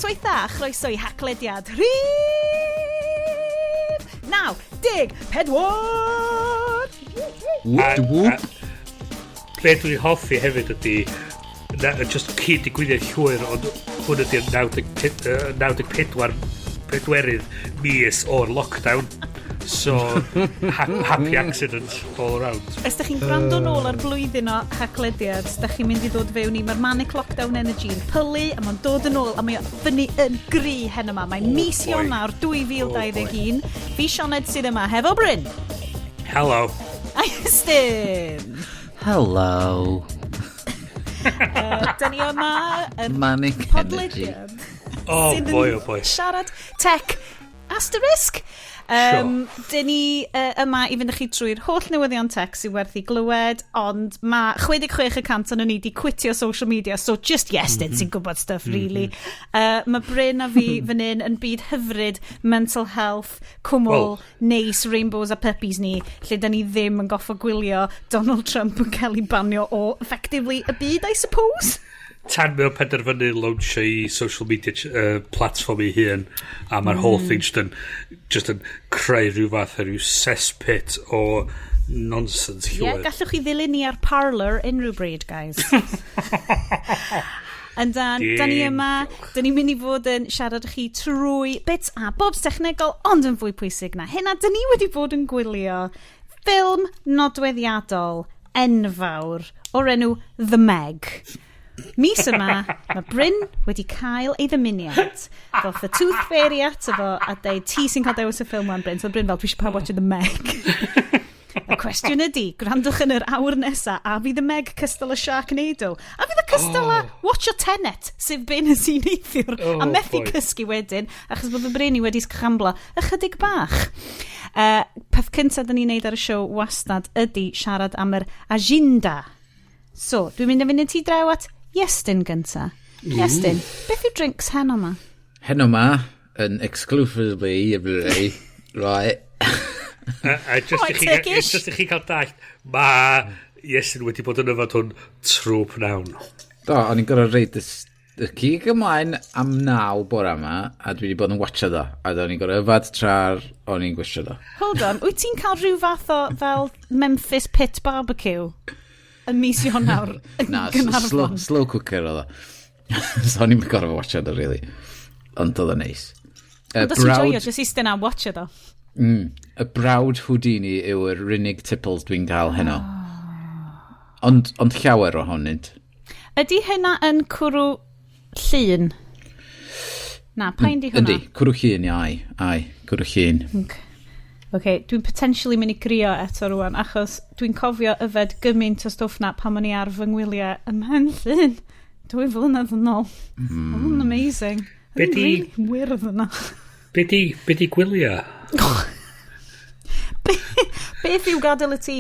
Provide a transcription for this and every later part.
Noswaith dda, chroeso i Haclediad rhif 94! Whoop de whoop. Be dwi'n hoffi hefyd ydy, na, just cyd digwyddiad llwyr, ond hwn ydy'r 94 pedwerydd mis o'r lockdown. So, happy accident all around. Os da chi'n gwrando nôl ar blwyddyn o Haclediad, da chi'n mynd i ddod fewn i, mae'r manic lockdown energy yn pylu, a mae'n dod yn ôl, a mae o fyny yn gry hen yma. Mae'n mis Oh boy. Ionawr 2021. Fi Sioned sydd yma, hefo Bryn. Hello. A Iestyn. Hello. Da ni yma yn Manic energy. podlediad Oh sydd yn boy, oh boy. siarad tech asterisk. Dyn ni yma i fynd â chi trwy'r holl newyddion tech sydd werth i glywed, ond mae 66% o'n ni di quitio social media, so just Iestyn sy'n gwybod stuff, really. Mae Bryn a fi fan hyn yn byd hyfryd, mental health, cwmwl, Wel. neis, rainbows a puppies ni, lle da ni ddim yn goffo gwylio Donald Trump yn cael ei banio o effectively y byd, I suppose. Tan mae o'n penderfynu launch ei social media platform ei hun a mae'r whole thing just yn creu rhyw fath o rhyw cesspit o nonsense Ie, yeah, llwyr. gallwch chi ddilyn ni ar Parler unrhyw bryd, guys. Yndan, da ni Dim yma, da ni'n mynd i fod yn siarad â chi trwy bits a bobs technegol, ond yn fwy pwysig na hynna, da ni wedi bod yn gwylio ffilm nodweddiadol enfawr o'r enw The Meg. Mis yma, mae Bryn wedi cael ei ddymuniad. Ddoth y Tooth Fairy ato fo a deud, "Ti sy'n cael dewis y ffilm wan, Bryn." So Bryn fel, "Dwi eisiau pawb watch The Meg." Y cwestiwn ydy, gwrandwch yn yr awr nesa, a fydd y Meg cystal â Sharknado? A fydd y cystal â watch your Tenet, sef be nes i neithiwr, Oh, a methu boy. cysgu wedyn, achos bod fy bryn i wedi sgramblo ychydig bach. Peth cyntaf da ni'n neud ar y siow wastad ydy siarad am yr agenda. So, dwi'n mynd i fynd yn ti draw at Iestyn gynta. Iestyn, beth yw drinks heno ma? Heno ma, yn exclusively, right. A just Right, i chi, Turkish. just i chi cael dallt, mae Iestyn wedi bod yn yfad hwn trwy pnawn. Do, o'n i'n gorfod rhoid y cig ymlaen am 9 bore yma, a dwi wedi bod yn watchad o. A o'n i'n gorfod yfad tra'r o'n i'n gwisio do. Hold on, wyt ti'n cael rhyw fath o fel Memphis Pit Barbecue yn mis Ionawr yn Na, slow, Gaernarfon? slow cooker oedd o. So o'n i'n gorfod watchad o, really. Ond oedd o'n neis. Ond os ti'n joio, just eistedd na watch o. Y brawd Houdini yw'r unig tipples dwi'n cael heno. Ond llawer ohonynt. Ydy hynna yn cwrw llun? Na, pa'n di hwnna? Ydy, cwrw llun, ia, ai. Ai, cwrw llun. Okay, dwi'n potentially mynd i grio eto rwan, achos dwi'n cofio yfed gymaint o stwff na pan o'n i ar fy ngwyliau ym Mhenllyn 2 flynedd yn ôl. Oedd yn amazing. Be Oedd yn di- really wyrdd yna. Be di gwyliau? Beth yw gadael y tŷ?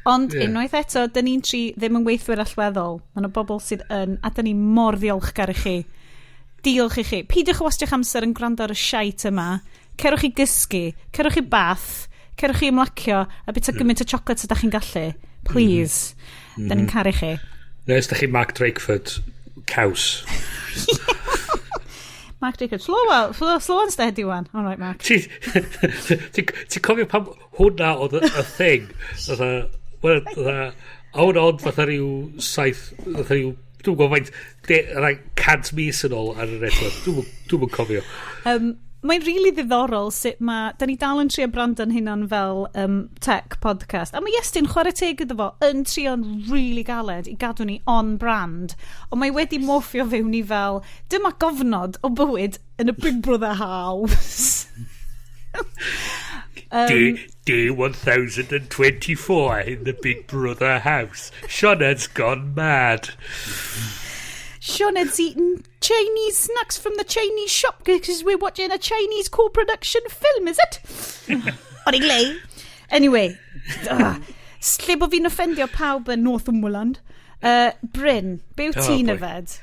Ond unwaith eto, dyn ni'n tri ddim yn weithwyr allweddol. Mae yna bobl sydd yn, a dyn ni mor ddiolchgar i chi. Diolch i chi. Peidiwch o wastio'ch amser yn gwrando ar y shite yma. Cerwch i gysgu, cerwch i bath, cerwch i ymlacio, a bita gymaint o chocolate ydych chi'n gallu. Please. Mm. Dyn ni'n caru chi. Neu os da chi Mark Drakeford, caws. Mark Drakeford, slow, well, slow, slow and steady one. All right, Mark. Ti cofio pam hwnna oedd y thing? Fatha, wel, fatha, a hwnna ond fatha rhyw 7, fatha rhyw, dwi'n gwybod faint, 100 mis yn ôl ar y network. Dwi'm yn cofio. Mae'n really ddiddorol sut mae... Da ni dal yn trio brando'n hunan fel tech podcast. A mae Iestyn, chwarae teg iddo fo, yn trio'n really galed i gadw ni on brand. Ond mae wedi morffio fewn i fel, dyma gofnod o bywyd yn y Big Brother house. Day 1024 in the Big Brother house. Sioned's gone mad. Sioned's eating Chinese snacks from the Chinese shop because we're watching a Chinese co-production film, is it? O'n i glei. Anyway, lle bod fi'n offendio pawb yn Northumberland. Bryn, be wyt Oh, ti'n boy. yfed?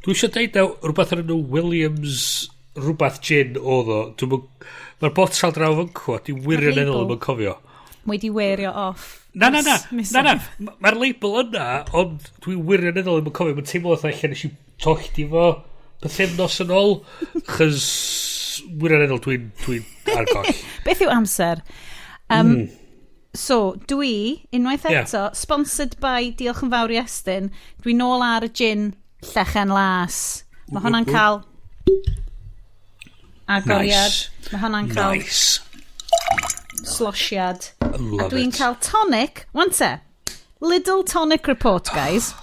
Dwi eisiau deud na rhywbeth ar enw Williams rhywbeth gin oedd o. Mae'r botal draw fyncw, a dwi'n wirioneddol label. ddim yn cofio. Wedi weario off. Na, na, na, Miss- na, na. Mae'r label yna, ond dwi'n wirioneddol ddim yn cofio. Mae'n teimlo fatha lle nes i tollti fo bythefnos yn ôl, chos wirioneddol dwi ar goll. Beth yw amser? So, dwi, unwaith eto, sponsored by, diolch yn fawr i Estyn, dwi nôl ar y gin Llechen Las. Mae hwnna'n cael agoriad. Nice. Mae hwnna'n cael sloshiad. Love A dwi'n it. cael tonic. Wan te, Lidl tonic report, guys.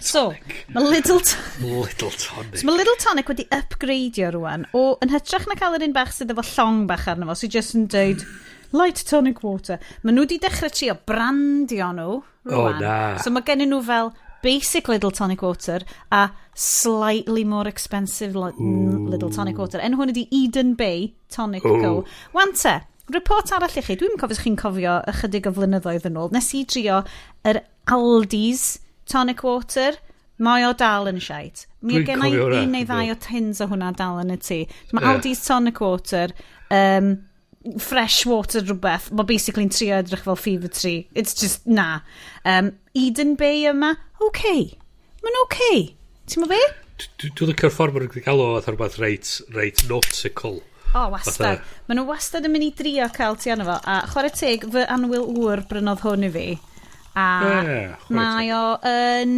So, mae Lidl... Little tonic. So mae Lidl Tonic wedi upgradeio rwan o yn hytrach na cael yr un bach sydd efo llong bach arno fo, sydd just yn deud "light tonic water". Mae nhw wedi dechrau trio brandio nhw rwan. O, na. So mae gennyn nhw fel basic Lidl Tonic Water a slightly more expensive Lidl Tonic Water. Enw hwn ydi Eden Bay Tonic Ooh. Co. Wan te, report arall i chi. Dwi'n cofio os chi'n cofio ychydig o flynyddoedd yn ôl. Nes i drio yr Aldi's Tonic Water. Mae o dal yn shite. Mi Dwi'n gen i cofio hwnna, un neu ddau yndw. o tins o hwnna dal yn y tŷ. So mae Aldi's Tonic Water, fresh water rhywbeth, mae basically'n trio edrych fel Fever Tree. It's just, na. Eden Bay yma, okay. Mae'n okay. Ti'n mo be? Dwi'n licio'r ffordd maen nhw'n galw o fatha rhywbeth reit nautical. O, wastad. Maen nhw wastad yn mynd i drio cael ti arno fo. A chwarae teg, fy anwyl ŵr brynodd hwn i fi. A Ie, chwarae mae o yn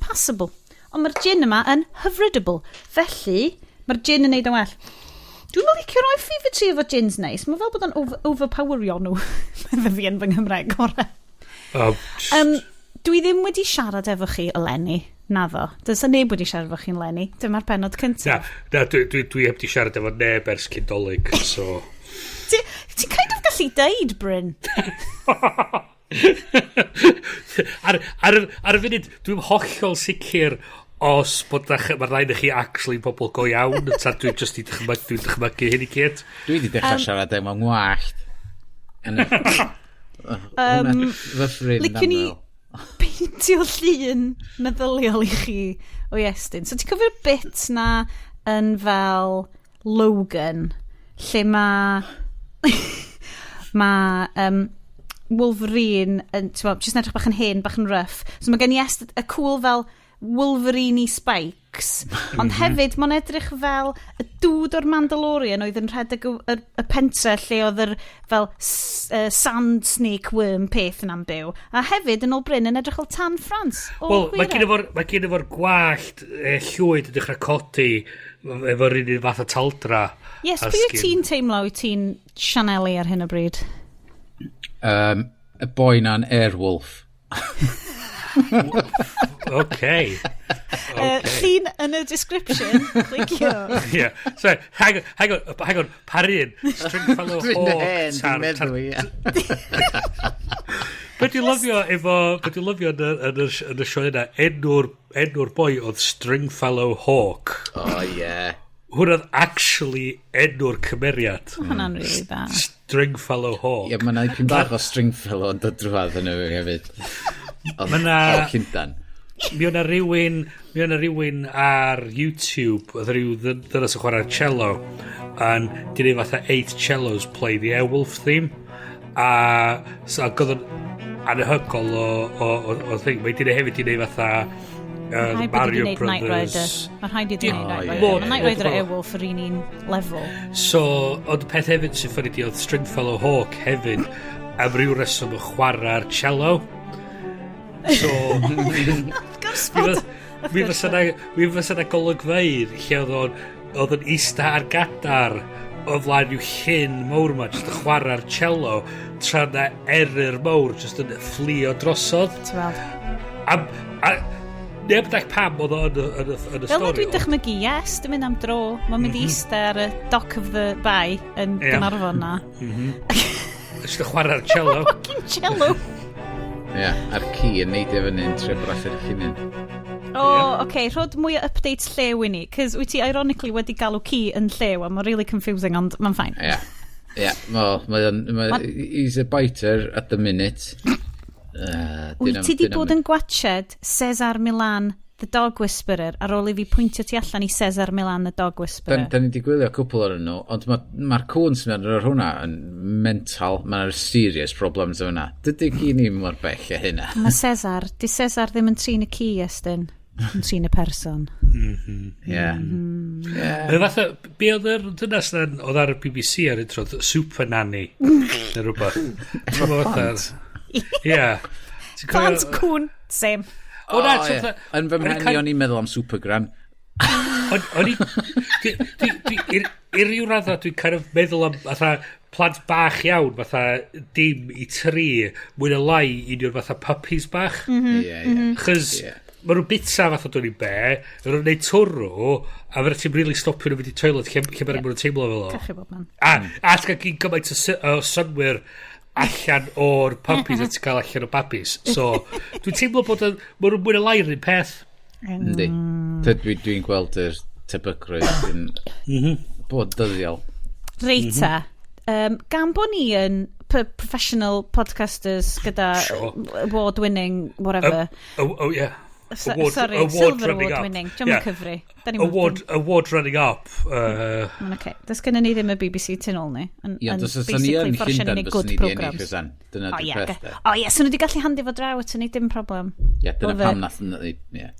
passable. Ond mae'r gin yma yn hyfrydable. Felly, mae'r gin yn neud yn well. Dwi'n mynd licio rhoi Fever Tree efo gins neis. Mae fel bod o'n overpowerio nhw. Medda fi yn fy Nghymraeg gorau. Dwi ddim wedi siarad efo chi eleni. Naddo. Does 'na neb wedi siarad efo chi'n eleni. Dyma'r pennod Na, cyntaf. na, dwi heb di siarad efo neb ers cyn Dolig, so. Ti'n kind of gallu deud, Bryn. Ar y funud, dwi'n hollol sicr os bod mae'r rhain i chi actually pobl go iawn, ta dwi'n just i dychmygu, dwi'n dychmygu hyn i gyd. Dwi wedi dechrau siarad efo ngwallt. Fy ffrind Liciwn i annwyl. peintio llun meddyliol i chi o Iestyn. So ti'n cofio'r bit na yn fel Logan, lle mae Wolverine yn, ti'n gwbod, jyst yn edrych bach yn hen, bach yn rough. So mae gen i Iestyn y cool fel Wolverine spikes, ond hefyd mae'n edrych fel y dude o'r Mandalorian oedd yn rhedeg y pentre lle oedd yr fel sand snake worm peth yna'n byw. A hefyd yn ôl Bryn yn edrych fel Tan France. O, Wel, mae gwir gen e. mae gen efo'r gwallt llwyd yn dechrau codi efo'r un fath o taldra. Yes, ar pwy wyt sgin. ti'n teimlo wyt ti'n sianelu ar hyn o bryd? Y boi na'n Airwolf. Llun yn y description. Clicio. Yeah. So, hang on, hang on, hang on, par un? Stringfellow Dwi'n Hawk. hen, dwi'n meddwl, ie. Be dwi'n lyfio yn y sioe yna, enw'r boi oedd Stringfellow Hawk. O, ie. Hwnna oedd actually enw'r cymeriad. Mae hwnna'n really dda. Stringfellow Hawk. Ie, mae yna ipyn bach o Stringfellow yn dod drwadd yn y hefyd. Ma' 'na- O Llundan. Mi o'na rhywun ar YouTube, oedd rhyw ddynas yn chwarae cello, yn di neud fatha "Eight cellos play the Airwolf theme", a so, ac oedd o'n anhygoel o thing. Mae di neud hefyd di neud fatha Rhaid bod Mario wedi gwneud Knight Rider. Brothers. Mae rhaid i wedi gwneud Knight O, ie. Rider. Mae Knight Rider a Mor- Airwolf yr un level. So, ond y peth hefyd sy'n funny di oedd Stringfellow Hawk hefyd am ryw reswm yn chwarae'r cello. So, Gwrs Mi fod... mi fysa na golygfeydd lle oedd o'n ista ar gadar o flaen rhyw llyn mawr yma jyst yn chwarae'r cello tra na eryr mawr jyst yn fflio drosodd. Ti'n weld. A neb yn pam oedd o yn y Fel na stori. dwi'n dychmygu, yes, dwi'n mynd am dro. Mae'n mynd i ista ar y dock of the bay yn Gaernarfon na. Jyst yn chwarae'r cello. Fucking cello. Ie, a'r ci yn neidio fyny yn trio brathu'r llinyn. O, oh, oce, okay, rhod mwy o updates llew i ni, cos wyt ti ironically wedi galw ci yn llew, a mae'n really confusing, ond mae'n fine. Ie. Ie, wel, mae o'n... He's a biter at the minute. Wyt ti di bod yn gwatched Cesar Millan, The Dog Whisperer, ar ôl i fi pwyntio ti allan i Cesar Millan, The Dog Whisperer? Da ni di gwylio cwpl o'r nhw, ond mae'r ma cwn sy'n mynd ar hwnna yn mental, mae'n serious problems o hwnna. Dydy ci ni mor bell a hynna. Mae Cesar, di Cesar ddim yn trin y ci, Estyn, yn trin y person. Ie. Mae fatha, be oedd yr dynas na oedd ar y BBC ar un tro, Super Nanny, neu rhywbeth. Efo plant? Ie. Ti'n cofio- Plant, cwn, same. O na, O, so ie. fatha- Yn fy o'n i'n mhen i cael- o'n i'n meddwl am Supergran. O'n i... I ryw radda dwi'n kind of meddwl am fatha plant bach iawn, fatha dim i 3, mwy na lai un o'r fatha puppies bach. Ie, ie. Chos ma nhw'n bita fatha dwi'n i be, ma nhw'n neud twrw, a fydd ti'n really stopio nhw fynd i toilet lle bynnag ma nhw'n teimlo fel o. Cachu bob man. A ti'n cael gyn gymaint o synnwyr allan o'r puppies a ti'n cael allan o babis. So, dwi'n teimlo bod ma nhw'n mwy na lai'r un peth. Yndi. Dwi'n gweld yr tebygrwydd yn bod dyddiol. Reit ta. Gan bod ni yn professional podcasters gyda award-winning whatever. Oh, yeah. Award, Sorry, award silver running award up. winning. Diolch yn cyfri. Da ni'm yn- Award running up. Mae'n oce. Does gennym ni ddim y BBC tu nôl ni. Yn, Ie, yn ond os oes ni yn basically fforsio ni Llundain, wneud fyswn good ni di ennill programmes. fysan. Dyna O di'r ie, peth, de. o ie, so nhw wedi gallu handi fo draw at ni, dim problem. Ie, dyna Love pam it. nath ni, ie.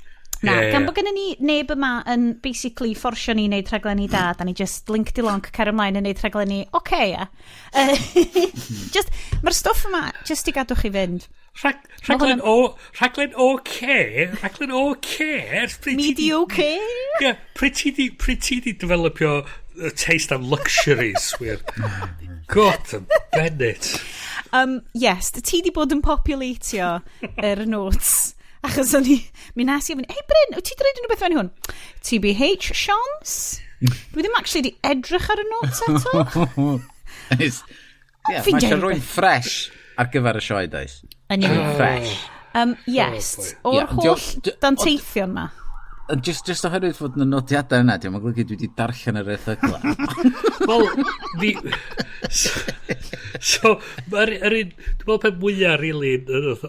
Na, Ie, gan ie. bod gennym ni neb yma yn basically fforsio ni i wneud rhaglenni da, da ni just link di lonk cer ymlaen yn wneud rhaglenni oce, ia. Just, mae'r stwff yma just i gadw chi fynd. Rhaglen oce, rhaglen oce. Ers pryd ti di- Mediocre? Ie, pryd ti di developio taste am luxuries, wir. God, Bennett. Yes, ti di bod yn populatio yr notes. Achos o'n i, mi nes i ofyn, "Hey Bryn, wyt ti wedi rhaid unrhyw beth fewn i hwn?" TBH, Seans? Dwi ddim actually di edrych ar y notes eto. Ie, Fi'n mae eisiau deud rhywun fresh ar gyfer y sioe, does? Yn union. Fresh. Yes, Oh, o'r Ie, ond holl danteithion ma. Ond just oherwydd fod yna nodiadau yna, diolch yn golygu dwi wedi darllen yr erthygla. Wel, fi... So, mae'r yr un... Dwi'n meddwl peth mwyaf, really,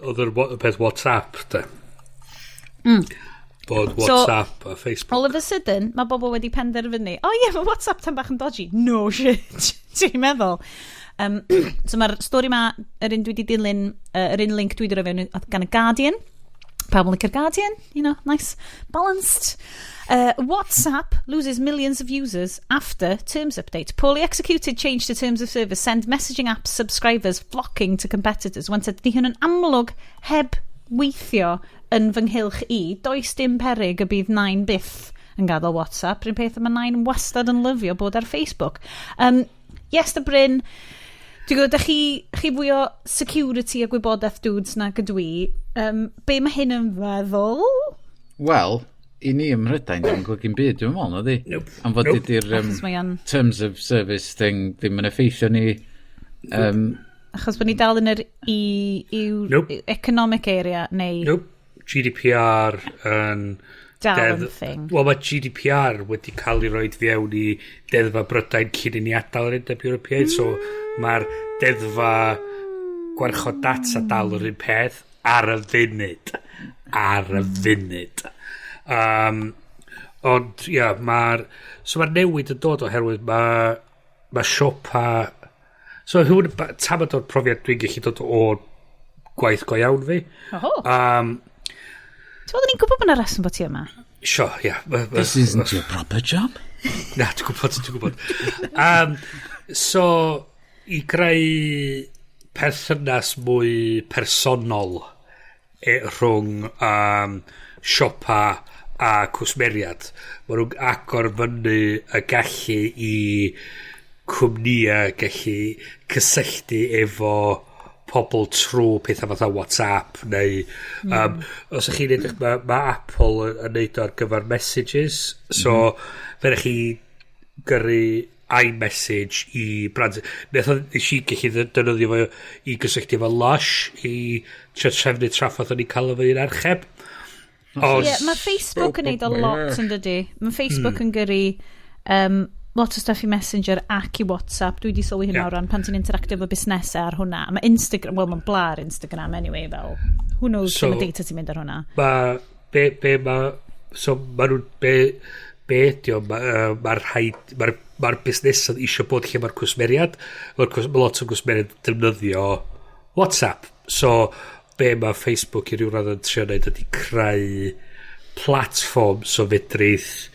oedd yr peth WhatsApp, de. Bod So, WhatsApp a Facebook. All of a sudden, mae bobl wedi penderfynu, "Oh ie, yeah, mae WhatsApp tan bach yn dodgy." No shit, ti'n meddwl? So mae'r stori ma, yr un dwi wedi dilyn, yr un link dwi wedi rhoi fewn oedd gan y Guardian. Pawb yn licio'r Guardian, nice, balanced. WhatsApp loses millions of users after terms update. Poorly executed change to terms of service send messaging app subscribers flocking to competitors. Wan te, di hwn yn amlwg heb weithio yn fy nghylch i. Does dim peryg y bydd nain byth yn gadael WhatsApp. Rhywun peth mae nain wastad yn lyfio bod ar Facebook. Yes, the Bryn, dwi'n gwybod, ydych chi fwy o security a gwybodaeth dudes na gydw i. Be mae hyn yn feddwl? Wel, i ni ym Mhrydain, ddim yn golygu'n byd, dwi'n meddwl, nadi? Nope. Am fod Nope. ydy'r Achos mae o'n terms of service thing ddim yn effeithio ni. Achos bod ni dal yn yr EU Nope. economic area, neu Nope. GDPR yn dal yn thing. Wel, mae GDPR wedi cael ei roed fewn i deddfa Brydain cyn i ni adael yr Undeb Ewropeaidd, so mae'r deddfa gwarchod data dal yr un peth ar y funud. Ar y funud. Ond, ia, mae'r... So mae'r newid yn dod oherwydd mae siopa. So hwn, tamad o'r profiad dwi'n gallu dod o gwaith go iawn fi. Oho. Ti'n meddwl ni'n gwybod bod yna reswm bod ti yma? Sure, ia. This isn't your proper job. Na, dwi'n gwybod, dwi'n gwybod. So, i greu perthynas mwy personol rhwng siopa a cwsmeriad, maen nhw'n agor fyny y gallu i cwmnïau gallu cysylltu efo pobl trwy pethau fatha WhatsApp neu os ydych chi'n edrych mae Apple yn neud o ar gyfer messages, so fe chi gyrru iMessage i brand. Nes i gallu defnyddio fo i gysylltu efo Lush i trio trefnu traffath o'n i cael efo un archeb. Ie, yeah, mae Facebook yn neud o lot yn dydy. Mae Facebook yn gyrru lot o stuff i Messenger ac i WhatsApp. Dwi wedi sylwi hynna o ran pan ti'n interactio efo busnesau ar hwnna. Mae Instagram, wel, mae'n blar Instagram anyway, fel, who knows so, lle mae data ti'n mynd ar hwnna. Ma, be ma, so ma nhw'n, be ydi o, mae'r ma rhaid, mae'r ma busnesau eisiau bod lle mae'r cwsmeriad, mae'r ma lot o cwsmeriad defnyddio WhatsApp. So, be mae Facebook i ryw radd yn trio neud ydy creu platform so fedrith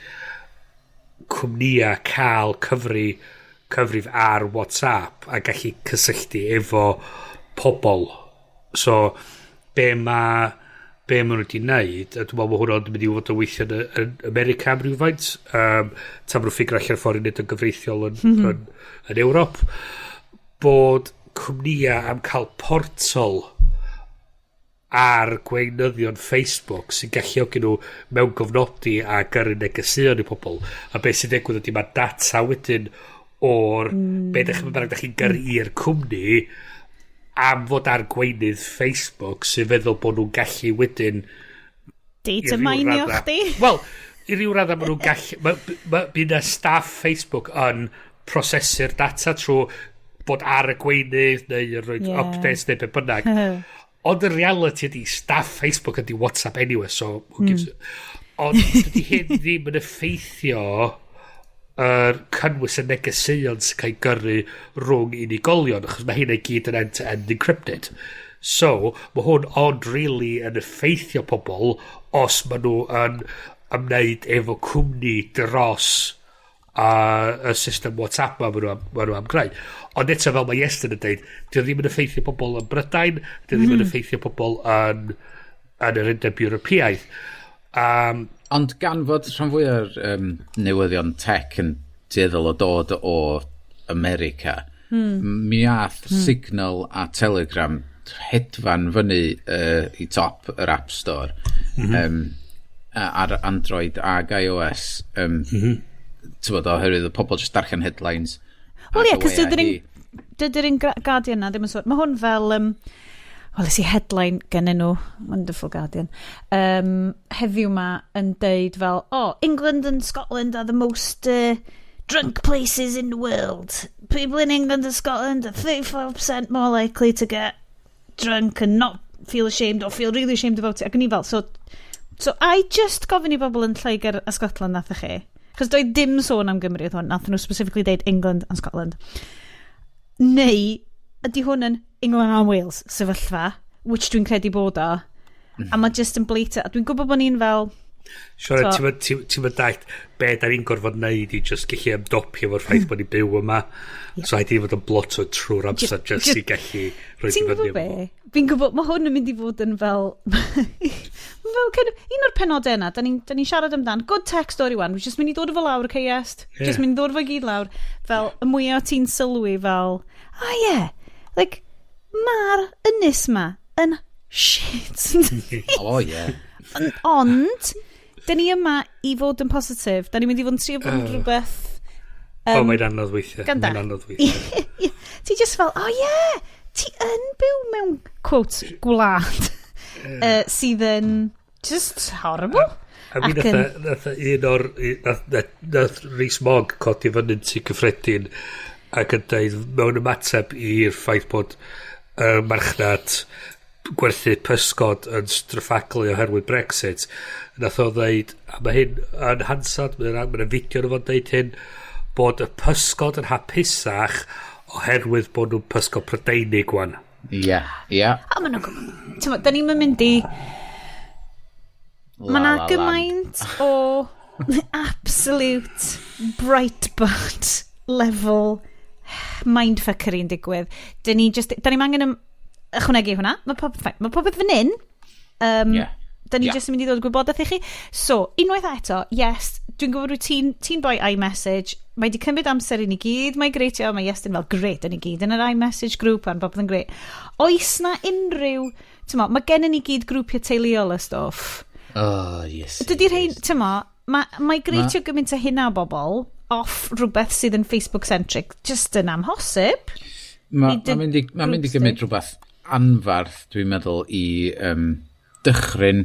cwmnïa cael cyfrif ar WhatsApp a gallu cysylltu efo pobl. So, be ma nhw wedi wneud, a dwi'n meddwl bod hwnna'n mynd i fod yn weithio yn America am rhywfaint, tan maen nhw'n ffigur allan ffordd i wneud yn gyfreithiol yn Ewrop, bod cwmnïa am cael portal ar gweinyddion Facebook sy'n galluogi nhw mewn gofnodi a gyrru negeseuon i pobl. A beth sy'n digwydd ydy mae data wedyn o'r be ddech chi'n bynnag ydych chi'n gyrru i'r cwmni am fod ar gweinydd Facebook sy'n feddwl bod nhw'n gallu wedyn data mineio chdi. Wel, i ryw radda maen nhw'n gallu. Ma, bydd na staff Facebook yn prosesu'r data trwy bod ar y gweinydd neu yn rhoi updates neu be bynnag. Ond y reality ydy, staff Facebook ydy WhatsApp anyway, so who gives a. Ond dydy hyn ddim yn effeithio yr cynnwys y negeseuon sy'n cael ei gyrru rhwng unigolion, achos mae hynna i gyd yn end-to-end encrypted. So, mae hwn ond really yn effeithio pobl os maen nhw yn ymwneud efo cwmni dros a y system WhatsApp ma nhw am greu. Ond eto, fel mae Iestyn yn deud, dio ddim yn effeithio pobl yn Brydain, dio ddim yn effeithio pobl yn yr Undeb Ewropeaidd. Ond gan fod rhan fwy o'r newyddion tech yn tueddol o dod o America, mi ath Signal a Telegram hedfan fyny i top yr App Store ar Android ag iOS. Bod, oherwydd y pobl just darllen headlines. Wel ie, cos dydy'r un Guardian na ddim yn sôn. Mae hwn fel... Wel, es i headline gennyn nhw, wonderful Guardian, heddiw ma yn deud fel, "Oh, England and Scotland are the most drunk places in the world. People in England and Scotland are 34% more likely to get drunk and not feel ashamed or feel really ashamed about it." Ac o'n i fel, so I just gofyn i bobl yn Lloegr a Scotland nath chi? Chos doedd dim sôn am Gymru oedd hwn, nath nhw specifically deud England and Scotland. Neu, ydy hwn yn England and Wales sefyllfa, which dwi'n credu bod o, a mae just yn blatant, a dwi'n gwybod bod ni'n fel, Siarad, ti'n mynd dallt be da ni'n gorfod neud i just gallu ymdopio efo'r ffaith bod ni'n byw yma. So rhaid i fod yn bloto trwy'r amser just i gallu rhoi Ti'n i fyny gwybod efo be? fo. Fi'n gwybod, mae hwn yn mynd i fod yn fel kind of, un o'r penodau yna, da ni siarad amdan, good tech story one, we're just mynd i dod o fo lawr, okay, yes? Ie. Just mynd i ddod o fo gyd lawr. Fel, y mwyaf ti'n sylwi fel, ah oh, yeah, like, mae'r ynys ma yn shit. O, ie. Ond, da ni yma i fod yn positif. Da ni'n mynd i fod yn trio bod yn rhywbeth. O, mae'n anodd weithiau. Ganda. Mae'n anodd weithiau. Ti just fel, oh yeah, ti yn byw mewn, quote, gwlad sydd yn just horrible. A mi Ac nath un o'r... Nath Rhys Mogg codi fyny'n tŷ cyffredin ac yn dweud mewn ymateb i'r ffaith bod y marchnad gwerthu pysgod yn stryffaglu oherwydd Brexit, nath o ddeud, a mae hyn yn Hansard, mae'n ma fideo nhw fo'n deud hyn, bod y pysgod yn hapusach oherwydd bod nhw'n pysgod Prydeinig wan. Ie, ie. A maen nhw'n gwybod. T'mo, da ni'n mynd i... Mae La yna La Land. gymaint o absolute Breitbart level mindfuckery yn digwydd. Da ni just... Da ni'n angen ychwanegu hwnna. Mae popeth fine. Mae popeth fan hyn. Da ni just yn mynd i ddod gwybodaeth i chi. So, unwaith eto, yes, dwi'n gwybod wyt ti'n boi iMessage. Mae di cymryd amser i ni gyd migratio. Mae Iestyn fel, "Great, da ni gyd yn yr iMessage group a'n popeth yn great." Oes na unrhyw... T'mo, mae gennym ni gyd grwpiau teuluol a stwff. Oh, yes. Dydy rhain, t'mo, mae migratio gymaint o hynna o bobl off rhywbeth sydd yn Facebook-centric just yn amhosib. Mae I dy ma mynd i, ma mynd i grŵps gymryd di. rhywbeth anfarth, dwi'n meddwl, i dychryn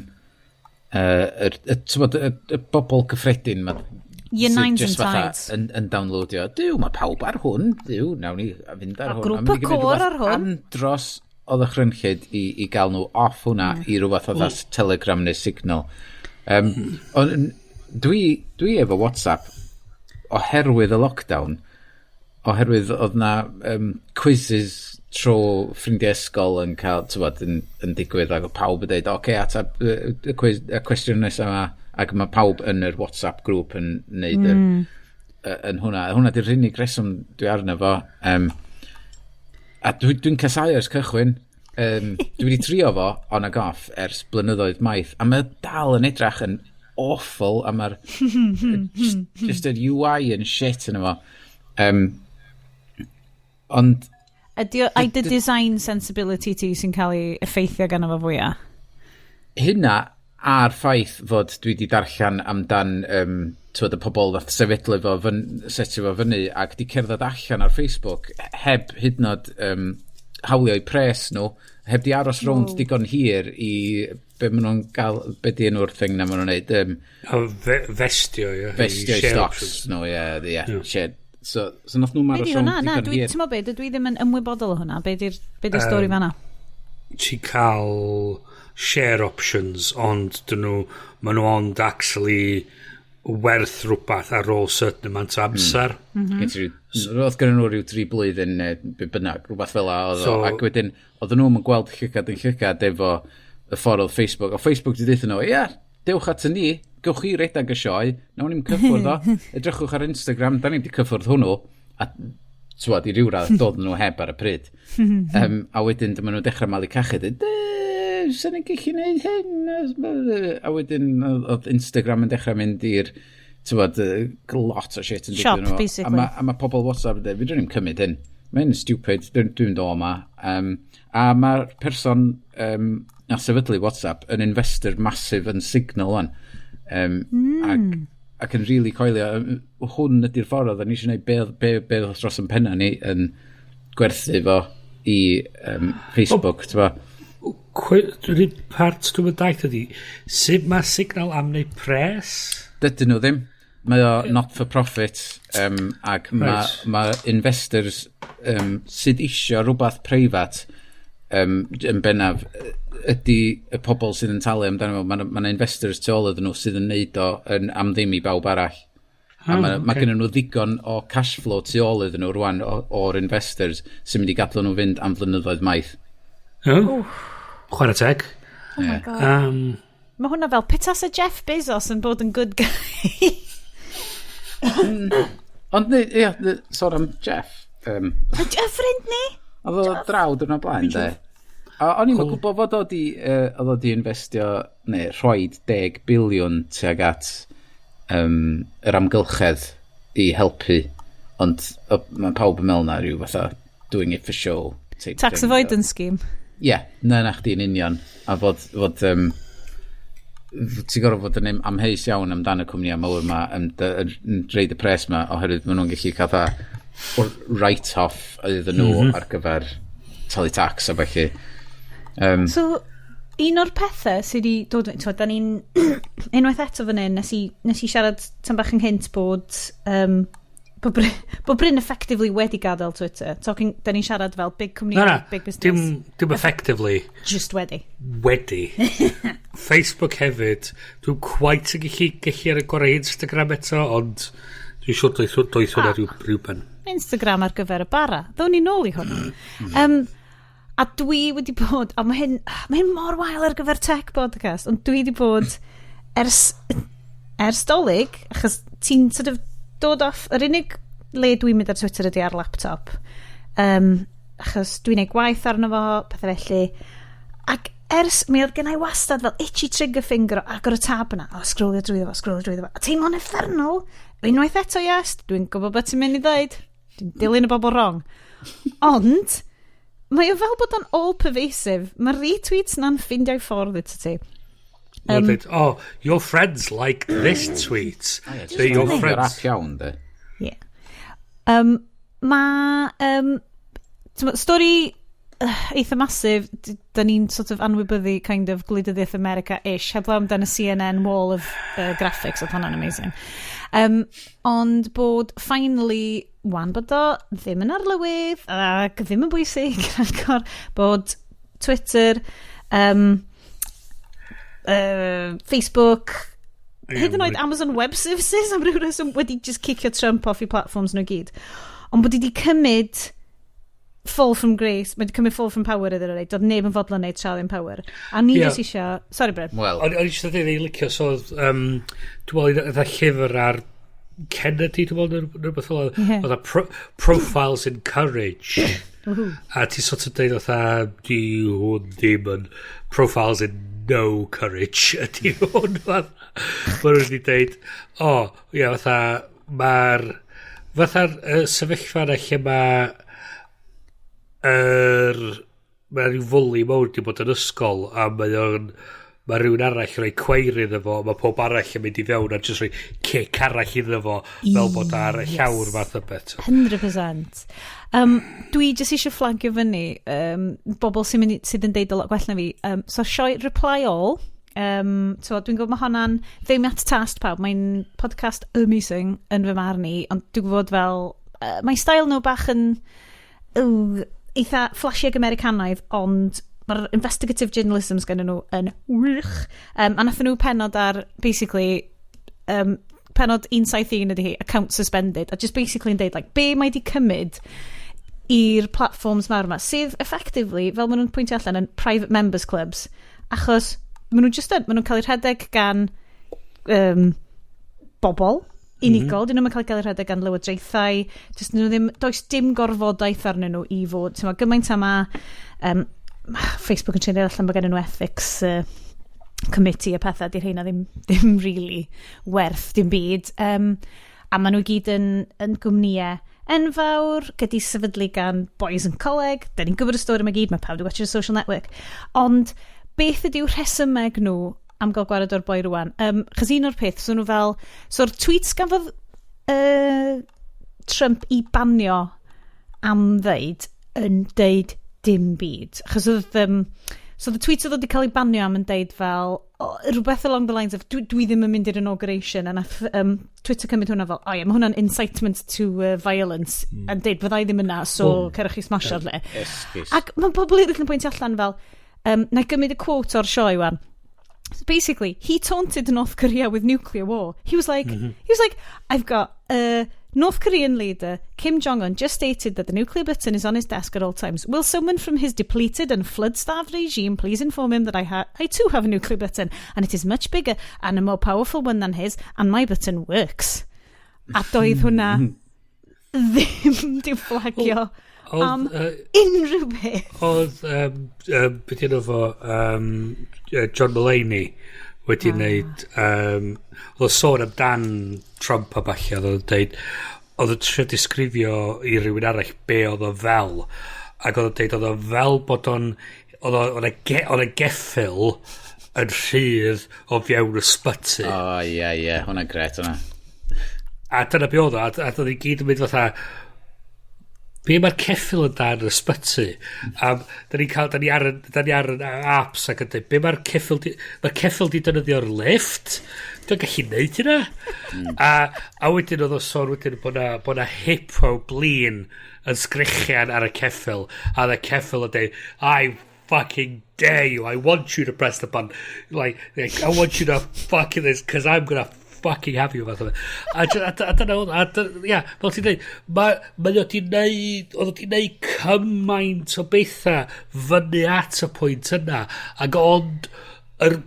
y, t'mod, y bobl cyffredin ma, Your sydd nines jyst and fatha tides. yn downloadio. Duw, mae pawb ar hwn. Duw, nawn ni fynd ar A hwn. grŵp Ma'n mynd i y gymryd côr rhywbeth ar hwn. andros o ddychrynllyd i gael nhw off hwnna i rhywbeth o mm. Telegram neu Signal. Ond dwi efo WhatsApp oherwydd y lockdown, oherwydd oedd na quizzes tro ffrindiau ysgol yn cael, t'wod, yn digwydd ac oedd pawb yn dweud, "Oce, okay, atab y quiz, y cwestiwn nesaf yma," Ac mae pawb yn yr WhatsApp grŵp yn neud yn hwnna. Hwnna di'r unig reswm dwi arno fo. A dwi casau ers cychwyn. Dwi wedi trio fo on ag off ers blynyddoedd maith, a mae dal yn edrach yn awful, a mae'r just yr UI yn shit yn efo. Ond Ydy o, ai dy design sensibility ti sy'n cael ei effeithio gan efo fwyaf? Hynna a'r ffaith fod dwi wedi darllen amdan t'wod, y pobol fath sefydlu fo setio fo fyny ac di cerdded allan ar Facebook heb hyd yn oed hawlio eu pres nhw, heb di aros rownd digon hir i be maen nhw'n gael, be di enw'r thing na maen nhw'n neud, O, vestio, ie. Vestio i Share stocks options. nhw, ie, share. So nath nhw'n Be aros di rownd hwnna? Na, digon dwi, hir. ti'n mo be, dwi ddim yn ymwybodol o hwnna. Be di'r stori fanna? Ti'n cael share options, ond dyn nhw, maen nhw ond actually werth rhywbeth ar ôl certain amount o amser. Gen ti roedd gen nhw rhyw 3 blwyddyn neu be bynnag, rhywbeth fel 'a oedd o. Ac wedyn, oedden nhw'n gweld llygad yn llygad efo y ffordd oedd Facebook. O Facebook di deutha nhw, "Ia, dewch at ni, gewch chi redag y sioe, nawn ni'n cyffwrdd o. Edrychwch ar Instagram, da ni'n di cyffwrdd hwnnw." A t'wod, i ryw radd, dod nhw heb ar y pryd. A wedyn dyma nhw'n dechrau malu cachu, dweud, "Sa'n ni'n gallu gwneud hyn?" A wedyn oedd Instagram yn dechrau mynd i'r, t'wod, lot o shit yn Shop, digwydd yno fo. Basically. A ma pobl WhatsApp yn dweud, "Fedrwn ni'm cymryd hyn. Mae'n stupid, dwi'n dod yma." A mae'r person na sefydlu WhatsApp yn investor massive yn Signal wan. Ac yn really coelio, hwn ydy'r ffordd oedden ni eisiau gwneud be oedd dros yn penna ni yn gwerthu fo i Facebook, oh. Ti'n Dwi'n part dwi'n mynd daith ydi, sut mae Signal am wneud pres? Dydyn nhw ddim. Mae o not for profit ac mae ma investors sydd isio rhywbeth preifat yn bennaf ydy y pobl sydd yn talu amdano fo. Mae ma investors tu ôl iddyn nhw sydd yn neud o yn am ddim i bawb arall. A mae ma gennyn nhw ddigon o cash flow tu ôl iddyn nhw rwan o'r investors sy'n mynd i gadw nhw fynd am flynyddoedd maith. Oh. Chwarae teg. Oh my God. Mae hwnna fel petasa Jeff Bezos yn bod yn good guy. Ond, ia, sôn am Jeff. Y ffrind ni? Oedd o draw diwrnod blaen, de. A o'n i'n gwybod fod oedd o di investio, neu rhoid 10 biliwn tuag at yr amgylchedd i helpu. Ond mae pawb yn meddwl na rhyw fatha doing it for show type Tax thing. avoidance scheme. Ie, yeah, na chdi'n union. A fod ti'n gorfod fod yn amheus iawn amdan y cwmnïau mawr yma yn dreid y pres ma oherwydd maen nhw'n gallu cael dda write-off iddyn nhw ar gyfer talu tax a felly. So, un o'r pethau sydd wedi dod... T'wod, da ni'n... unwaith eto fan hyn, nes i siarad tan bach ynghynt bod Bryn effectively wedi gadael Twitter. Talking, da ni'n siarad fel big cwmni, Na, na, big business. Dim effectively. Just wedi. Wedi. Facebook hefyd, dwi'n quite yn gallu ar y gorau Instagram eto, ond dwi'n siŵr doeth hwnna rhyw ben. Instagram ar gyfer y bara. Ddown ni nôl i hwn. A dwi wedi bod, a mae hyn mor wael ar gyfer tech podcast, ond dwi wedi bod ers Dolig, achos ti'n sort of dod off, yr unig le dwi'n mynd ar Twitter ydy ar laptop. Achos dwi'n neud gwaith arno fo, pethau felly. Ac ers, mi oedd gennau wastad fel itchy trigger finger o agor y tab yna, o, scrollio drwyddo fo, scrollio drwyddo fo. A teimlo'n uffernol. Unwaith eto, yes, dwi'n gwybod beth ti'n mynd i ddweud. Dwi'n dilyn y bobl wrong. Ond, mae o fel bod o'n all pervasive. Mae retweets na'n ffindio'i ffordd i ti. Dweud, "Oh, your friends like this tweet." Oh, yeah, They're your just friends. app iawn, de. Yeah. Mae stori eitha massive, da ni'n sort of anwybyddu kind of gwleidyddiaeth America-ish, heblaw amdan y CNN wall of graphics, oedd hwnna'n amazing. Ond bod finally, wan bod o ddim yn arlywydd ac ddim yn bwysig rhagor, bod Twitter, Facebook, hyd yn oed Amazon Web Services am ryw reswm wedi just cicio Trump off i platforms nhw gyd. Ond bod wedi cymryd fall from grace, mae wedi cymryd fall from power iddyn nhw, doedd neb yn fodlon neud trial in power. A ni jyst isio. Sorry, Bryn. Wel, O'n i eisiau dweud ei licio, so oedd, dwi'n meddwl, oedd llyfr ar Kennedy, dwi'n meddwl, neu rhywbeth fel oedd Profiles in Courage. A ti sort of deud oedd di hwn ddim yn Profiles in No Courage ydy hwn. Mae nhw wedi deud, o, oh, ie, fatha, mae'r, fatha'r sefyllfa yna lle mae mae rhyw fwli mawr di bod yn ysgol a mae rhywun arall yn rhoi cweir iddo fo, mae pob arall yn mynd i fewn a jyst rhoi cic arall iddo fo fel bod ar y llawr fath o beth. 100%. Dwi jyst eisiau flagio fyny bobl sy'n mynd, sydd yn deud o lot gwell na fi. So sioe Reply All, so dwi'n gwybod mae hwnna'n ddim at taste pawb, mae'n podcast amazing yn fy marn i, ond dwi'n gwybod fel, mae style nhw bach yn eitha flashy ag Americanaidd, ond mae'r investigative journalism sgan nhw yn wych. A nathon nhw penod ar, basically, penod 171 ydy hi, "Account Suspended", a just basically yn deud, like, be mae di cymryd i'r platforms mawr yma, sydd effectively, fel maen nhw'n pwyntio allan, yn private members clubs, achos maen nhw just yn, maen nhw'n cael eu rhedeg gan bobl unigol, mm -hmm. Dyn nhw'n cael eu rhedeg gan lywodraethau, just nhw ddim, does dim gorfodaeth arnyn nhw i fod, ti'n gymaint yma, Facebook yn trio allan bod gen nhw ethics committee a pethau, di'r rheina ddim really werth dim byd. A maen nhw gyd yn gwmnïau enfawr, gyda'i sefydlu gan boys yn coleg, da ni'n gwybod y stori yma gyd, mae pawb wedi watch The Social Network. Ond beth ydyw rhesymeg nhw am gael gwared o'r boi rwan? Chos un o'r peth, so nhw fel, so'r tweets gafodd Trump i banio am ddeud yn deud dim byd. Achos oedd, so the tweets oedd wedi cael ei banio am yn deud fel, oh, rhywbeth along the lines of, dwi ddim yn mynd i'r inauguration, a nath Twitter cymryd hwnna fel, oh yeah, mae hwnna'n incitement to violence, yn deud, fyddai ddim yna, so well, cerwch chi smasio'r le. Esgus. Ac mae pobl eraill yn pwyntio allan fel, na i gymryd y quote o'r sioe wan. So basically, he taunted North Korea with nuclear war. He was like, "I've got a North Korean leader, Kim Jong-un, just stated that the nuclear button is on his desk at all times. Will someone from his depleted and flood-starved regime please inform him that I too have a nuclear button, and it is much bigger and a more powerful one than his, and my button works." A doedd hwnna ddim di flagio am unrhyw beth. Oedd, beth yna fo, John Mulaney wedi wneud, oedd o sôn amdan Trump a falle, oedd o'n deud, oedd o'n trio disgrifio i rywun arall be oedd o fel, ac oedd o'n deud oedd o fel bod o'n, oedd o geffyl yn rhydd o fewn ysbyty. O, ie, hwnna'n gret hwnna. A dyna be oedd o, a oedd i gyd yn mynd fatha, be mae'r ceffyl yn dan yr ysbyty? A da ni'n cael, da ni ar y apps ac yn dweud, be mae'r ceffyl di, mae'r ceffyl di defnyddio'r lift? Dwi'n gallu neud hynna? A wedyn oedd o sôn wedyn bod na hippo blin yn sgrechian ar y ceffyl. A oedd y ceffyl yn dweud, "I fucking dare you. I want you to press the button. Like I want you to fucking this, because I'm gonna fucking have you," fath o beth. A dyna oedd, ia, fel ti'n dweud, mae o di neud, oedd o di neud cymaint o bethau fyny at y pwynt yna, ac ond yr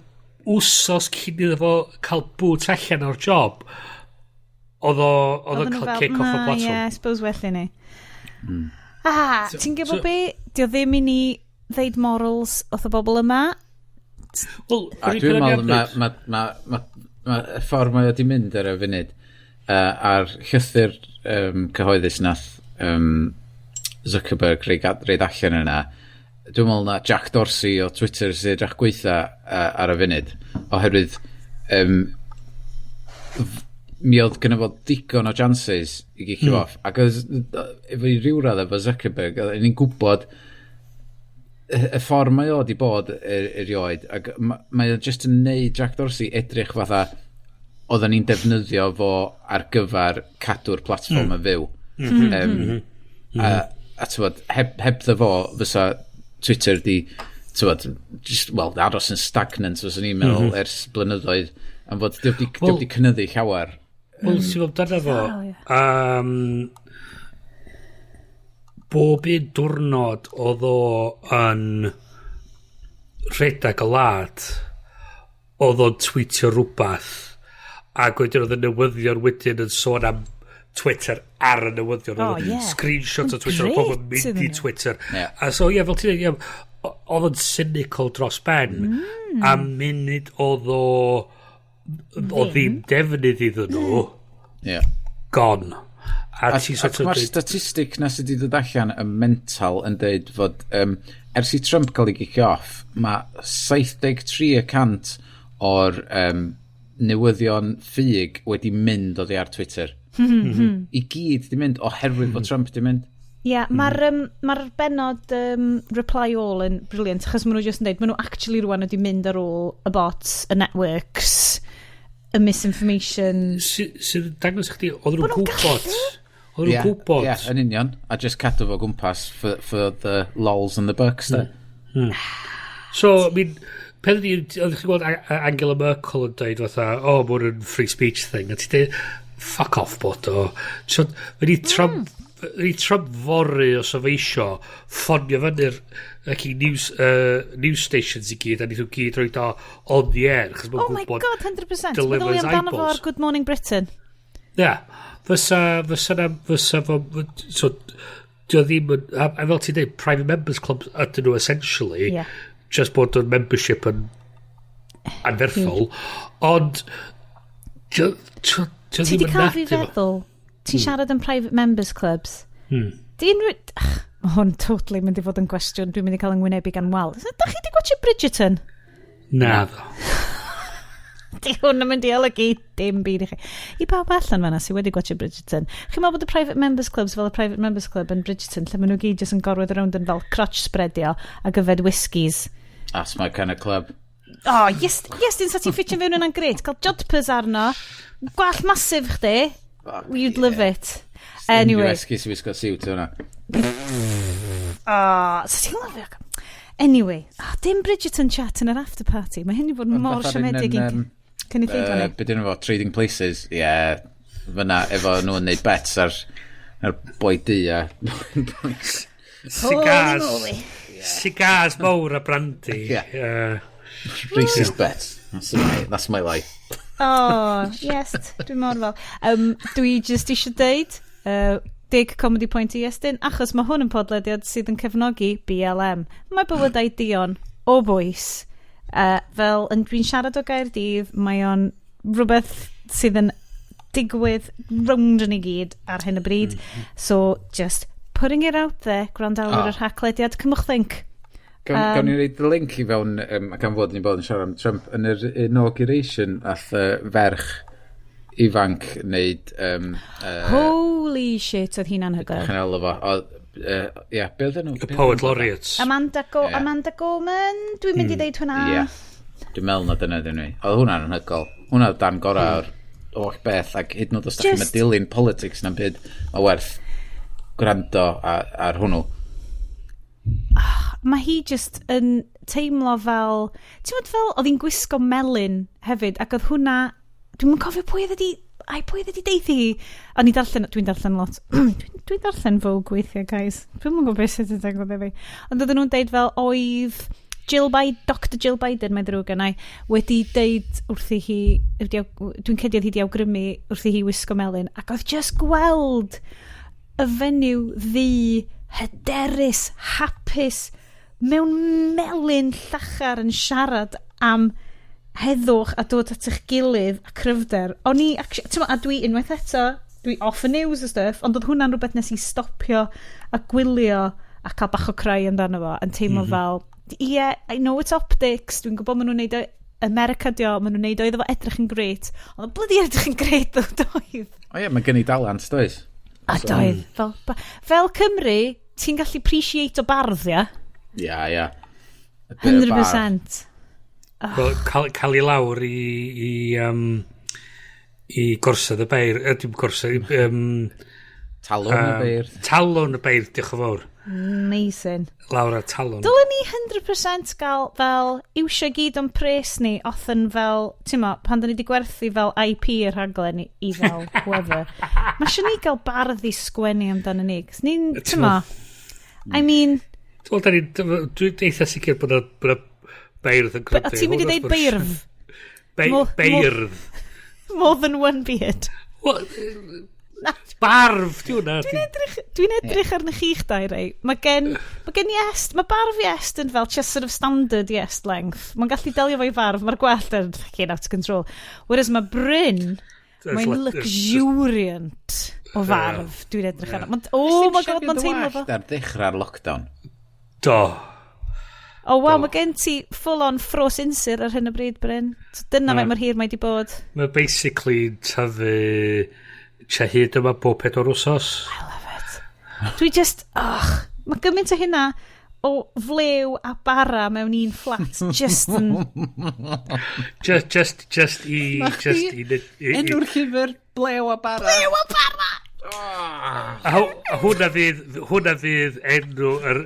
wsos cyn iddo fo cael boot allan o'r job, oedd o'n Oedden nhw cael fel, kick off y "Na, platform. Yeah, I suppose well i ni. Ah, ti'n gwybod be? Dio ddim i ni ddeud morals wrth y bobl yma. Wel, A dwi'n meddwl ma y ffordd mae o di mynd ar y funud a'r llythyr cyhoeddus nath Zuckerberg reid allan yna, dwi'n meddwl na Jack Dorsey o Twitter sy'n edrych gweitha ar y funud, oherwydd mi oedd gynno fo digon o chances i gicio off, ac oedd efo i ryw radd efo Zuckerberg, oedd ni'n gwybod y ffordd mae o di bod erioed, ac mae o just yn neud Jack Dorsey edrych fatha oedden ni'n defnyddio fo ar gyfer cadw'r platfform yn fyw. A t'wod, heb ddo fo, fysa Twitter di, t'wod, just, well, aros yn stagnant, fysa ni'n meddwl, ers blynyddoedd, am fod di, di cynyddu llawer. Wel, ti'n meddwl dyna fo, Diddorol, ie. Bob un diwrnod oedd o yn rhedeg y wlad, oedd o'n tweetio rhywbeth, ac wedyn oedd y newyddion wedyn yn sôn am Twitter ar y newyddion. Oh, Oedd ie. Screenshot o Mae'n Twitter, oedd pobl yn grêt mynd i iddyn nhw. Twitter. Ie. A so, ie, fel ti'n dweud, ie, oedd o'n cynical dros ben. A munud oedd o ddim defnydd iddyn nhw, gone. A A, ti a sort of mae'r dweud, statistic na sydd wedi dod allan yn mental yn deud fod ers i Trump cael ei gicio off, mae 73% o'r newyddion ffug wedi mynd oddi ar Twitter. I gyd di mynd oherwydd fod Trump di mynd. Ie, yeah, mae'r ma benod Reply All yn brilliant, achos maen nhw just yn deud, maen nhw actually rwan wedi mynd ar ôl y bots, y networks, y misinformation. Sydd yn dangos i chdi, oedd nhw'n Bo' nhw'n gwybod. Oedd nhw'n Ie, gwybod. Ie, yn union. A just cadw fo gwmpas for the lols and the bucks, de. So, I mean, peth ydi, oeddech chi'n gweld Angela Merkel yn dweud fatha, "Oh, mae hwn yn free speech thing." A ti'n dweud, "Fuck off bod o." So, wedi Trump, wedi Trump fory os o fe isio, ffonio fyny'r like, news stations i gyd, a nid nhw gyd roed o on the air, chos Oh mae'n my gwybod. God, 100%. Delivers Meddylia amdano fo eyeballs. ar Good Morning Britain. Ia. Yeah. Fysa fo, so, dio ddim yn, a fel ti'n dweud, private members clubs ydyn nhw essentially, just bod yn membership yn anferthol, ond dio Ti ddim di yn cael fi nadu fo. feddwl, ti'n siarad am private members clubs. Di unrhyw... Ach, mae hwn totally mynd i fod yn gwestiwn dwi'n mynd i cael yng ngwynebu gan wal. Da chi di gwatchio Bridgerton? Na ddo. Di hwn yn mynd i olygu dim byd i chi. I bawb allan fanna sydd wedi gwatchio Bridgerton, chi'n meddwl bod y private members clubs fel y private members club yn Bridgerton, lle maen nhw gyd jyst yn gorwedd around yn fel crotch spreadio ac yfed whiskies? That's my kind of club. Oh, yes, dyn sa ti'n ffitio fewn yna'n grêt. Cael jodhpurs arno, gwallt massive chdi. You'd love it. Anyway. Unrhyw esgus i wisgo siwt hwnna. Oh, so ti'n lyfio. Anyway, oh, dim Bridgerton chat yn yr after party. Mae hyn i fod mor Fatha'r un siomedig yn, i'n cynulleidfa ni. Be dyn nhw fo? Trading Places. Ie. Yeah, fyna efo nhw'n neud bets ar boi du a Cigars. Holy moly. Cigars mawr a brandy. Ie. Racist bets. That's my life. Oh, yes, dwi'n mor fel. Dwi just eisiau deud, dig comedy point i Iestyn, achos mae hwn yn podlediad sydd yn cefnogi BLM. Mae bywydau duon o bwys. Fel, yn dwi'n siarad o Gaerdydd, mae o'n rhywbeth sydd yn digwydd rownd yn i gyd ar hyn o bryd. So, just putting it out there, gwrandawyr Oh. yr Haclediad, cymwch think. Gawn ni roid y link i fewn, a gan fod ni bod yn siarad am Trump, yn yr inauguration, ath ferch ifanc wneud Holy shit, oedd hi'n anhygoel. Chi'n alw fo? O, ie, be oedd enw? The Poet Laureates. Amanda, Go Ie. Amanda Gorman, dwi'n mynd i ddeud hwnna. Ie. Dwi'n meddwl na dyna dyn ni. Oedd hwnna'n anhygoel. Hwnna oedd dan gorau o'r holl beth, ac hyd yn oed os da chi'n dilyn politics na'n byd, mae werth gwrando ar hwnnw. Mae hi just yn teimlo fel... Ti'n meddwl fel, oedd hi'n gwisgo melyn hefyd, ac oedd hwnna... Dwi'n yn cofio pwy oedd wedi... Ai, pwy oedd wedi deithi hi? O'n i darllen... Dwi'n darllen lot. Dwi darllen Vogue weithiau, guys. Dwi'n yn gwybod beth sydd yn digwydd i fi. Ond oedden nhw'n deud fel oedd Jill Biden, Dr Jill Biden, mae'n ddrwg gennai, wedi deud wrthi hi, dwi'n credu oedd hi wedi awgrymu wrthi hi wisgo melyn, ac oedd just gweld y fenyw ddu, hyderus, hapus, mewn melyn llachar yn siarad am heddwch a dod at eich gilydd a cryfder. O'n i, t'mo, a dwi unwaith eto, dwi off the news a stuff, ond oedd hwnna'n rhywbeth nes i stopio a gwylio a cael bach o cry amdano fo, yn teimlo fel, ie, yeah, I know it's optics, dwi'n gwybod maen nhw'n neud o, America dio, maen nhw'n neud o iddo fo edrych yn grêt, ond oedd bloody edrych yn grêt ddo, doedd? O ie, mae gen i dalent, does? A doedd, fel Cymru, ti'n gallu appreciate o bardd, ia? Ia. A bit o bar. 100%. Wel, cael ei lawr i Gorsedd y Beirdd, dim gorsedd, Talwrn y Beirdd. Talwrn y Beirdd, diolch yn fawr. Amazing. Lawr a Talwrn. Dylen ni 100% gael fel iwsio gyd o'n pres ni off yn fel, ti'n mo, pan da ni wedi gwerthu fel IP y rhaglen i fel whoever. Mae eisiau ni gael bardd i sgwennu amdano ni. Cos ni'n, ti'n mo, I mean. Wel, da ni, dwi'n eitha sicr bod yna beirdd yn gwrando. O, ti'n mynd i ddeud beirdd? Beirdd. More than one beard. Wel, barf, di hwnna. Dwi'n edrych arnych chi'ch dau, rei. Mae gen Iest, mae barf Iest yn fel just sort of standard Iest length. Mae'n gallu delio fo'i farf, mae'r gwallt yn fucking out of control. Whereas mae Bryn, mae'n luxuriant o farf. Dwi'n edrych arno. Oh my God, mae'n teimlo fel. Ar ddechrau'r lockdown. Do. Oh wow, mae gen ti full on ffros insir ar hyn o bryd, Bryn. So dyna faint mor hir mae di bod. Mae basically tyfu tua hyd yma bob 4 wsos. I love it. Dwi just, och, mae gymaint o hynna o flew a bara mewn un fflat. Just yn. Just i Enw'r llyfr, Blew a Bara. Blew a Bara! A hwnna fydd enw yr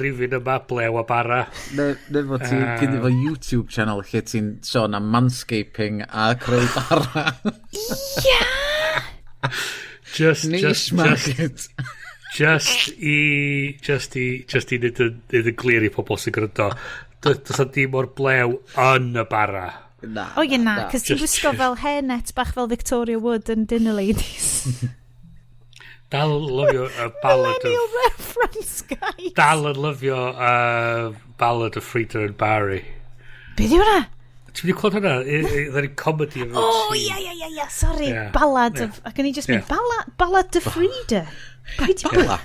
rifyn yma, Blew a Bara. Ne fod ti'n uh, efo YouTube channel lle ti'n sôn am manscaping a creu bara. Yeah! Niche market. Just i neud yn glir i pobl sy'n gwrando. Does na dim o'r blew yn y bara. Na. O ie na, cos ti'n gwisgo fel hairnet bach fel Victoria Wood yn Dinner Ladies. Dal yn lyfio y ballad Millennial of reference, guys. Dal yn lyfio Ballad of Frida and Barry. Be di hwnna? Ti'n mynd i clywed hwnna? Dda ni'n comedy efo Oh, ti. ie, sorry. Ballad of. Ac o'n i just mynd, Ballad of Frida. Pwy di Bala.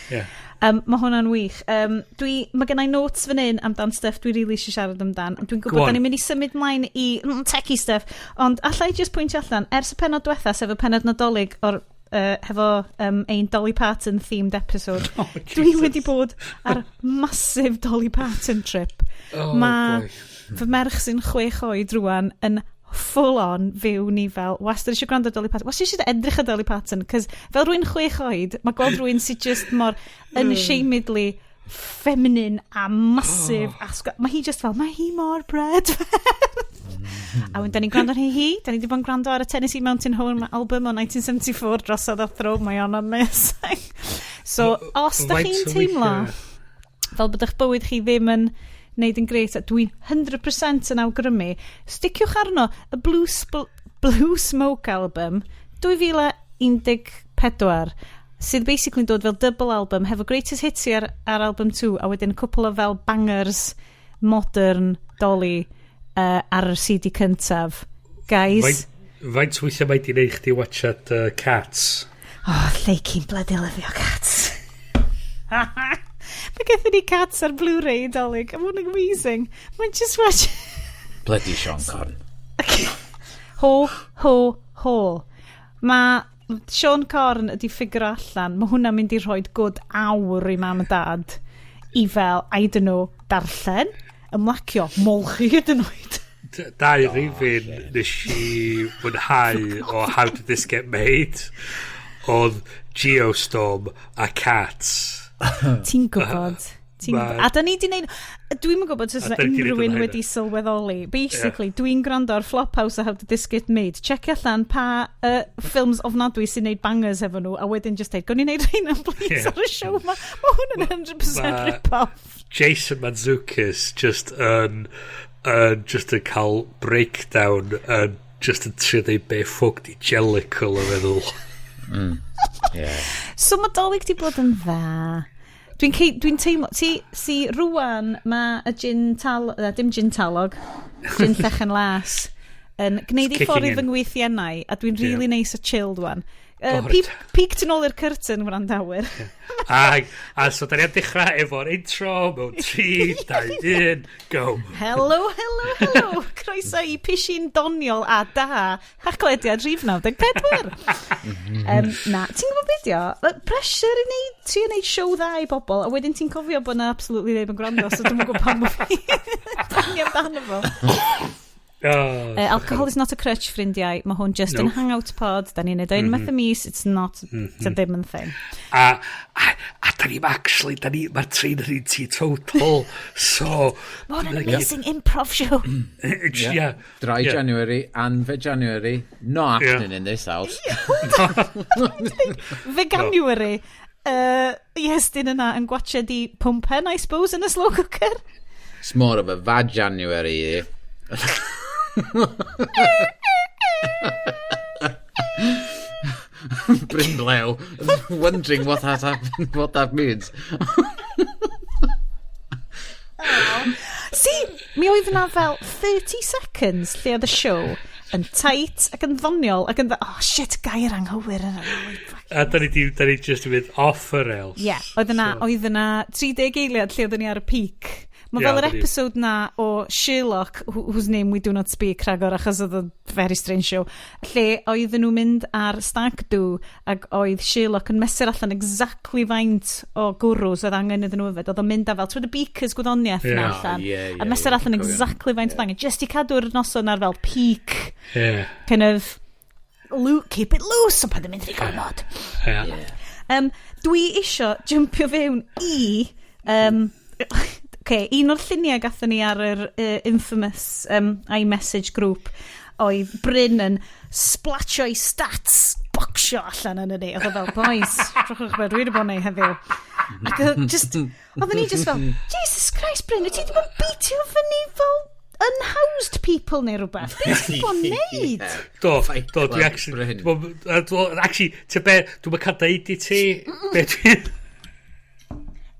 Yeah. Mae hwnna'n wych. Mae gennau notes fan hyn amdan stuff dwi really eisiau siarad amdan. Dwi'n Go gwybod on. da ni'n mynd i symud mlaen i techie stuff, ond allai just pwyntio allan, ers y penod diwetha, sef y penod Nadolig o'r hefo ein Dolly Parton themed episode, Oh, dwi Jesus. wedi bod ar massive Dolly Parton trip. Oh, Mae boy. fy merch sy'n 6 oed rwan yn full on fyw ni fel, wastad eisiau gwrando ar Dolly Parton, wastad eisiau edrych ar Dolly Parton, cos fel rwy'n 6 oed, mae gweld rhywun sydd just mor unashamedly feminine a massive, a mae hi just fel, mae hi mor brydferth. A wedyn, da ni'n gwrando ar hi, da ni wedi bod yn gwrando ar y Tennessee Mountain Home album o 1974 drosodd a thro, mae o'n amazing. So, os da Faint chi'n o teimlo weithiau fel bod eich bywyd chi ddim yn neud yn grêt, a dwi'n 100% yn awgrymu, sticiwch arno y Blue Smoke album 2014 sydd basically yn dod fel double album hefo greatest hits ar album 2 a wedyn cwpl o fel bangers modern Dolly ar y CD cyntaf. Guys, Faint weithiau mae di neud chdi watchad Cats? Oh, lleicyn bloody lyfio Cats. Mae gaethon ni Cats ar Blu-ray, Dolig. Mae hwn yn amazing. Mae'n just watch. Bloody Sean Corn. Ho, ho, ho. Mae Sean Corn ydi ffigur allan. Mae hwnna'n mynd i rhoi good awr i mam a dad i fel, I don't know, darllen, ymlacio, molchi hyd yn oed. Dau rifyn nes i fwynhau o How Did This Get Made oedd Geostorm a Cats. Ti'n gwybod. Ti'n gwybod. A da ni di neud. Dwi'm yn gwybod os A yna da ni 'di neud unrhyw un hwnna. wedi sylweddoli. Basically, dwi'n gwrando ar Flophouse a How Did This Get Made. Checio allan pa films ofnadwy sy'n neud bangers efo nhw, a wedyn just deud, "Gwn i neud rheina, please, ar y show ma." Mae hwn yn 100% rip-off. Jason Mantzoukas just yn cael breakdown yn just yn trio deud be ffwc di Jellicle yn feddwl. Yeah. So mae Dolig di bod yn dda. Dwi'n teimlo, ti, si rwan mae y gin tal, dim gin talog, gin llechen las, yn gwneud ei It's ffordd i kicking fy in. ngwythiennau, a dwi'n really nice a chilled one. Oh, Peek tu nôl i'r curtain, wrandawyr. A so da ni am dechrau efo'r intro mewn 3, 2, 1, go. Hello, hello, hello. Croeso i Pishin Doniol a da, Haclediad rhif 94. Na, ti'n gwybod beth o? Like, pressure i neud, trio neud show dda i bobl, a wedyn ti'n cofio bod na absolutely neb yn gwrando, so dwi'n gwybod pam bod fi poeni amdano fo. Oh, Alcohol is not a crutch, ffrindiau. Mae hwn just yn Nope. hangout pod. Da ni'n neud o unwaith y mis. It's not, it's a ddim yn thing. A da ni'n actually, da ni, mae'r train yn un teetotal, so. Mae hwn yn amazing improv show. Yeah. Dry January and Veganuary. Not happening in this house. Veganuary. Iestyn yna yn gwatchad i pwmpen, I suppose, yn y slow cooker. It's more of a bad January here. Bryn Blew, wondering what that, happened, what that means. See, mi oedd yna fel 30 seconds lle oedd y show yn tight ac yn ddoniol ac yn oh shit, gair anghywir yna. A da ni, di, da ni just yn mynd off y rails. Ie, yeah, oedd yna, so. Oedd yna 30 eiliad lle oedden ni ar y peak. Mae fel yr episode na o Sherlock, whose name we do not speak rhagor, achos oedd o'n very strange show, lle oedden nhw'n mynd ar stag do ac oedd Sherlock yn mesur allan exactly faint o gwrws oedd angen iddyn nhw yfed. Oedd o'n mynd â fel, ti'n y beakers gwyddoniaeth na allan, a mesur allan exactly faint oedd angen, just i cadw'r noson ar fel peak, kind of, keep it loose, ond pan ddim mynd rhy gormod. Dwi isio jumpio fewn i... Okay, un o'r lluniau gathon ni ar yr infamous iMessage group oedd Bryn yn splatio i stats bocsio allan yn y ni. Oedd o fel, boys, drychwch be dwi wedi bod yn neud heddiw. Ac oedd just, oedden ni just fel, Jesus Christ, Bryn, wyt ti wedi bod yn beatio fyny fel unhoused people neu rhywbeth? Be ti wedi bod yn neud? Do, Fight do, dwi Club actually... Bryn. Actually, ti'n be, dwi'n cael deud i ti, be dwi...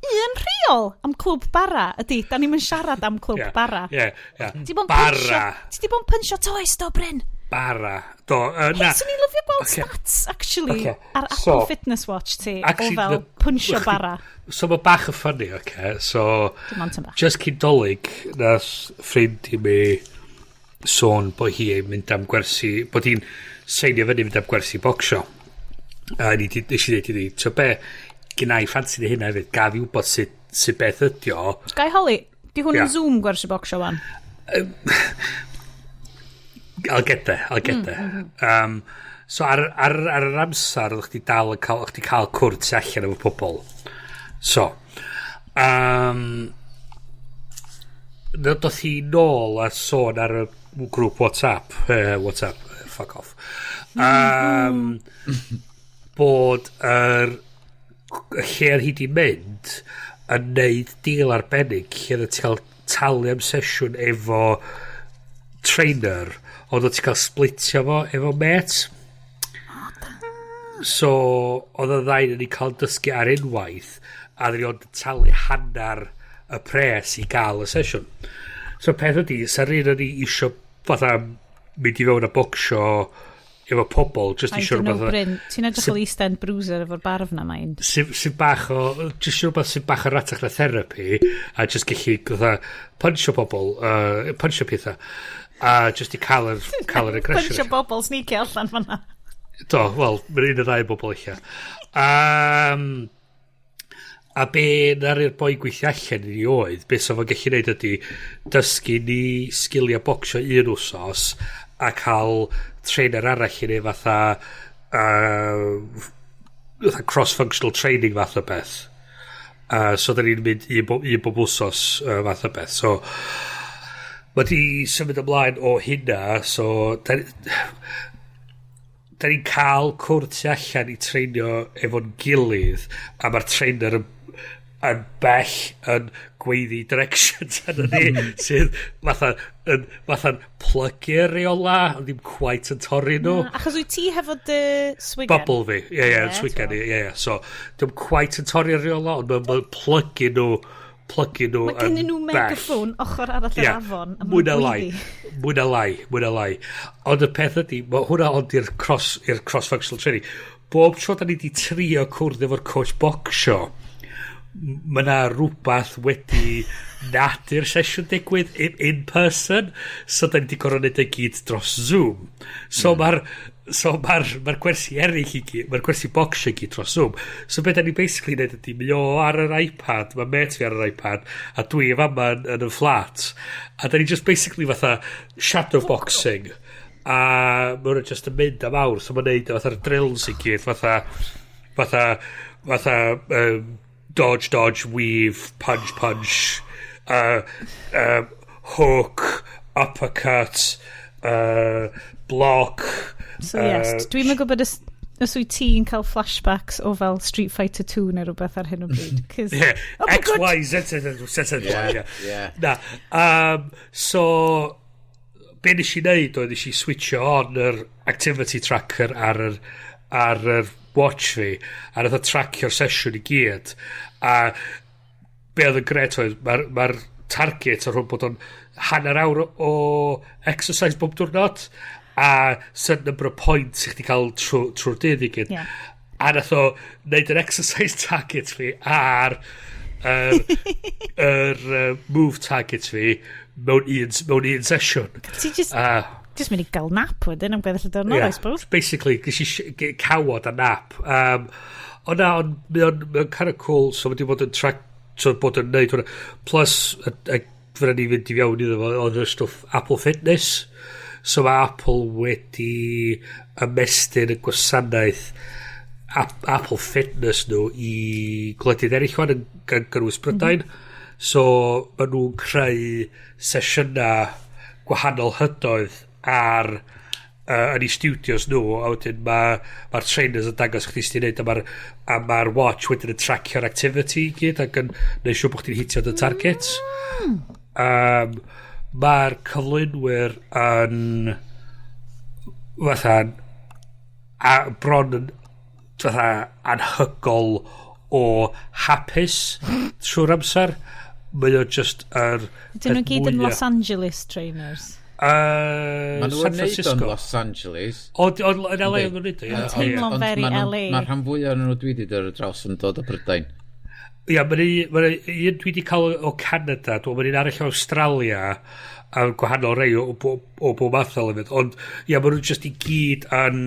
Un rheol am Clwb Bara ydy, da ni'n siarad am Clwb Bara. Ie, ie. Ti 'di bod yn Bara. pynsio, ti 'di bod yn pynsio toes, do, Bryn? Bara. Do, Hey, na. swn i'n lyfio gweld Ocê. stats, actually, Ocê, ar Apple so- Fitness Watch ti, o Actually, fel pynsio bara. So mae bach yn funny, oce. So, Dim ond yn bach. just cyn Dolig, nath ffrind i mi sôn bod hi yn mynd am gwersi, bod hi'n seinio fyny mynd am gwersi bocsio. A ni di, nes i dweud iddi, ti'n be, gynna i ffansi ni hynna hefyd, gaf i wybod sut beth ydi o. Gai holi, di hwn yn Ie. Zoom gwersi bocsio wan? I'll get there, I'll get there. So ar yr amser, oeddech chdi dal yn cael, oeddech chdi cael cwrdd tu allan efo pobl. So, doth hi nôl a sôn ar y grŵp WhatsApp, WhatsApp, fuck off, bod yr lle oedd hi di mynd yn neud deal arbennig lle oedd ti'n cael talu am sesiwn efo trainer, ond oedd ti'n cael splitio fo efo met. So, oedd y ddau yn ei cael dysgu ar unwaith, a oedden ni ond yn talu hanner y pres i gael y sesiwn. So, peth ydi, sa'r un o'n i isio fatha mynd i fewn a bocsio efo pobl, just I isio don't know, rhywbeth Bryn, ti'n edrych fel East End Bruiser efo'r barf na, mind. Sy'n bach o, just rhywbeth sy'n bach o ratach na therapy, a just gallu fatha punchio pobl, punchio pethau, a just i cael yr aggression. Punchio bobl sneaky allan fanna. Do, wel, mae'n un o ddau bobl eich. A be na'r boi gweithio allan i ni oedd, be sa fo'n gallu neud ydy dysgu ni sgiliau bocsio un wsos a cael trainer arall i ni fatha cross-functional training fath o beth. So da ni'n mynd un bob wsos fath o beth. So, mae di symud ymlaen o hynna, so da ni'n cael cwrdd tu allan i treinio efo'n gilydd, a mae'r trainer yn bell yn gweiddi directions arno ni, sydd fatha'n plygu'r reola, ond ddim quite yn torri nhw. Na, achos wyt ti hefo dy swigen? Bubble fi, ie, Ie, swigen t'mo. i, ie. So, dim quite yn torri'r reola, ond mae'n ma plygu nhw Mae gen yn nhw bell. megaphone ochr arall yr afon. A Mwy ma'n na lai. gweiddi. Mwy na lai, mwy na lai. Ond y peth ydy, mae hwnna ond i'r cross-functional training. Bob tro da ni di trio cwrdd efo'r coach bocsio, mae yna rhywbeth wedi nadu'r sesiwn digwydd in person, so da ni di gorfod neud e gyd dros Zoom. So mae'r ma gwersi eraill i gyd, mae'r gwersi bocsio i gyd dros Zoom. So beth da ni basically neud ydy, mae o ar yr iPad, mae mate fi ar yr iPad, a dwi efo yma yn y flat. A da ni just basically fatha shadow boxing. A mae hwnna just yn mynd am awr, so mae'n neud fatha'r drills i gyd, fatha dodge, dodge, weave, punch, punch, hook, uppercut, block. So yes, dwi'n yn gwybod Os wyt ti'n cael flashbacks o fel Street Fighter 2 neu rhywbeth ar hyn o bryd. 'Cause, Yeah. Oh my X, God. Y, Z, Z, Z, Z, Z, Y, yeah. Na. So, be nes i wneud oedd nes i switcho on yr activity tracker ar yr watch fi, a nath o tracio'r sesiwn i gyd. A be oedd yn gret oedd, mae'r ma target ar hwn bod o'n hanner awr o exercise bob diwrnod, a certain number of points i chdi cael trwy'r dydd i gyd. A nath o wneud yr exercise target fi a'r yr move target fi mewn un sesiwn. Ti just, just mynd i gael nap wedyn am gweddill y diwrnod, I suppose. Basically, ges i cawod a nap. Ond na, ond mae o'n kind of cool, so mae wedi bod yn track, so bod yn neud hwnna. Plus, a fydd ni fynd i fewn iddo fo, oedd y stwff Apple Fitness. So mae Apple wedi ymestyn y gwasanaeth Apple Fitness nhw i gwledydd eraill wan yn gan gynnwys Brydain. So maen nhw'n creu sesiynau gwahanol hydoedd ar yn eu studios nhw, a wedyn mae'r ma trainers yn dangos chdi sydd wneud, a ma watch wedyn yn tracio'r activity i gyd ac yn neud siŵr bod chdi'n hitio dy targets. Mae'r cyflwynwyr yn fatha a bron yn fatha anhygol o hapus trwy'r amser. Mae o just yr Ydyn nhw peth gyd yn mwya- Los Angeles trainers? Maen nhw'n San neud o'n Francisco. Los Angeles. O, yn LA oedd nhw'n neud o, ie. Ond- Teimlo'n ond very LA. Mae'r rhan fwyaf ohonyn nhw dwi wedi dod ar draws yn dod o Brydain. Ia, mae'n un, ma un dwi wedi cael o Canada, dwi'n mae'n un arall o Australia, a gwahanol rei o bob math o lefydd. Ond, ia, maen nhw just i gyd yn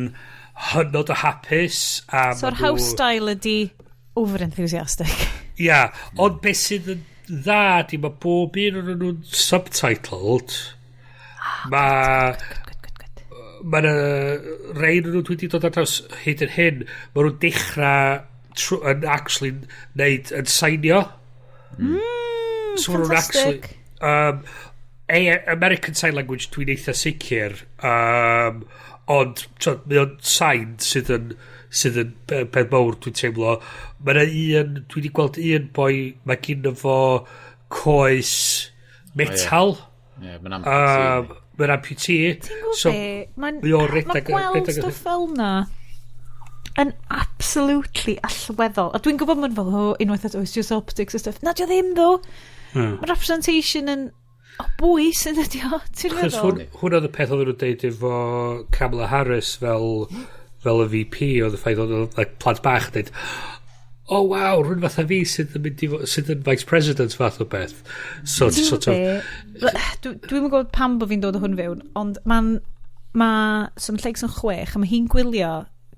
hynod o hapus. A So'r ma' nhw- house style ydi over-enthusiastic. Ia, ond beth sydd yn dda di, mae bob un o'n nhw'n subtitled. Mae Good, good, good. Mae yna rei nhw dwi wedi dod ar draws hyd yn hyn, mae nhw'n dechrau yn actually neud yn signio. So ma' nhw'n actually Fantastic. American Sign Language dwi'n eitha sicr, ond t'od, mae o'n sign sydd yn peth mawr dwi'n teimlo. Mae yna un, dwi wedi gweld un boi, mae gynno fo coes metal. Ie, mae'n amputee. Mae'n amputee. Ti'n gwybod So, be? Mae'n mae o'n ma redag gweld stwff fel na yn absolutely allweddol. A dwi'n gwybod mae'n fel, oh, unwaith eto, it's just optics a stuff. Na, dio ddim, ddo. Mae representation yn o bwys yn ydi o. Ti'n Chos meddwl? hwn oedd y peth oedden nhw'n deud efo Kamala Harris fel y VP, oedd y ffaith oedd like, plant bach yn deud, "Oh wow, rhywun fatha fi sydd yn mynd i sydd yn vice president," fath o beth. So, Ti'n sort of, gwybod be? Dwi'm yn gwybod pam bod fi'n dod o hwn fewn, ond mae'n... Ma, so mae Llegs yn 6, a mae hi'n gwylio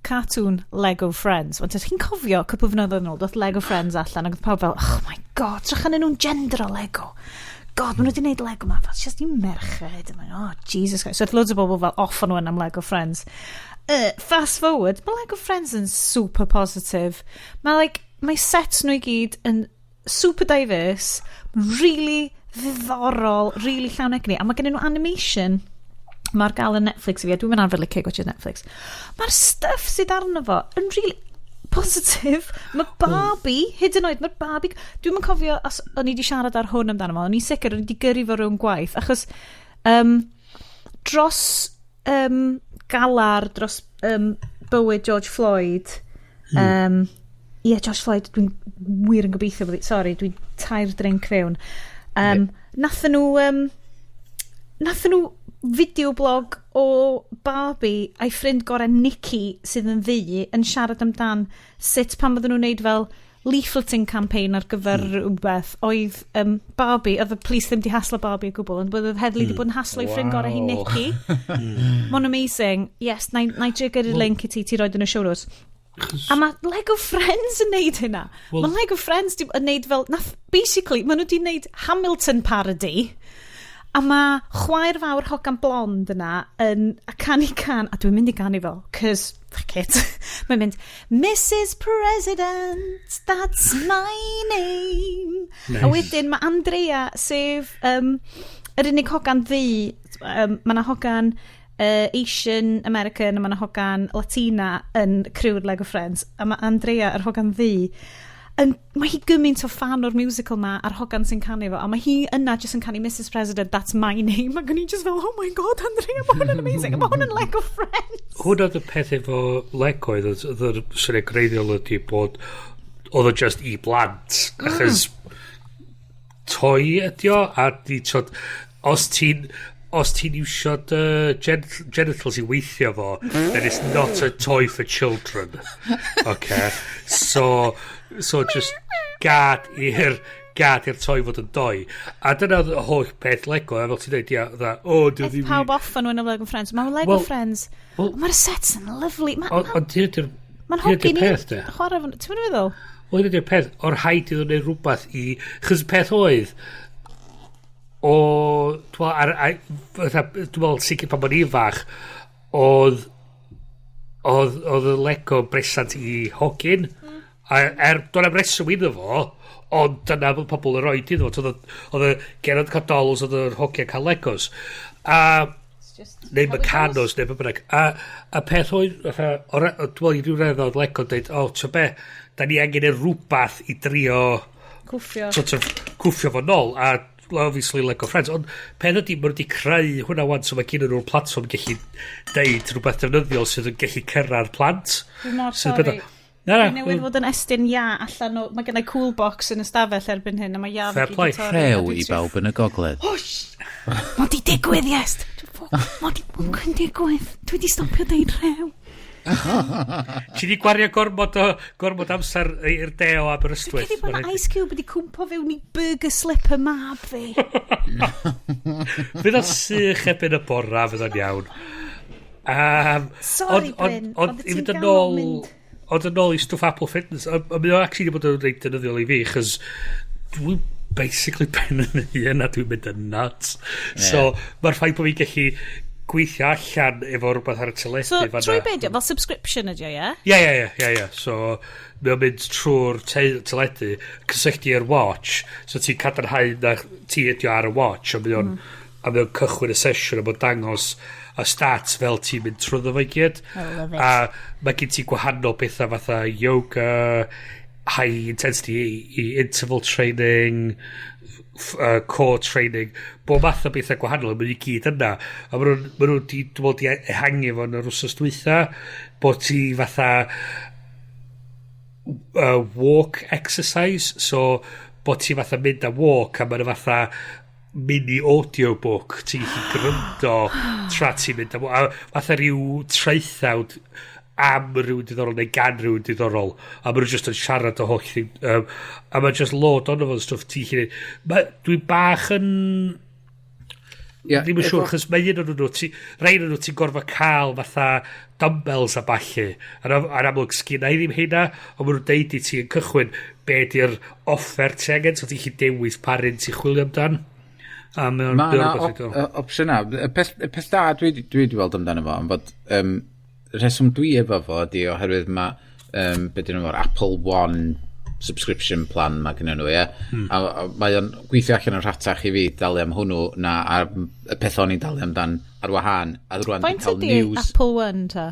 cartoon Lego Friends. Ond chi'n cofio, cwpl o flynyddoedd yn ôl, doth Lego Friends allan, ac oedd pawb fel, "Oh my God, drych arnyn nhw'n gender o Lego. God, maen nhw wedi gwneud Lego ma, fel, just i merched." I'm like, "Oh, Jesus Christ." So oedd loads o bobl fel off on one am Lego Friends. Fast forward, mae Lego Friends yn super positive. Mae like, mae sets nhw i gyd yn super diverse, really ddiddorol, really llawn egni. A mae gen nhw animation mae'r gael yn Netflix i fi, a dwi'n mynd arfer licio gwatchio Netflix. Mae'r stuff sydd arno fo yn really positif. Mae Barbie, hyd yn oed, mae'r Barbie. Dwi'n yn cofio, os o'n i wedi siarad ar hwn amdano fo, o'n i'n sicr, o'n i wedi gyrru fo rhwng gwaith, achos dros galar, dros bywyd George Floyd, ie, yeah, George Floyd, dwi'n wir yn gobeithio bod, sorry, dwi'n tair drink fewn. Nathon nhw video blog o Barbie a'i ffrind gorau Nikki sydd yn ddu yn siarad amdan sut pan bydden nhw'n neud fel leafleting campaign ar gyfer rhywbeth oedd Barbie, oedd y police ddim di haslo Barbie o gwbl, ond oedd heddlu di bod yn haslo ei ffrind gorau hi Nikki. Mae'n amazing. Yes, na i drio gyrru'r link i ti, ti roed yn y show notes. A mae Lego Friends yn neud hynna. Wel- Mae Lego Friends di, yn neud fel... Nath, basically, maen nhw di neud Hamilton parody. A mae chwaer fawr hogan blond yna yn a canu can, a dwi'n mynd i ganu fo, cos, fuck it. Mae'n mynd, "Mrs President, that's my name." Nice. A wedyn mae Andrea, sef yr unig hogan ddu, mae yna hogan Asian American a mae yna hogan Latina yn crew'r Lego Friends. A mae Andrea, yr hogan ddu, yn, mae hi gymaint o fan o'r musical ma a'r hogan sy'n canu fo, a mae hi yna just yn canu "Mrs President, that's my name", ac o'n i just fel, "Oh my God, Andrea, mae hwn yn amazing, mae hwn yn Lego Friends." Hwn oedd y peth efo Lego oedd yr syniad greiddiol ydy bod oedd o just i blant, achos toy ydi o, a di tod, os ti'n iwsio dy genitals i weithio fo, then it's not a toy for children. Okay. So just gad i'r toy fod yn doi. A dyna oedd y holl peth Lego, a fel ti'n dweud, ia, dda, o, dwi Aeth ddim. pawb off yn nhw yn Lego Friends. Mae Lego Friends, mae'r sets yn lovely. Ond hyn ydy'r Mae'n hyn ydy'r hogyn i peth, de. chwarae fo. Ti'n mynd i feddwl? Wel, hyn ydy'r peth, o'r rhaid iddyn nhw wneud rhywbeth i. Chos y peth oedd, o... Dwi'n meddwl, fatha, dwi'n meddwl sicr pan o'n i'n fach, oedd y Lego bresant i hogyn. A do'n am reswm iddo fo, ond dyna bod pobl yn rhoi iddo fo. Oedd y genod cael dolls, oedd yr hogiau cael Legos. A neu Mecanos neu be bynnag. A peth oedd, fatha, dwi'n meddwl i ryw radd oedd Lego yn dweud, "O, ti'n be, da ni angen ei rhywbeth i drio Cwffio. sort of cwffio fo nôl," a obviously Lego Friends, ond peth ydy, maen nhw wedi creu hwnna wan, so mae gen nhw'r platform gallu deud rhywbeth defnyddiol sydd yn gallu cyrraedd plant. Dwi'n mor Sydd sorry. Na, na, Dwi newydd fod yn estyn ia allan o. Mae gennau cool box yn y stafell erbyn hyn, a mae ia Fair play. Rhew i bawb yn y gogledd. Mae di digwydd, yes! Mae di fucking digwydd. Dwi di stopio deud rhew. Ti di gwario gormod amser i'r de o Aberystwyth. Credu bod Ma' na rhaid- Ice Cube wedi cwmpo fewn i burger slip y mab fi. Fydd o'n sych erbyn y bora, fydd o'n iawn. Sorry, Bryn, Ond oeddet i ti'n fynd yn ganol ôl mynd. Ond yn ôl i stwff Apple Fitness, a mae o actually wedi bod yn reit defnyddiol i fi, chos dwi'n basically pen yn hun a dwi'n mynd yn nuts. So, mae'r ffaith bod fi'n gallu gweithio allan efo rhywbeth ar y teledu So, fan'na. trwy beidio, fel subscription ydi o, ie? Ie. So, mae o'n mynd trwy'r teledu, cysylltu i'r watch, so ti'n cadarnhau na ti ydi o ar y watch, a mae o'n cychwyn y sesiwn a mae'n dangos y stats fel ti'n mynd trwyddo fo i gyd. I love it. A mae gen ti gwahanol bethau fatha yoga, high intensity i interval training, core training, bob math o bethau gwahanol, maen nhw i gyd yna. A maen nhw di, dwi'n meddwl, di ehangu fo yn yr wsos dwytha, bod ti fatha walk exercise, so bod ti fatha mynd a walk, a maen nhw fatha mini audiobook ti'n gallu gryndo tra ti'n mynd am, a fatha rhyw traethawd am rhywun diddorol neu gan rhywun diddorol a maen nhw just yn siarad o holl thing, a mae'n just load ono fo'n stwff ti'n gallu neud. Dwi bach yn ddim yn siŵr, chos mae un o'n nhw, rai o'n nhw ti'n gorfod cael fatha dumbbells a ballu. A'n amlwg sgynna i ddim heina, ond maen nhw'n deud i ti yn cychwyn be di'r offer ti angen, so ti'n gallu dewis pa un ti'n chwilio amdan. A mae o'n Mae mae o'n yna rhywbeth opsiynau. Y peth da dwi wedi weld amdano fo, ond bod rheswm dwi efo fo ydi oherwydd mae, be dyn nhw, Apple One subscription plan mae gen nhw, ie. A mae o'n gweithio allan yn rhatach i fi dalu am hwnnw na ar y peth o'n i'n dalu amdan ar wahân. A rwan dwi'n Faint cael ydi news. Apple One, ta?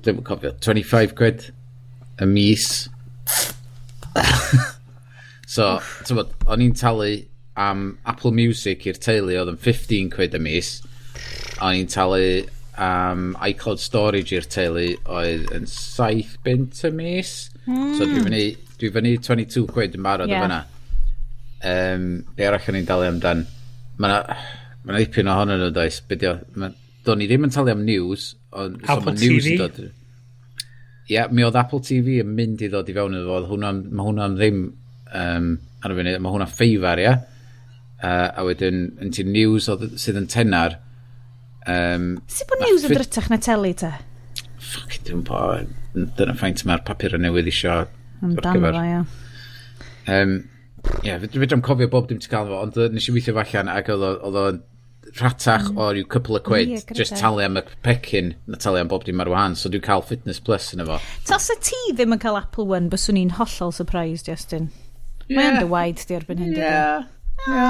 Dwi'n cofio, 25 quid y mis. So, ti'n bod, o'n i'n talu am Apple Music i'r teulu oedd yn 15 quid y mis. O'n i'n talu am iCloud storage i'r teulu oedd yn 7 bunt y mis. So dwi fyny 22 quid yn barod o fyna. Be arall o'n i'n dalu amdan? Mae na, ma na ddipyn ohonyn nhw, does? Be di o? Do'n i ddim yn talu am news, ond so Apple ma' news TV? yn dod. Ie, yeah, mi oedd Apple TV yn mynd i ddod i fewn iddo fo. Oedd hwnna'n, mae hwnna'n ddim ar y funud, mae hwnna ffeifar, ie. A wedyn, yn ti news oedd, sydd yn tenar. Sut bod news yn drytach na teli, te? Fuck, dwi'n po, dyna ffaint mae'r papur newydd isio ar Amdano gyfer. fo, ie. Ie, fedrai'm cofio bob dim ti'n cael fo, ond nes i weithio fo allan ac oedd o'n rhatach o ryw couple of quid, Ie, gyda just te. talu am y pecyn, na talu am bob dim ar wahân, so dwi'n cael Fitness Plus yn efo. Tasa ti ddim yn cael Apple One, byswn i'n hollol surprised, Justin. Mae yn dy waed di erbyn hyn, dydy? Ie.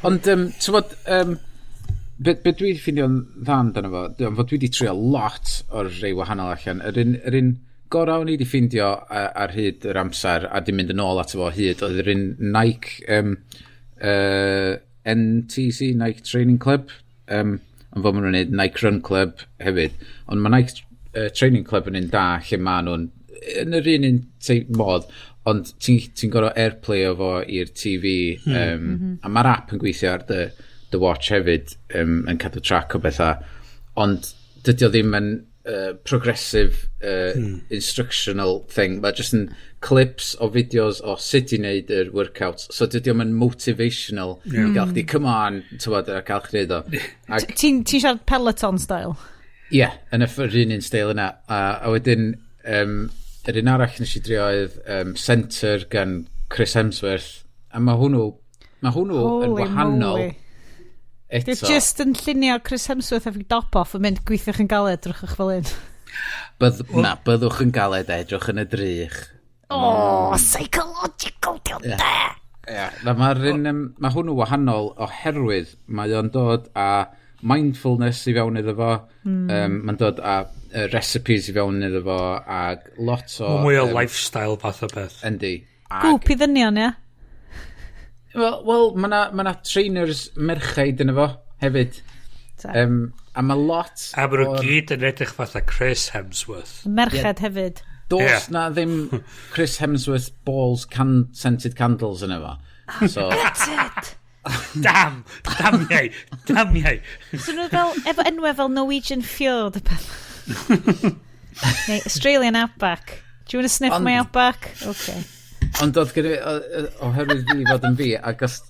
Ond, ti'n bod, Be dwi wedi ffeindio'n dda amdano fo, fod dwi wedi trio lot o'r rei wahanol allan. Yr un gorau o'n i wedi ffeindio ar hyd yr amser a di mynd yn ôl ato fo hyd, oedd yr un Nike NTC, Nike Training Club, ond fod maen nhw'n neud Nike Run Club hefyd. Ond mae Nike Training Club yn un da lle maen nhw'n yn yr un modd, ond ti'n ti gorfod AirPlay o fo i'r TV, a mae'r app yn gweithio ar dy watch hefyd, yn cadw track o bethau, ond dydy o ddim yn progressive instructional thing. Mae just yn clips o fideos o sut i wneud yr workouts. So dydy o'm yn motivational i gael chdi, "Come on," tywod, a gael chdi neud o. Ac, Ti'n siarad Peloton style? Ie, yeah, yn y yr un steil yna. A wedyn, yr un arall nes i drio oedd Centr gan Chris Hemsworth. A mae hwnnw yn Holy wahanol moly. eto. Di just yn llunio Chris Hemsworth efo dop off yn mynd, "Gweithiwch yn galed, drychwch fel un." Na, "Byddwch yn galed, edrych yn y drych." Oh, psychological, diolch de. Ie, na, ma hwnnw wahanol oherwydd mae o'n dod â mindfulness i fewn iddo fo. Mae'n dod â recipes i fewn iddo fo a lot o Mwy o lifestyle fath o beth. Yndi. Grŵp i ddynion, ie? Wel, mae na, ma na trainers merchaid yno fo hefyd. A mae lot A maen nhw gyd yn edrych fatha Chris Hemsworth. Merched hefyd. Does na ddim Chris Hemsworth balls scented candles yno fo. So, Gutted! Dam! Damiau! Damiau! So nhw fel, efo enwau fel Norwegian Fjord a peth. Neu Australian Outback. Do you want to sniff my Outback? Okay. Ond oedd gyda, oherwydd fi fod yn fi, ac os...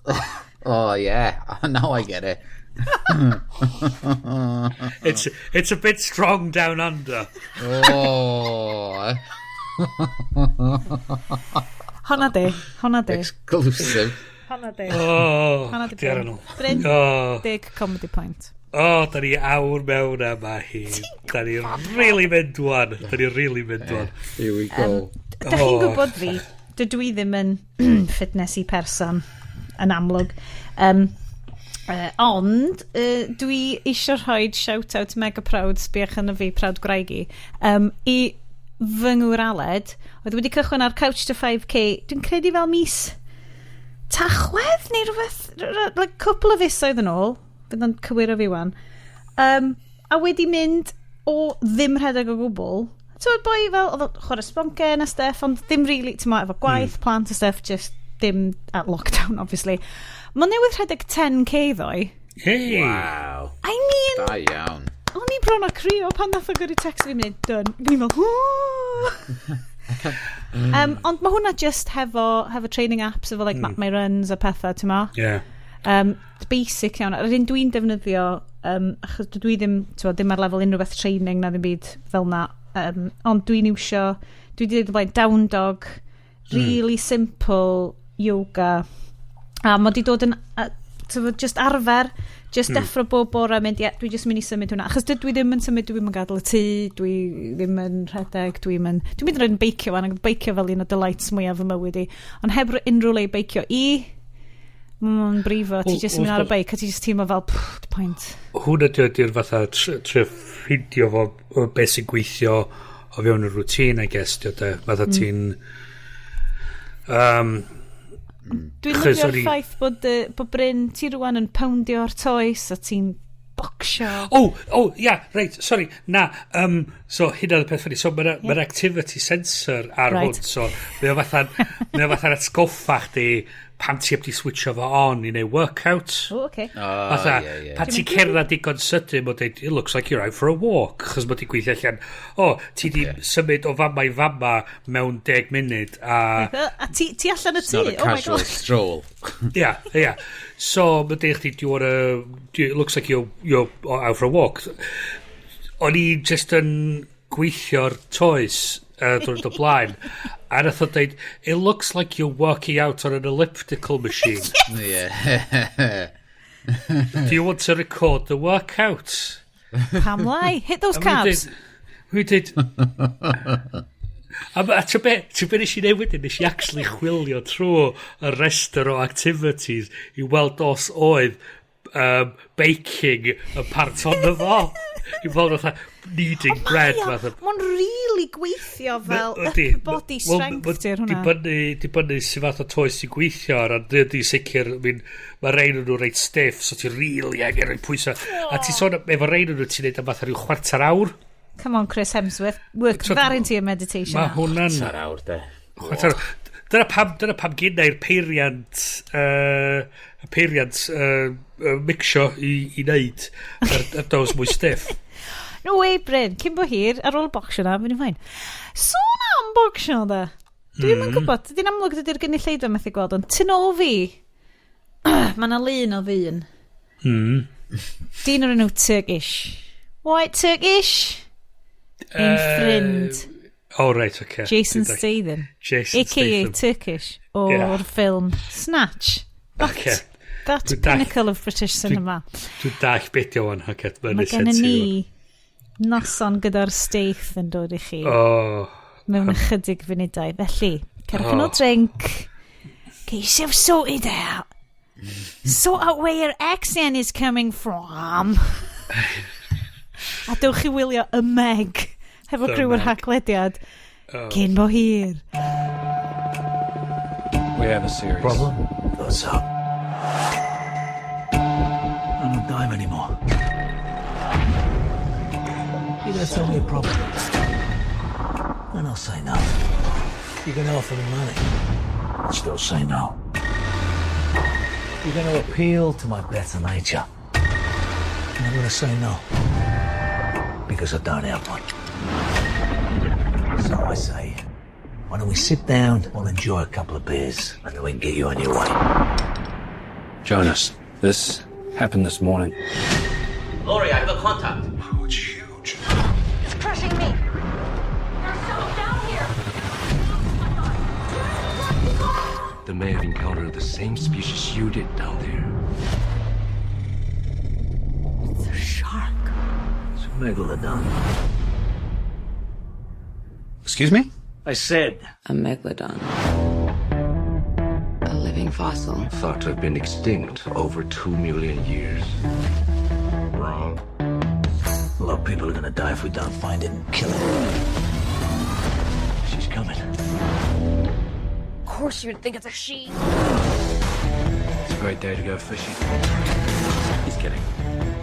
Oh yeah, now I get it. It's a bit strong down under. Oh, Honna di. Honna di. Exclusive. Honna di. Oh, Honna di. di ar nhw. Bryn, Oh, big comedy point. Oh, da ni awr mewn am hi. Da ni really mynd wan. Da ni really mynd wan. Here we go. Da chi'n Oh. gwybod fi, dydw i ddim yn fitnessy person yn amlwg. Ond dwi eisiau rhoi shout-out mega proud, sbiach yn y fi, proud gwraig i, i fy ngŵr Aled, oedd wedi cychwyn ar Couch to 5K, dwi'n credu fel mis Tachwedd neu rhywbeth, like cwpl o fisoedd yn ôl, fydd o'n cywiro fi wan, a wedi mynd o ddim rhedeg o gwbl. Ti'n boi fel, oedd o'n chwarae sboncen a stuff, ond ddim really, ti'n mo, efo gwaith, plant a stuff, just dim at lockdown, obviously. Mae'n newydd rhedeg 10K ddoe. Hey! Wow. I mean, Da iawn. O'n i bron a crio pan nath o gyrru text fi mynd, "Done." Ac o'n i'n fel, "Woo!" Ond mae hwnna just hefo training apps, efo like Map My Runs a pethau, ti'n ma? Yeah. Basic iawn. Yr un dwi'n defnyddio, achos dwi ddim, t'mo, ddim ar lefel unrhyw beth training na ddim byd fel na, ond dwi'n iwsio, dwi wedi dweud o blaen, down dog, really simple yoga. A mae wedi dod yn, t'mo, just arfer, just deffro bob bore a mynd, "Ie, dwi just mynd i symud hwnna." Achos dydw i ddim yn symud, dwi ddim yn gadael y tŷ, dwi ddim yn rhedeg, dwi'n mynd, dwi'n mynd yn beicio fan, ac beicio fel un o delights mwyaf fy mywyd i. Ond heb unrhyw le i beicio i, mae'n brifo, ti Wel, just yn mynd ar y wrth beic a ti just teimlo fel, pff, the point. Hwnna ydy'r fatha trio ffindio fo o beth sy'n gweithio o fewn y routine, I guess, dio de. Fatha ti'n... Dwi'n Achos lyfio'r ffaith bod Bryn, ti rwan yn poundio'r toes a ti'n bocsio. Oh, ia, yeah, reit, sorry, na, so hynna oedd y peth funny. So mae'n ma activity sensor ar hwn, so mae o fatha'n atgoffa chdi pan ti heb di switcho fo on i neud workout. Oh, okay. Oh, Fatha, ie. pan ti'n cerdded digon sydyn, mae'n dweud, "It looks like you're out for a walk," chos mae di gweithio allan, oh, ti di symud o fama i fama mewn 10 munud, a A ti allan y tŷ? Not a Oh my casual God. stroll. Ia. So, mae'n dweud chdi, "Do you wanna, it looks like you're out for a walk." O'n i just yn gweithio'r toes dwrnod o blaen, a nath o dweud, "It looks like you're working out on an elliptical machine." "Do you want to record the workout?" Pam lai? Hit those A calves. We did. A ti'n be nes i neud wedyn, nes i actually chwilio trwy y rester o activities i weld os oedd baking yn part ono fo. I fod fatha kneading bread. Fatha. Mae'n really gweithio fel upper body strength ti ar hwnna. Dibynnu sy'n fath o toes sy'n gweithio ar, a dydy sicr, I mean, mae rein nhw reit stiff, so ti'n really angen rhoi pwysau. A ti'n sôn, efo rein nhw ti'n neud am fatha rhyw chwarter awr. Come on, Chris Hemsworth, work that into your meditation. Mae hwnna'n... Chwarter awr, de. Chwarter awr. Dyna pam gynna i'r peiriant, y peiriant mixio i wneud yr dos mwy stiff. No way, Bryn. Cyn bo hir, ar ôl y bocsio na, fy'n fine. Sôn am bocsio, da. Dwi'm yn gwybod, dydy'n amlwg dydy'r gynulleidfa methu gweld, ond tu nôl fi, mae yna lun o ddyn. Dyn o'r enw Turkish. White Turkish? Ein ffrind. Oh, right, okay. Jason Statham. Jason AKA Statham. Turkish. O'r ffilm Snatch. That, that pinnacle of British cinema. Dwi'n dall beth o wan, okay, mae'n Mae neud gennym sense i ni noson gyda'r Stath yn dod i chi mewn ychydig funudau. Felly, cerwch yn ôl drink. Get yourself sorted out. Sort out where your accent is coming from. A dewch i wylio y Meg hefo The criw yr Meg. Haclediad cyn bo hir. We have a serious Problem? Thought so. I don't dive anymore. You're gonna tell me a problem. And I'll say no. You're gonna offer me money. I'll still say no. You're gonna appeal to my better nature. And I'm gonna say no. Because I don't have one. So I say, why don't we sit down, we'll enjoy a couple of beers, and then we can get you on your way. Jonas, this happened this morning. Lori, I have a contact. Oh, it's huge. It's crushing me. There's someone down here. They may have encountered the same species you did down there. It's a shark. It's a megalodon. Excuse me? I said, A megalodon. A living fossil. Thought to have been extinct for over 2 million years. Wrong. A lot of people are gonna die if we don't find it and kill it. She's coming. Of course you'd think it's a she. It's a great day to go fishing. He's kidding,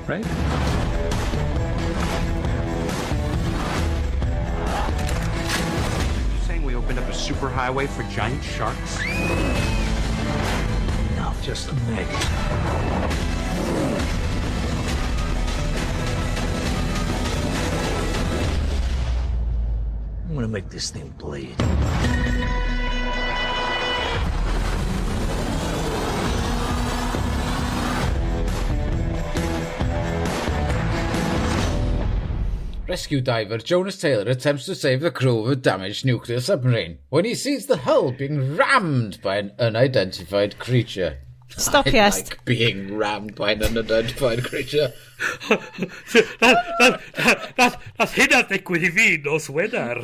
right? You saying we opened up a superhighway for giant sharks? No, just the Meg. I'm gonna make this thing bleed. Rescue diver Jonas Taylor attempts to save the crew of a damaged nuclear submarine when he sees the hull being rammed by an unidentified creature. Stop, I yes. like being rammed by an unidentified creature. Nath hynna ddigwydd i fi nos Wener.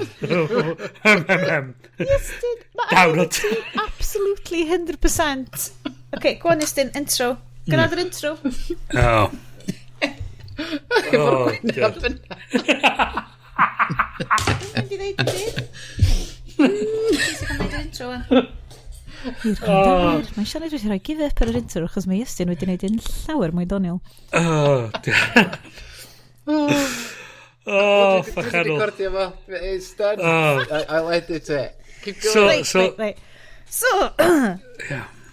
Hem. Iestyn, mae Down angen o i ti absolutely 100%. OK, go on, Iestyn, intro. Gwna yr intro. Oh. Oh, God. Dwi'n mynd i ddeud i ti. Ti sy'n cael neud yr intro wan. I'r gwrandawyr, mae Sianed wedi rhoi give up ar yr intro achos mae Iestyn wedi gwneud un llawer mwy doniol. Oh, oh, ffachanol. Recordio fo. It's done. Oh. I'll edit it. Keep going. Reit, So, reit, reit. So,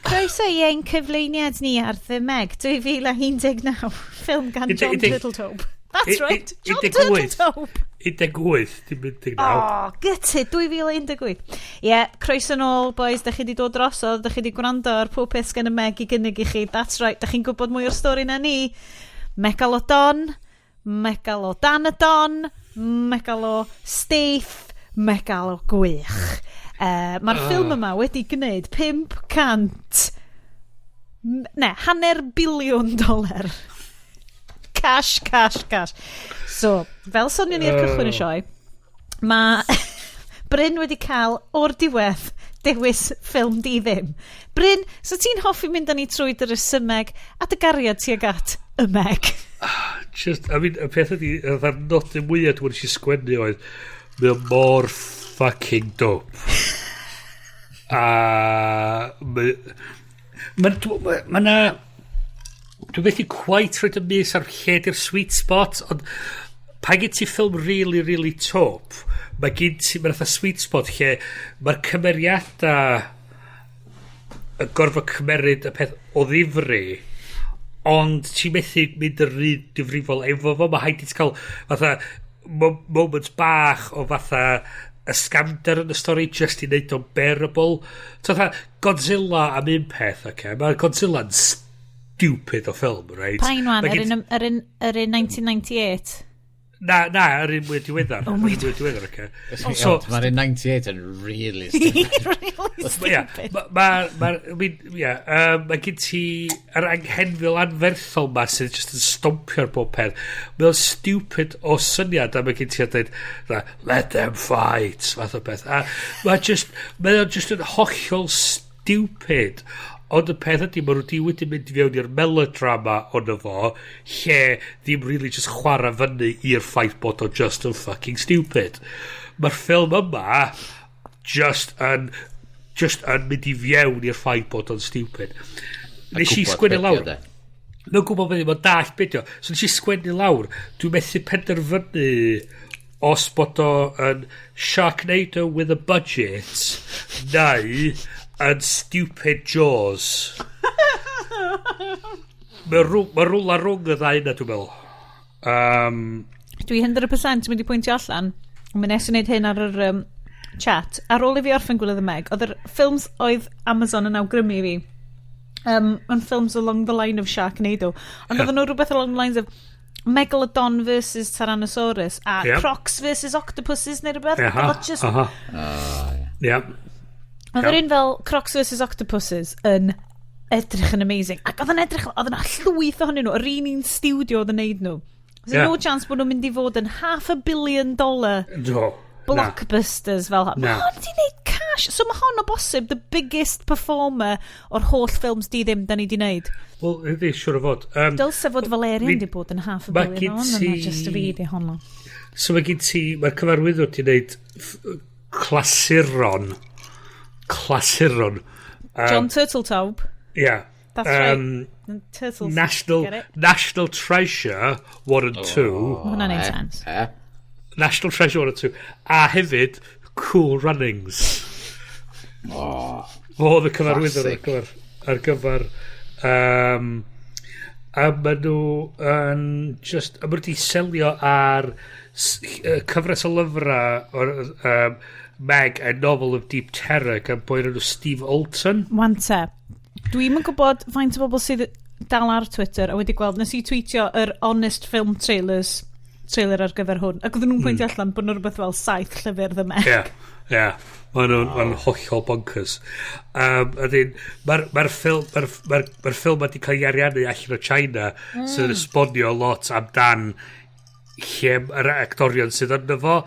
croeso i ein cyflwyniad ni ar The Meg 2019, ffilm gan John Turteltaub. That's right, John 18. Turteltaub. 18, dim 19. Oh, gutted, 2018. Ie, yeah, croeso nôl, boys, da chi di dod drosodd, da chi di gwrando ar pob peth sgan y Meg i gynnig i chi. That's right, da chi'n gwybod mwy o'r stori na ni. Megalodon, Megalodanodon, Megalo Staith, Megalo Gwych. Mae'r ffilm yma wedi gwneud 500, ne, hanner biliwn doler. Cash, cash, cash. So, fel sonion ni ar cychwyn y sioe, mae Bryn wedi cael o'r diwedd dewis ffilm di ddim. Bryn, so ti'n hoffi mynd â ni trwy dy resymeg a dy gariad tuag at y Meg? Just, I mean, y peth ydi, y nodyn mwyaf dwi'n eisiau sgwennu oedd, mae o mor fucking dope. A mae na, dwi'n methu quite rhoid y mys ar lle di'r sweet spot, ond pan gen ti ffilm really, really top, mae gen ti, mae'n fatha sweet spot lle mae'r cymeriadau yn gorfod cymeryd y peth o ddifri, ond ti'n methu mynd yr un difrifol efo fo. Mae haid i ti cael fatha moments bach o fatha ysgafnder yn y stori just i wneud o'n bearable. So fatha Godzilla am un peth, okay? Mae Godzilla'n stupid o ffilm, right? Pa un wan, yr un 1998? Na, yr un mwy diweddar. O, Yr mwy un mwy diweddar, okay. So, mae'r un 98 yn really stupid. Really Ie, stupid. ma, I mean, ie, mae gen ti yr anghenfil anferthol ma sydd just yn stompio'r bob peth. Mae o'n stupid o syniad a mae gen ti a dweud, "Let them fight," fath o beth. A mae o'n just yn hollol stupid. Ond y peth ydy, maen nhw di wedi mynd i fewn i'r melodrama ono fo, lle ddim really just chwarae fyny i'r ffaith bod o just yn fucking stupid. Mae'r ffilm yma just yn mynd i fewn i'r ffaith bod o'n stupid. Nes i gwbod sgwennu be' lawr. 'di o, de. Mae'n gwybod beth, mae'n dallt beth o. So nes i sgwennu lawr, dwi'n methu penderfynu os bod o yn Sharknado with a budget neu yn stupid Jaws. Mae rwla rhwng y ddau yna, dwi'n meddwl. Dwi 100% mynd i pwyntio allan, mi nes i wneud hyn ar yr chat. Ar ôl i fi orffen gwylio The Meg, oedd yr ffilms oedd Amazon yn awgrymu i fi, yn ffilms along the line of Sharknado. Ond oedden nhw rhywbeth along the lines of Megalodon versus Tyrannosaurus a Crocs versus Octopuses neu rhywbeth. Oedd o just, Oedd yr un fel Crocs versus Octopuses yn edrych yn amazing. Ac oedd yn edrych, oedd yna llwyth ohonyn nhw, yr un studio oedd yn neud nhw. There's no chance bod nhw'n mynd i fod yn $500 million No. blockbusters fel hwn. Na. Mae hon di wneud cash. So mae hon o bosib the biggest performer o'r holl ffilms di ddim da ni di wneud. Wel, ydy, siwr o fod. Dylse fod Valerian di bod yn half a ma' billion gen o'n, yna just fi di honno. So mae gen ti, mae'r cyfarwyddwr di wneud clasuron. Clasuron. John Turteltaub. Yeah. That's right. Turtles. National Get it? National Treasure 1 and 2. Mae hwnna'n neud sense. National Treasure 1 and 2. A hefyd, Cool Runnings. Oh, Fo oedd y cyfarwyddwr ar Classic. gyfer, a maen nhw yn just, a maen nhw wedi selio ar cyfres o lyfrau o'r Meg, A Novel of Deep Terror gan boi o'r enw Steve Alten. Wan te. Dwi'm yn gwybod faint o bobl sydd dal ar Twitter a wedi gweld, nes i tweetio yr Honest Film Trailers trailer ar gyfer hwn, ac oedden nhw'n pwyntio allan bod nhw rhywbeth fel saith llyfr The Meg. Ie, ie. Maen nhw'n ma hollol bonkers. A dyn, mae'r ma ffilm, mae'r ma ffilm wedi cael ei ariannu allan o China sydd yn esbonio lot amdan lle mae'r actorion sydd ynddo fo a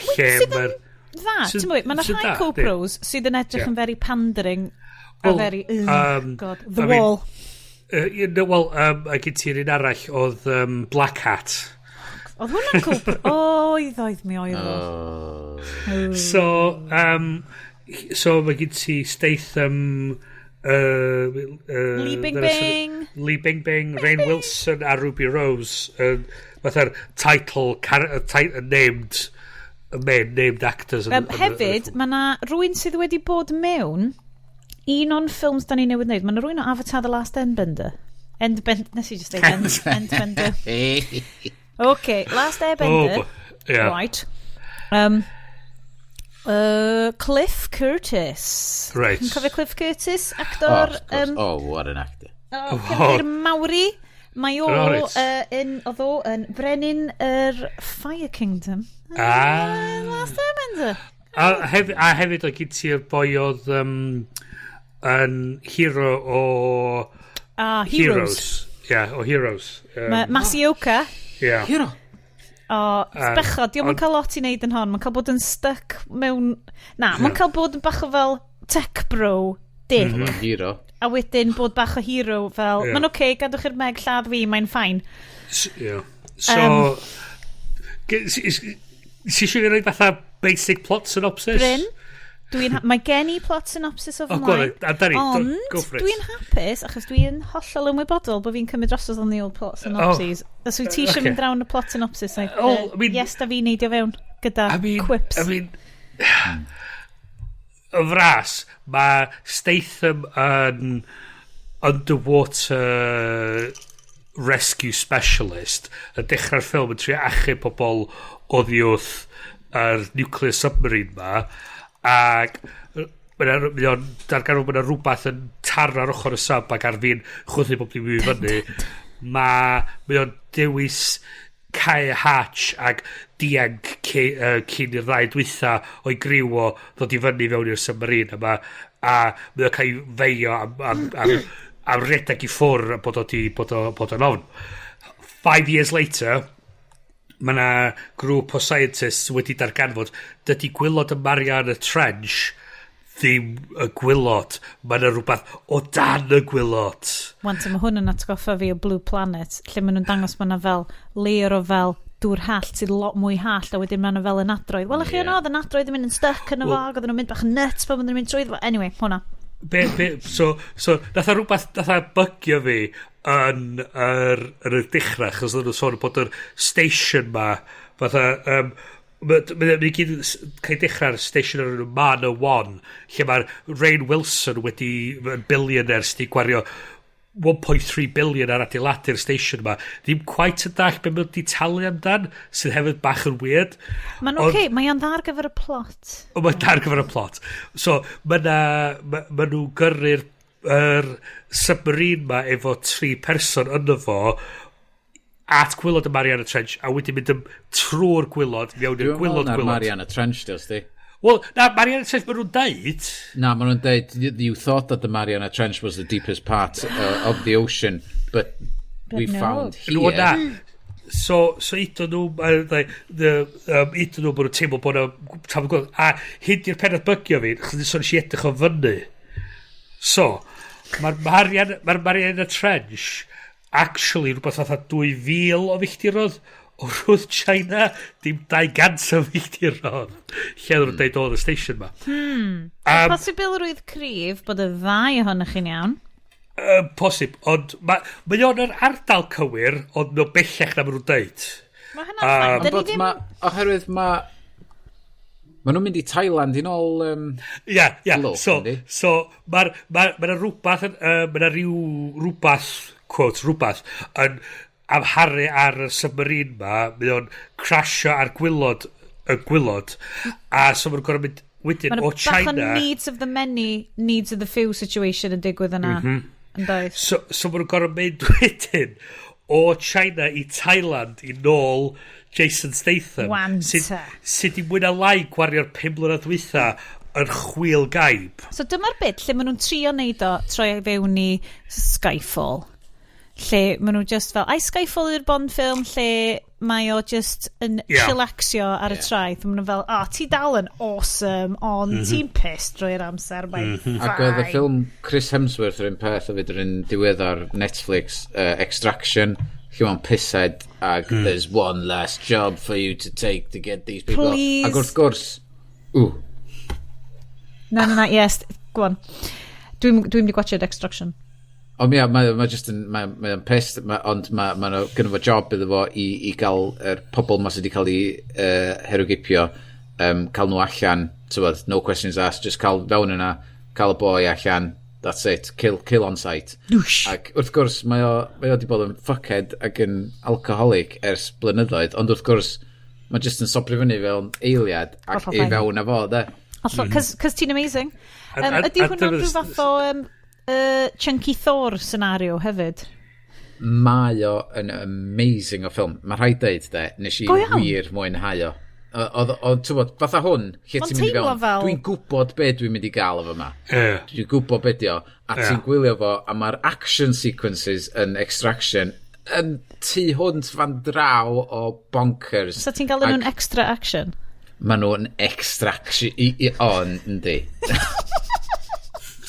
lle Sydd yn mae'r dda, ti'n gwybod, mae yna sy'n rhai dda, co-pros sydd yn edrych Ie. yn very pandering a Wel, very, God, The I mean, Wall. No, wel, a gen ti'r un arall oedd Black Hat. Oedd hwnna'n co-pro? Oedd, oedd, mi oedd o. Oh. So mae gen ti Statham, Lee Bing Bing. Lee Bing Bing, Rainn Wilson a Ruby Rose. Fatha'r title, named, main named actors. Hefyd, mae yna rhywun sydd wedi bod mewn un o'n ffilms da ni newydd wneud. Mae yna rhywun o Avatar The Last Airbender. Endbender. Nes i just dweud Endbender. Okay, Last Airbender. Oh, yeah. Right. Cliff Curtis. Right. Ti'n cofio Cliff Curtis? Oh, Actor. of course. Oh, what an actor. Oh, cefndir Maori. Mae o, Right. in, oedd o yn brenin yr Fire Kingdom. Ah. Last Airbender. A hefyd oedd gen ti'r boi oedd yn hero o Ah, Heroes. Heroes. Yeah, o Heroes. Ma Masi Oka Yeah. Hero. O, bechod, dio'm yn cael lot i wneud yn hon. Mae'n cael bod yn stuck mewn. Na, mae'n cael bod yn bach o fel tech bro dick. Hero. A wedyn bod bach o hero fel, "Mae'n oce, okay, gadwch i'r Meg lladd fi, mae'n fine." Yeah. So, si eisiau rhoi fatha basic plot synopsis? Bryn, mae gen i plot synopsis o fy Oh, go on, mlaen. amdani, Ond go for it. dwi'n hapus, achos dwi'n hollol ymwybodol bod fi'n cymryd drosodd on the old plot synopses. Os wyt ti eisiau mynd round y plot synopsis, like, Oh, I mean, yes, da fi neidio fewn gyda I mean, quips. I mean, y fras, mae Statham yn underwater rescue specialist yn dechrau'r ffilm yn trio achub pobl oddi wrth yr nuclear submarine ma, ac mae o'n darganfod bod yna rhywbeth yn taro ar ochr y sub ac ar fin chwythu bob dim i fyny. Mae o'n dewis cau hatch ac dianc cyn i'r ddau dwytha o'i griw o ddod i fyny fewn i'r submarine yma, a mae o'n cael ei feio am redag i ffwr a bod o di bod o'n ofn. 5 years later, mae yna grŵp o scientists wedi darganfod dydy gwylod y Mariana Trench ddim y gwylod. Mae yna rhywbeth o dan y gwylod. Wan, mae hwn yn atgoffa fi o Blue Planet, lle maen nhw'n dangos bod yna fel layer o fel dŵr hallt sydd lot mwy hallt, a wedyn maen nhw fel yn adroedd. Wel, chi yno, oedd yn adroedd yn mynd yn stuck yn y fo, ac oedden nhw'n mynd bach yn nuts pan oedden nhw'n mynd trwy fo. Anyway, hwnna. So, nath o rhywbeth, nath o bygio fi yn yr dechrau, achos oedden nhw'n sôn bod yr station ma, fatha, mae gyd yn cael dechrau'r station ar enw Mana One, lle mae'r Rainn Wilson wedi, yn billionaire sydd wedi gwario 1.3 billion ar adeiladu'r station yma. Ddim quite yn dall be mae'n wedi talu amdan, sydd hefyd bach yn weird. Mae'n oce, okay, mae o'n dda ar gyfer y plot. Ond mae'n da ar gyfer y plot. So, mae na, ma nhw gyrru'r yr submarine ma efo tri person yno fo at gwylod y Mariana Trench a wedyn mynd yn trwy'r gwylod mewn i'r Dwi'n meddwl gwylod na'r gwylod. Mariana Trench, di, os di. Wel, na, Mariana Trench maen nhw'n deud. Na, maen nhw'n deud, "You thought that the Mariana Trench was the deepest part of the ocean, but we no. found here." Nhw na. So udo nhw, udo nhw bod nhw'n teimlo bod nhw tafod gwylod. A hyn di'r pennod bygio fi, chos so nes i edrych o fyny. So, mae'r Mariana Trench actually rhywbeth fatha 2000 o filltirodd o wrth China, dim 200 o filltirodd lle oedden nhw'n deud oedd y station ma. Posibilrwydd cryf bod y ddau ohonych chi'n iawn. Posib, ond mae o'n yr ardal cywir, ond mewn bellach na maen nhw'n deud. Mae hynna'n fine. Ond Dyn ni bod ddim. Oherwydd ma nhw'n mynd i Thailand i nôl Ia. Look, So, yndi? so mae'r ma rhywbeth, ma rhyw rhywbeth, quote, rhywbeth, yn amharu ar y submarine ma, mae o'n crasio ar gwylod, y gwylod, a so maen nhw'n gorfod mynd wedyn Mae'n o bach o China. needs of the many, needs of the few situation yn digwydd yna. Yn doedd? So maen nhw'n gorfod mynd wedyn o China i Thailand i nôl Jason Statham. Wante. Sydd di mwy na lai gwario'r 5 mlynedd dwytha yn chwil gaib. So dyma'r bit lle maen nhw'n trio neud o troi fewn i Skyfall. Lle maen nhw just fel, ai Skyfall yw'r Bond film lle mae o just yn chillaxio ar y traeth. Maen nhw fel, "Oh, ti dal yn awesome, ond ti'n pissed drwy'r amser, mae'n fine." Ac oedd y ffilm Chris Hemsworth yr un peth hefyd, yr un diweddar Netflix, Extraction, lle mae'n pisshead ag "There's one last job for you to take to get these people." Please. Ac wrth gwrs, ww, Na, yes, go on. Dwi'n mynd i gwatchad Extraction. Ond ia, mae just yn, mae o'n pissed, ond mae gynno fo job iddo fo i gael yr pobl ma sydd wedi cael ei herwgipio, cael nhw allan, tywod, no questions asked, just cael fewn yna, cael y boi allan, that's it, kill on sight. Whoosh. Ac wrth gwrs, mae o wedi bod yn fuckhead ac yn alcoholic ers blynyddoedd, ond wrth gwrs, mae just yn sobri fyny fel eiliad ac Hollol i fine. fewn â fo, de. Hollol, cos ti'n amazing. Ydy A hwnna rhyw fath o Chunky Thor scenario hefyd? Mae o yn amazing o ffilm. Mae rhaid deud, de, nes i Go iawn? wir mwynhau o. Oedd, ti'n bod, fatha hwn, lle Ma'n ti'n mynd i teimlo fewn, dwi'n gwybod be dwi'n mynd i gael efo yma. Dwi'n gwybod be di o, a ti'n gwylio fo, a mae'r action sequences yn Extraction yn tu hwnt fan draw o bonkers. So ti'n gael nhw'n extra action? Maen nhw'n extra action. O, yndi.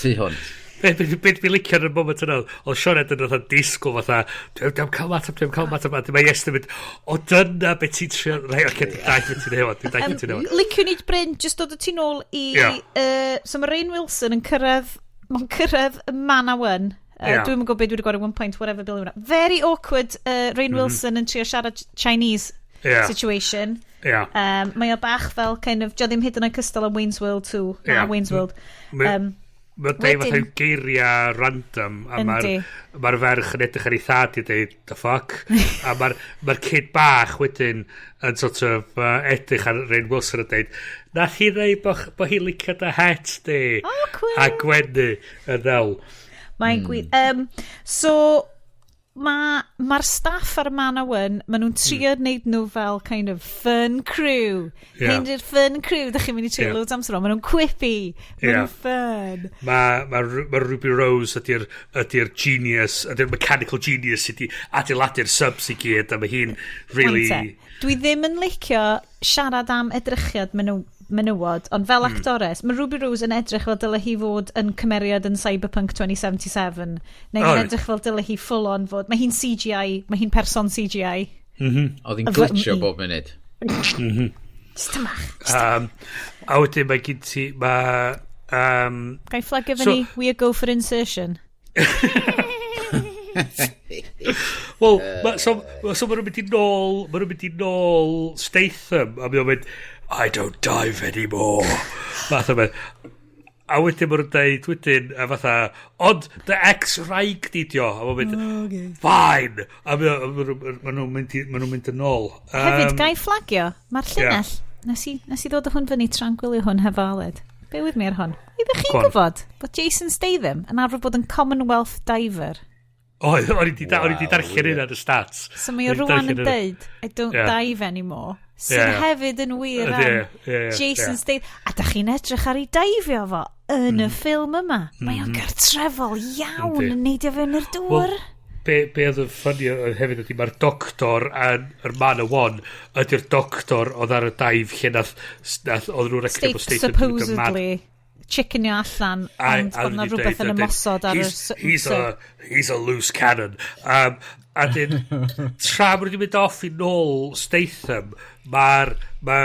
Tu hwnt. Be dwi'n licio yn y moment yna, oedd Sioned yn fatha disgwyl fatha, dwi'n cael mateb, dwi'n cael mateb, a mae Iestyn mynd, o dyna beth ti'n trio, rei, oce, dwi'n daith beth ti'n newid, dwi'n daith beth ti'n newid. Liciwn i Bryn, just dod o ti nôl i... So mae Rainn Wilson yn cyrraedd, mae'n cyrraedd y Mana One. Dwi'n gwybod beth dwi wedi gweld 1 point whatever billion. Very awkward Rainn Wilson yn trio siarad Chinese situation. Mae o bach fel kind of, dio ddim hyd yn oed cystal am Wayne's World 2. Na, Wayne's World. Mae'n deud fatha geiriau random a mae'r ma ferch yn edrych ar ei thad i dweud "The fuck?" A mae'r ma kid bach wedyn yn sort of edrych ar Rainn Wilson a dweud nath hi ddeud bo, bo hi licio dy het di. Oh, cool. A gwenu yn ddel. Mae'n gwir. So, mae'r ma staff ar y Mana One, maen nhw'n trio wneud nhw fel kind of fun crew. Hyn yw'r fun crew, ydych chi'n mynd i trio loads amser o. Maen nhw'n quippy. Maen nhw'n fun. Mae ma, ma Ruby Rose ydy'r ydy genius, ydy'r mechanical genius sydd wedi adeiladu'r subs i gyd, a mae hi'n really. Wan te, dwi ddim yn licio siarad am edrychiad menywod, ond fel actores, mae Ruby Rose yn edrych fel dyle hi fod yn cymeriad yn Cyberpunk 2077. Neu yn edrych fel dyle hi full on fod. Mae hi'n CGI, mae hi'n person CGI. Oedd hi'n glitcho bob munud. Just ymach. A wedyn mae gen ti, mae Gai flagio fyny, we are go for insertion. Wel, so ma nhw'n mynd i nôl, ma nhw'n mynd i nôl Statham, a mae o'n mynd, "I don't dive anymore." Fath o beth. A wedyn ma nhw'n deud, wedyn, a fatha, ond dy ex-wraig di dio, a ma'n mynd, "Oh, okay. Fine." A ma nhw'n mynd yn ôl. Hefyd, gai flagio, mae'r llinell, nes i ddod o hwn fyny tra'n gwylio hwn hefo Aled. Bear with me ar hwn. Ydych chi'n Go on. gwybod bod Jason Statham yn arfer bod yn Commonwealth diver? Oedd, o'n i 'di darllen hynna yn y stats. So mae o O'n i 'di rwan darllen yn hynna. deud, "I don't dive anymore." Sydd Ie, ie. hefyd yn wir am Ie, ie, ie, Jason Statham. A da chi'n edrych ar ei daifio fo yn y ffilm yma. Mae o'n gartrefol iawn yn neidio fewn i'r dŵr. Wel, be oedd yn funny oedd hefyd ydy mae'r doctor a'r yr Man o One ydy'r doctor oedd ar y dive lle nath oedd nhw'n recrio bod State Statham 'di mynd yn mad. supposedly chickenio allan, ond A oedd na wedi rhywbeth yn deud, ymosod ar y He's a loose cannon." A dyn, tra maen nhw wedi mynd off i nôl Statham, mae'r ma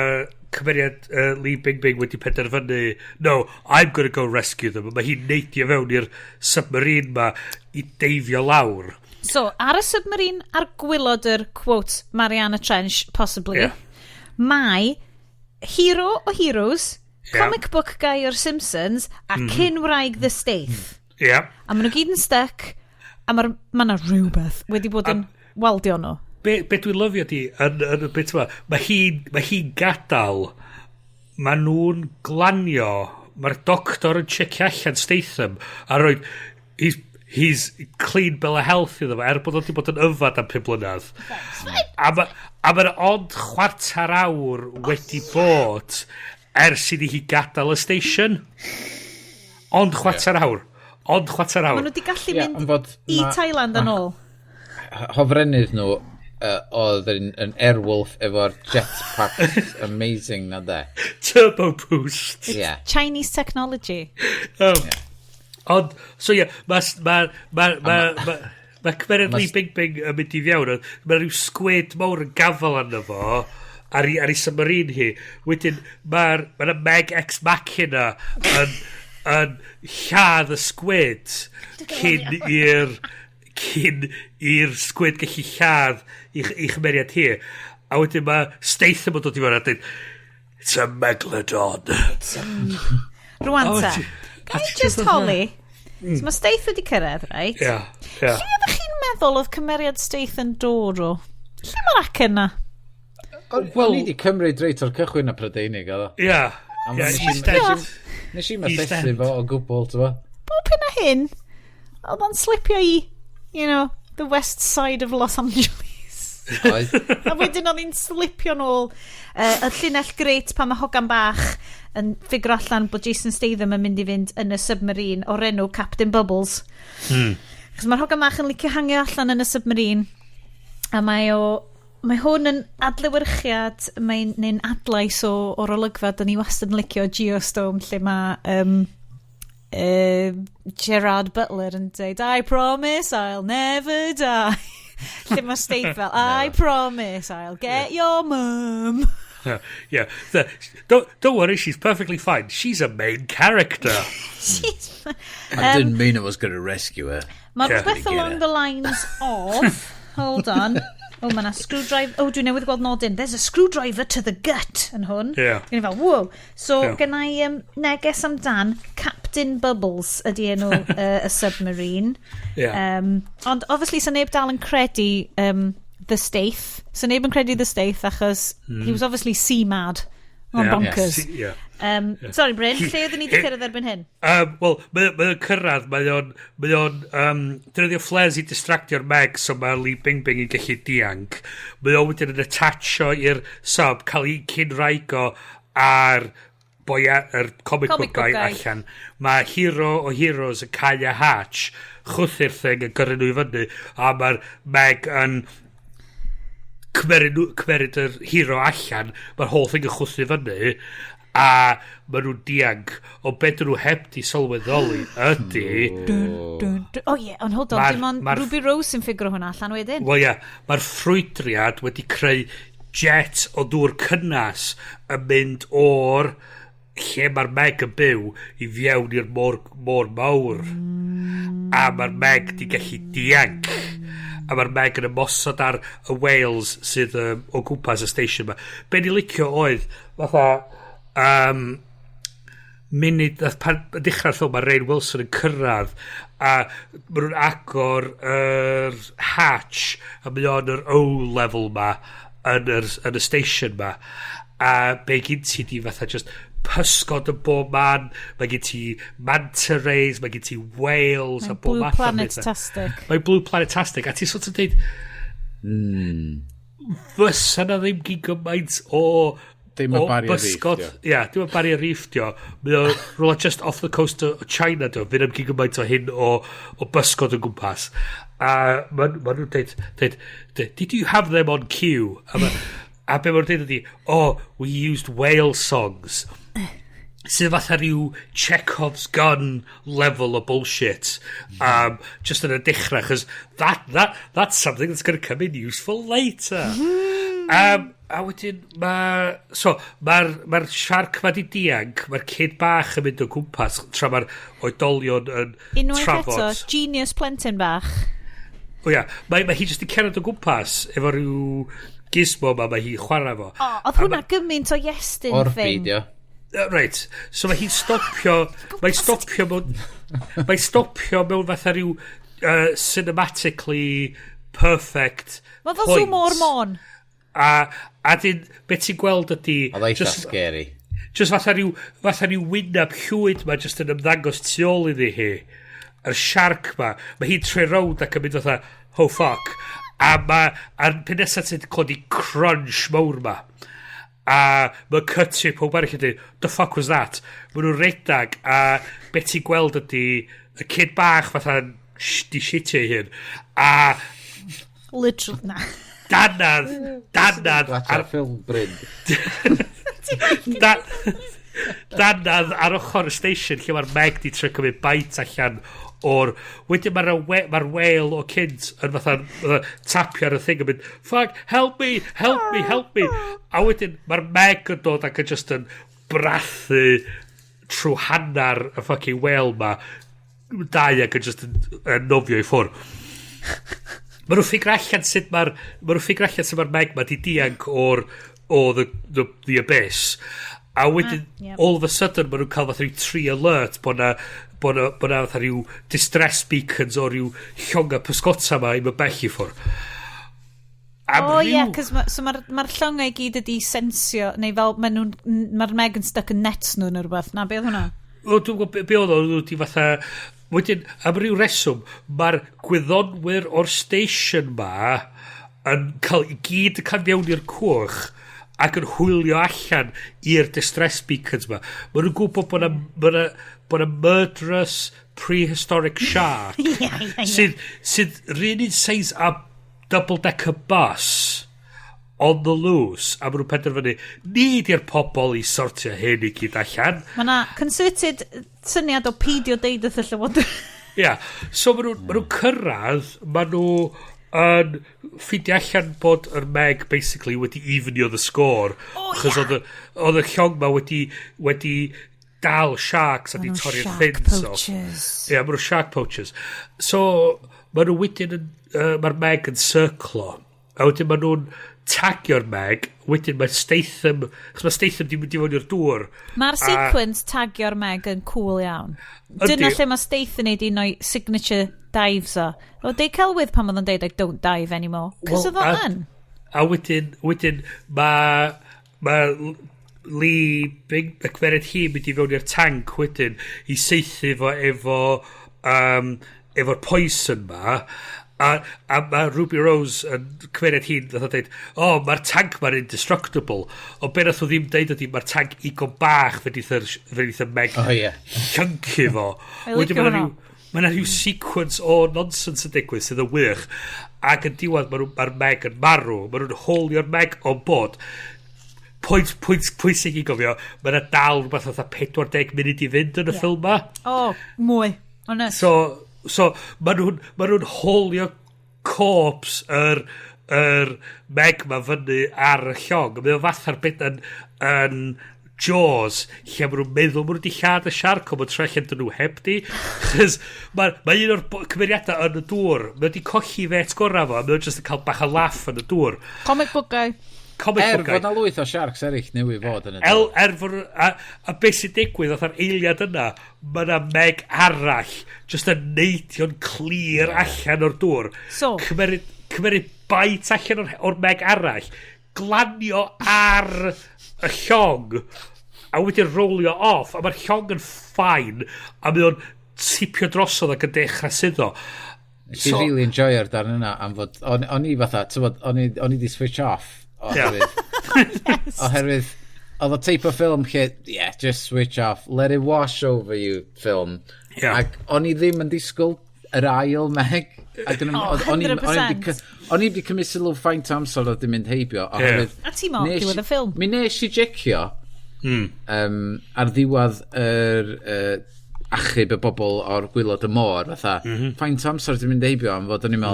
cymeriad Lee Bing Bing wedi penderfynu, "No, I'm gonna go rescue them." Mae hi'n neidio fewn i'r submarine ma i deifio lawr. So, ar y submarine, ar gwaelod yr, quote, Mariana Trench, possibly, mae hero o Heroes, comic book guy o'r Simpsons, a cyn-wraig The Stath. A maen nhw gyd yn stuck, a mae'r ma 'na rhywbeth wedi bod yn waldio nhw. Be dwi'n lyfio di, yn y bit yma, mae hi'n ma hi gadael, mae nhw'n glanio, mae'r doctor yn checio allan Statham, a rhoi, he's clean bill of health iddo fo, er bod o wedi bod yn yfad am 5 mlynedd. A mae a ma ond chwarter awr wedi bod ers iddi hi gadael y station. Ond chwarter awr. Ond chwarter awr. Maen nhw wedi gallu Ie, mynd ond fod i Thailand yn ôl. Hofrennydd nhw oedd yn Airwolf efo'r jetpack amazing na de. Turbo boost. Yeah. Chinese technology. Ond, so ie, yeah, mae ma, ma, ma, ma, ma cymeriad Lee Bing Bing yn mynd i fewn, ond mae rhyw squid mawr yn gafel arno fo, ar ei submarine hi. Wedyn, mae'r ma Meg Ex Machina yn lladd y squid cyn i'r squid gallu lladd i chymeriad hi. A wedyn mae Statham yn dod i fewn a dweud, "It's a megalodon." Rwan O, ta. A Ga i ti just just holi? So mae Stath wedi cyrraedd, right? Ie. Lle ydych chi'n meddwl oedd cymeriad Stath yn dod o? Lle mae'r acen na? Wel, ni wedi cymryd reit o'r cychwyn y Prydeinig, oedd o. Ie. A Ie, East East End. Nes i'm East asesu End. fo o gwbl, ti'n bo? Bob hyn a hyn, oedd o'n slipio i, the west side of Los Angeles. Oedd. A wedyn oedd hi'n slipio nôl y llinell great pan mae hogan bach yn ffigur allan bod Jason Statham yn mynd i fynd yn y submarine o'r enw Captain Bubbles. Chos mae'r hogan bach yn licio hangio allan yn y submarine. A mae o... Mae hwn yn adlewyrchiad, mae'n neu'n adlais o'r olygfa da ni wastad yn licio Geostorm, lle mae Gerard Butler yn dweud, "I promise I'll never die." Lle mae Stath fel, "I promise I'll get your mum." Yeah. Don't worry, she's perfectly fine. She's a main character. She's I didn't mean I was going to rescue her. Mae rhywbeth along the lines of... Hold on. Oh, mae yna screwdriver. Oh, dwi newydd gweld nodyn. There's a screwdriver to the gut yn hwn. Dwi'n fel, "Whoa." So, gen i neges amdan Captain Bubbles ydy enw y submarine. Ond, obviously, sa neb dal yn credu The Stath. Sa neb yn credu The Stath achos he was obviously sea mad. Mae'n bonkers. Sorry, Bryn, lle oedden ni wedi cyrraedd erbyn hyn? Wel, mae o'n cyrraedd, mae o'n defnyddio flares i distractio'r Meg so mae Lee Bing Bing yn gallu dianc. Mae o wedyn yn attachio i'r sub, cael ei cyn-wraig o a'r boi, yr comic, Comic book guy, book guy. allan. Mae Hero o Heroes yn cael y hatch, chwythu'r thing yn gyrru nhw i fyny, a mae'r Meg yn cymeryd yr hero allan, mae'r whole thing yn chwythu fyny, a maen nhw'n dianc. O beth dyn nhw heb di sylweddoli ydy... Dun, dun, dun. Oh ie, yeah, ond hold on, dim ond Ruby Rose sy'n ffigro hwnna allan wedyn. Wel ia, mae'r ffrwydriad wedi creu jet o ddŵr cynnas yn mynd o'r lle mae'r Meg yn byw i fewn i'r môr, môr mawr. A mae'r Meg di gallu dianc. A mae'r Meg yn ymosod ar y whales sydd o gwmpas y station ma. Be ni licio oedd, fatha, munud, nath pan yn dechrau'r ffilm, mae Rainn Wilson yn cyrraedd a maen nhw'n agor yr hatch a mae o'n yr O level ma yn y station ma, a be gyn ti di fatha just pysgod yn bob man. Mae gen ti manta rays, mae gen ti whales a Mae'n bob Blue math o Planet-tastic. Mae'n Blue Planet-tastic a ti sort of deud, fysa na ddim gyn gymaint o Dim y o Barrier Reef, bysgod. dio. Ia, dim y Barrier Reef dio. Mae o rhywle just off the coast of China dio. Fydd am gyn gymaint o hyn o bysgod yn gwmpas. A ma nhw'n deud, "Did you have them on cue?" A be ma'n deud ydi, "Oh, we used whale songs." Sydd fatha rhyw Chekhov's gun level o bullshit. Just yn y dechrau, chos that's something that's going to come in useful later. A wedyn mae... So, mae'r ma shark ma di dianc, mae'r kid bach yn mynd o gwmpas, tra mae'r oedolion yn Unwaith trafod. eto, genius plentyn bach. O ia, mae hi jyst yn cerdded o gwmpas efo rhyw gizmo ma mae hi'n chwarae fo. O, oedd hwnna gymaint o Iestyn Orbi, thing. dio. Reit, so mae hi'n stopio, mae'n stopio mewn fatha rhyw cinematically perfect Mae fel point. Zoom o'r Môn. A dyn, beth ti'n gweld ydy... Oedd eitha just, scary. Just fatha rhyw wyneb llwyd ma just yn ymddangos tu ôl iddi hi. Yr shark ma. Mae hi'n troi rownd ac yn mynd fatha, "Oh fuck." A ma, a'r pen nesaf ti'n clywed crunch mawr ma. A mae'n cytio pob arall yn dweud, "The fuck was that?" Mae nhw'n redag a beth ti'n gweld ydy y kid bach fatha di shitio ei hun. A Literally, na. danad Watch ar, ar ffilm Bryn. Danad ar ochr y station lle mae'r Meg di trio cymryd bite allan o'r... Wedyn mae'r we, ma whale o cynt yn fatha tapio ar y thing yn mynd, "Fuck, help me, help me, help me." A wedyn mae'r Meg yn dod ac yn just yn brathu trwy hannar y fucking whale ma dau ac yn just yn nofio i ffwr. Mae nhw'n ffigur allan sut mae'r ma nhw'n ffigur allan sut mae'r Meg ma di dianc o'r o the abyss. A wedyn, all of a sudden, maen nhw'n cael fatha rhyw tri alert bod na fatha rhyw distress beacons o rhyw llonga pysgota ma i mynd bell i ffwr. Am O ie, cos ma, so mae'r ma llongau i gyd ydi sensio, neu fel maen nhw'n, mae'r Meg yn stuck yn nets nhw neu rhywbeth. Na, be oedd hwnna? O, dwi'n gwybod be oedd o, nhw di fatha... Wedyn, am ryw reswm, mae'r gwyddonwyr o'r station ma yn cael i gyd yn cael mewn i'r cwch ac yn hwylio allan i'r distress beacons ma. Maen nhw'n gwybod bod na murderous prehistoric shark Ie, ie, ie. sydd yr un size a double-decker bus on the loose, a maen nhw'n penderfynu, ni di'r pobl i sortio hyn i gyd allan. Mae yna concerted syniad o peidio deud wrth y llywodraeth. Ia, yeah. So maen nhw'n ma nhw cyrraedd, maen nhw yn ffeindio allan bod yr Meg basically wedi evenio the score. Oh, Achos ie. oedd y llong ma wedi dal sharks a di Ma' nhw'n torri'r shark fins off. poachers. Ie, yeah, maen nhw'n shark poachers. So, maen nhw wedyn yn, mae'r Meg yn circlo. A wedyn maen nhw'n tagio'r Meg. Wedyn mae Statham, chos mae Statham di mynd i fewn i'r dŵr. Mae'r sequence tagio'r Meg yn cool iawn. Yndi. Dyna lle mae Statham yn neud un o'i signature dives o. O, deud celwydd pan oedd o'n deud, "I don't dive anymore." Cos Wel, oedd o yn. A wedyn mae Lee Bing, y cymeriad hi mynd i fewn i'r tank wedyn i saethu fo efo'r poison ma, a mae Ruby Rose yn cymeriad hi'n fatha dweud, "O, oh, mae'r tank ma'n indestructible," ond be nath o ddim deud ydi mae'r tank igon bach fe neith y Meg Oh, ie. llyncu fo. I licio Wedyn ma' 'na hwnna. Mae yna rhyw sequence o nonsense yn digwydd sydd yn wych, ac yn diwedd mae'r Meg yn marw. Mae nhw'n holio'r Meg on board. Pwynt pwysig i gofio, mae yna dal rhywbeth fatha 40 munud i fynd yn y ffilm ma. O, mwy. O, nuts. So mae nhw'n ma nhw holio corpse yr Meg ma fyny ar y llong. Mae o fatha'r bit yn Jaws, lle maen nhw'n meddwl maen nhw wedi lladd y siarc, ond maen troi allan dyn nhw heb di. Chos mae ma un o'r cymeriadau yn y dŵr, mae wedi colli fet gorau fo, a mae o'n just yn cael bach o laff yn y dŵr. Comic book guy. Comic Er book guy. fod na lwyth o sharks eraill newydd fod yn y El, dŵr. er fod, a beth sy'n digwydd, fatha'r eiliad yna, mae yna Meg arall, just yn neidio'n clir allan o'r dŵr. So- Cymeryd bite allan o'r Meg arall, glanio ar y llong, a wedyn rolio off, a mae'r llong yn fine, a mae o'n tipio drosodd ac yn dechrau suddo. Nes i really enjoyo'r darn yna am fod, o'n i fatha, t'mod, o'n i di switch off oherwydd, oherwydd, oedd o type o ffilm lle, yeah, just switch off, let it wash over you film. Ac o'n i ddim yn disgwyl yr ail Meg. Ac Oh, o'n i 100%. o'n i 'di cymryd sylw faint o amser oedd di mynd heibio. Oherwydd, A ti'n meddwl, diwedd y ffilm. Mi nes i jecio ar ddiwedd yr achub y bobl o'r gwaelod y môr, fatha, faint o amser di mynd heibio am fod o'n i'n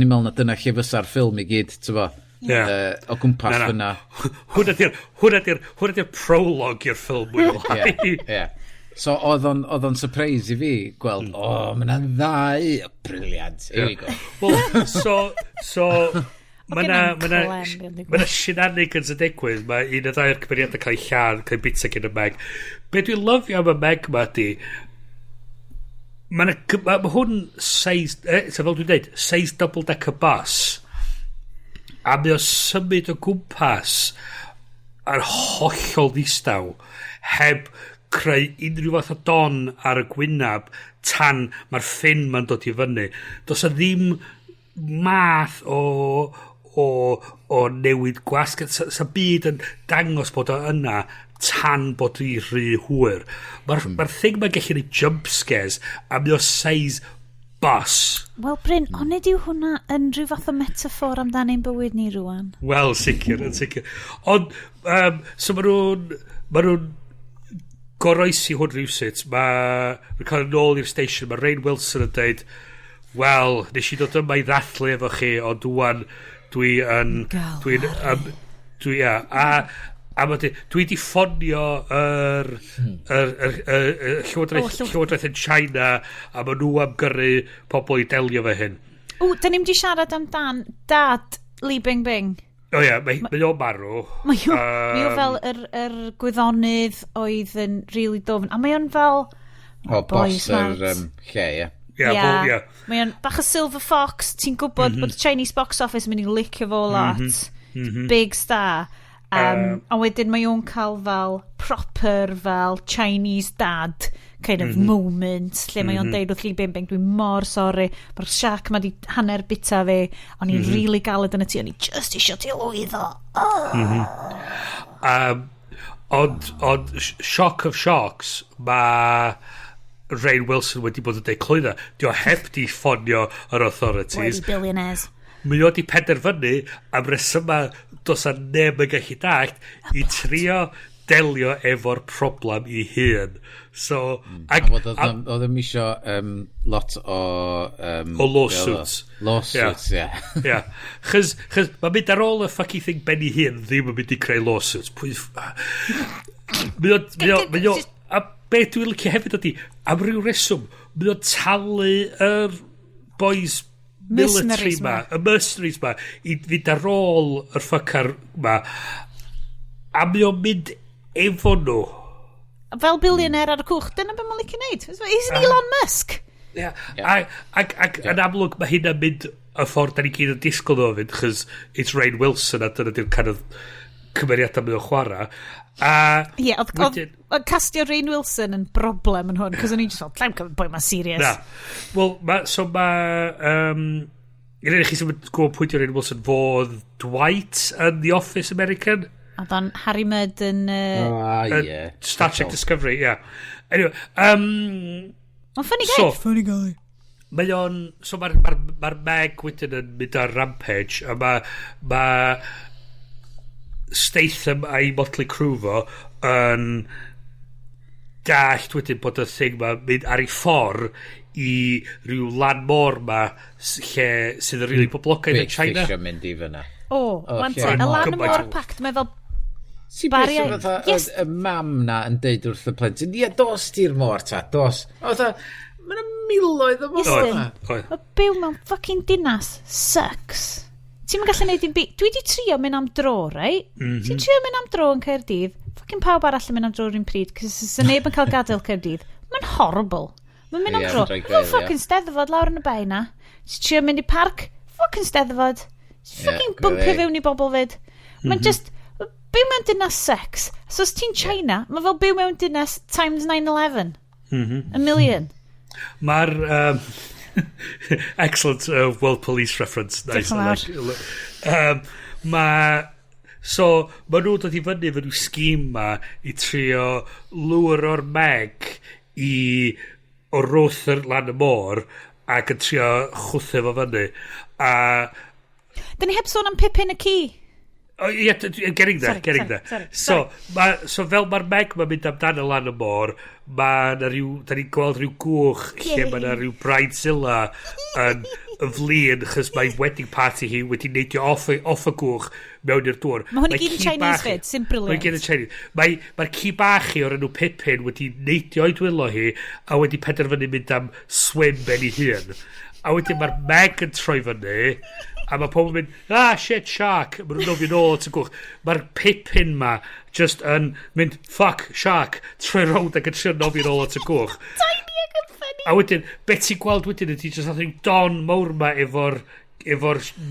meddwl na dyna lle fysa'r ffilm i gyd, ti'n bo, o gwmpas Na, na. fyna. Hwnna di'r prologue i'r ffilm mwy o lai. Ie. So oedd o'n surprise i fi gweld, o, oh, mae yna ddau, brilliant, here we go. Wel, so, mae na, gennai'm mae na, clem be' yn digwydd. mae na shenanigans yn digwydd. Mae un o ddau o'r cymeriadau cael ei lladd, cael ei bita gen y Meg. Be dwi'n lyfio am y Meg ma di, mae ma hwn size, so fel dwi'n dweud, size double decker bus. A mae o symud o gwmpas ar hollol ddistaw, heb creu unrhyw fath o don ar y gwynab tan mae'r ffin ma'n dod i fyny. Does 'na ddim math o newid gwasg. Sa byd yn dangos bod o yna tan bod i rhy hwyr. Mae'r ma thing ma'n gallu neud jump scares a mae o size bus. Wel, Bryn, onid yw hwnna yn rhyw fath o metaphor amdan ein bywyd ni rwan? Wel, sicr, yn sicr. Ond, so ma nhw'n goroesi hwn rhywsut. Mae nhw'n cael yn ôl i'r station. Mae Rainn Wilson yn dweud, "Wel, nes i ddod yma i ddathlu efo chi, ond dwan dwi yn..." Dwi'n... Dwi, ia, a ma dwi di ffonio yr llywodraeth, O, llywodraeth yn China, a ma nhw am gyrru pobl i delio fe hyn. O, da ni'n di siarad amdan dad Lee Bing Bing. O ia, mae o'n marw. Mae o fel yr gwyddonydd oedd yn really dofn. A mae o'n fel O, boi boss yr smart. lle, ie. Ia, yeah, ia. Mae o'n bach o silver fox. Ti'n gwybod bod y Chinese box office yn mynd i licio fo lot. Big star. A wedyn mae o'n cael fel proper fel Chinese dad kind of moment lle mae o'n deud wrth Lee Bing Bing, "Dwi'n mor sori, mae'r shark ma di hanner bita fi, o'n i'n really galed yn y tŷ, o'n i just isio ti lwyddo." Oh. Ond shock of shocks, mae Rainn Wilson wedi bod yn deud clwydda. Di o heb di ffonio yr authorities. Bloody billionaires. Mae o di penderfynu am resymau does 'na neb yn gallu dallt i trio delio efo'r problem i hun. So, ag, a fod oedd ddim isio lot o o lawsuits. Lawsuits, ie. Yeah. Chos mae'n mynd ar ôl y fucking thing ben i hun ddim yn mynd i creu lawsuits. Pwy... Mae o, a be dwi'n licio hefyd ydy, am ryw reswm, mae o'n talu yr boys military Mercenaries ma, y mercenaries ma, i fynd ar ôl yr fucker ma, a mae o'n mynd efo nhw. Fel billionaire ar y cwch, dyna beth mae'n licio neud. He's an Elon Musk. Yeah. Ac yn amlwg mae hynna'n mynd y ffordd da ni gyd yn disgwyl o fynd, chos it's Rainn Wilson a dyna di'r kind of cymeriadau mae o'n chwarae. A Ie, oedd castio Rainn Wilson yn broblem yn hwn, cos o'n i'n just fel, llawn cymryd boi ma'n serious. Na. Wel, so ma... I un chi sy'n gwybod pwy 'di Rainn Wilson, fo Dwight yn The Office American. Oedd o'n Harry Mudd yn Ah, Yn ie. Star Trek Discovery, yeah. Anyway, Mae'n funny guy. So, funny guy. Mae o'n... So mae'r ma Meg wedyn yn mynd ar rampage, a mae ma Statham a'i Motley Crue fo yn dallt wedyn bod y thing ma mynd ar ei ffordd i ryw lan môr ma lle sydd yn rili poblogaidd yn Big China. fish yn mynd i fyna. O, O, wan lle te, y mor. lan y Gymaint môr pact, mae fel Si Bariau. beth fatha, Yes. y mam na yn deud wrth y plentyn, "Ie, dos ti'r môr ta, dos." O, fatha, mae yna miloedd o bobl Iestyn. yma. Oedd. Mae byw mewn fucking dinas sucks. Ti'n gallu neud dim byd. Dwi di trio mynd am dro, right? Ti'n trio mynd am dro yn Caerdydd. Fucking pawb arall yn mynd am dro yr un pryd, cos sy'n neb yn cael gadael Caerdydd. Mae'n horrible. Mae'n mynd am Ie, dro. mae'n rhaid Mae'n gweud, ie. fucking steddfod lawr yn y bay na. Ti'n trio mynd i parc. Fucking steddfod. Ti'n fucking Ie, bumpio gwir. fewn i bobl fyd. Mae'n just... Byw mewn dinas sex. So os ti'n China, mae fel byw mewn dinas times 9-11. A million. Mae'r excellent World Police reference. Nice. Diolch yn I like. Ma, so, ma nhw'n dod i fyny efo rhyw scheme ma i trio lwro'r Meg i o wrth yr lan y môr ac yn trio chwthu fo fyny. A Dyn ni heb sôn am Pippin y ci. Oh, yeah, getting there, Sorry, getting sorry, there. sorry, So, so fel mae'r Meg ma'n mynd amdano lan y môr, mae na ryw, da ni'n gweld rhyw gwch lle mae na rhyw bridezilla yn y flin, chos mae wedding party hi wedi neidio off y gwch mewn i'r dŵr. Mae hwn i Mae gyd yn ci Chinese bach fyd, sy'n brilliant. Mae'n gyd yn Chinese. Mae'r ci bach hi o'r enw Pippin wedi neidio o'i dwylo hi a wedi penderfynu mynd am swim ben ei hun. A wedyn mae'r Meg yn troi fyny a mae pobl yn mynd, "Ah, shit, shark." Maen nhw'n nofio nôl at y gwch. Mae'r Pippin ma just yn mynd, "Fuck, shark," troi rownd ac yn trio nofio nôl at y gwch. Tiny ac yn funny. A wedyn, beth ti'n gweld wedyn ydy just fatha rhyw don mawr ma efo'r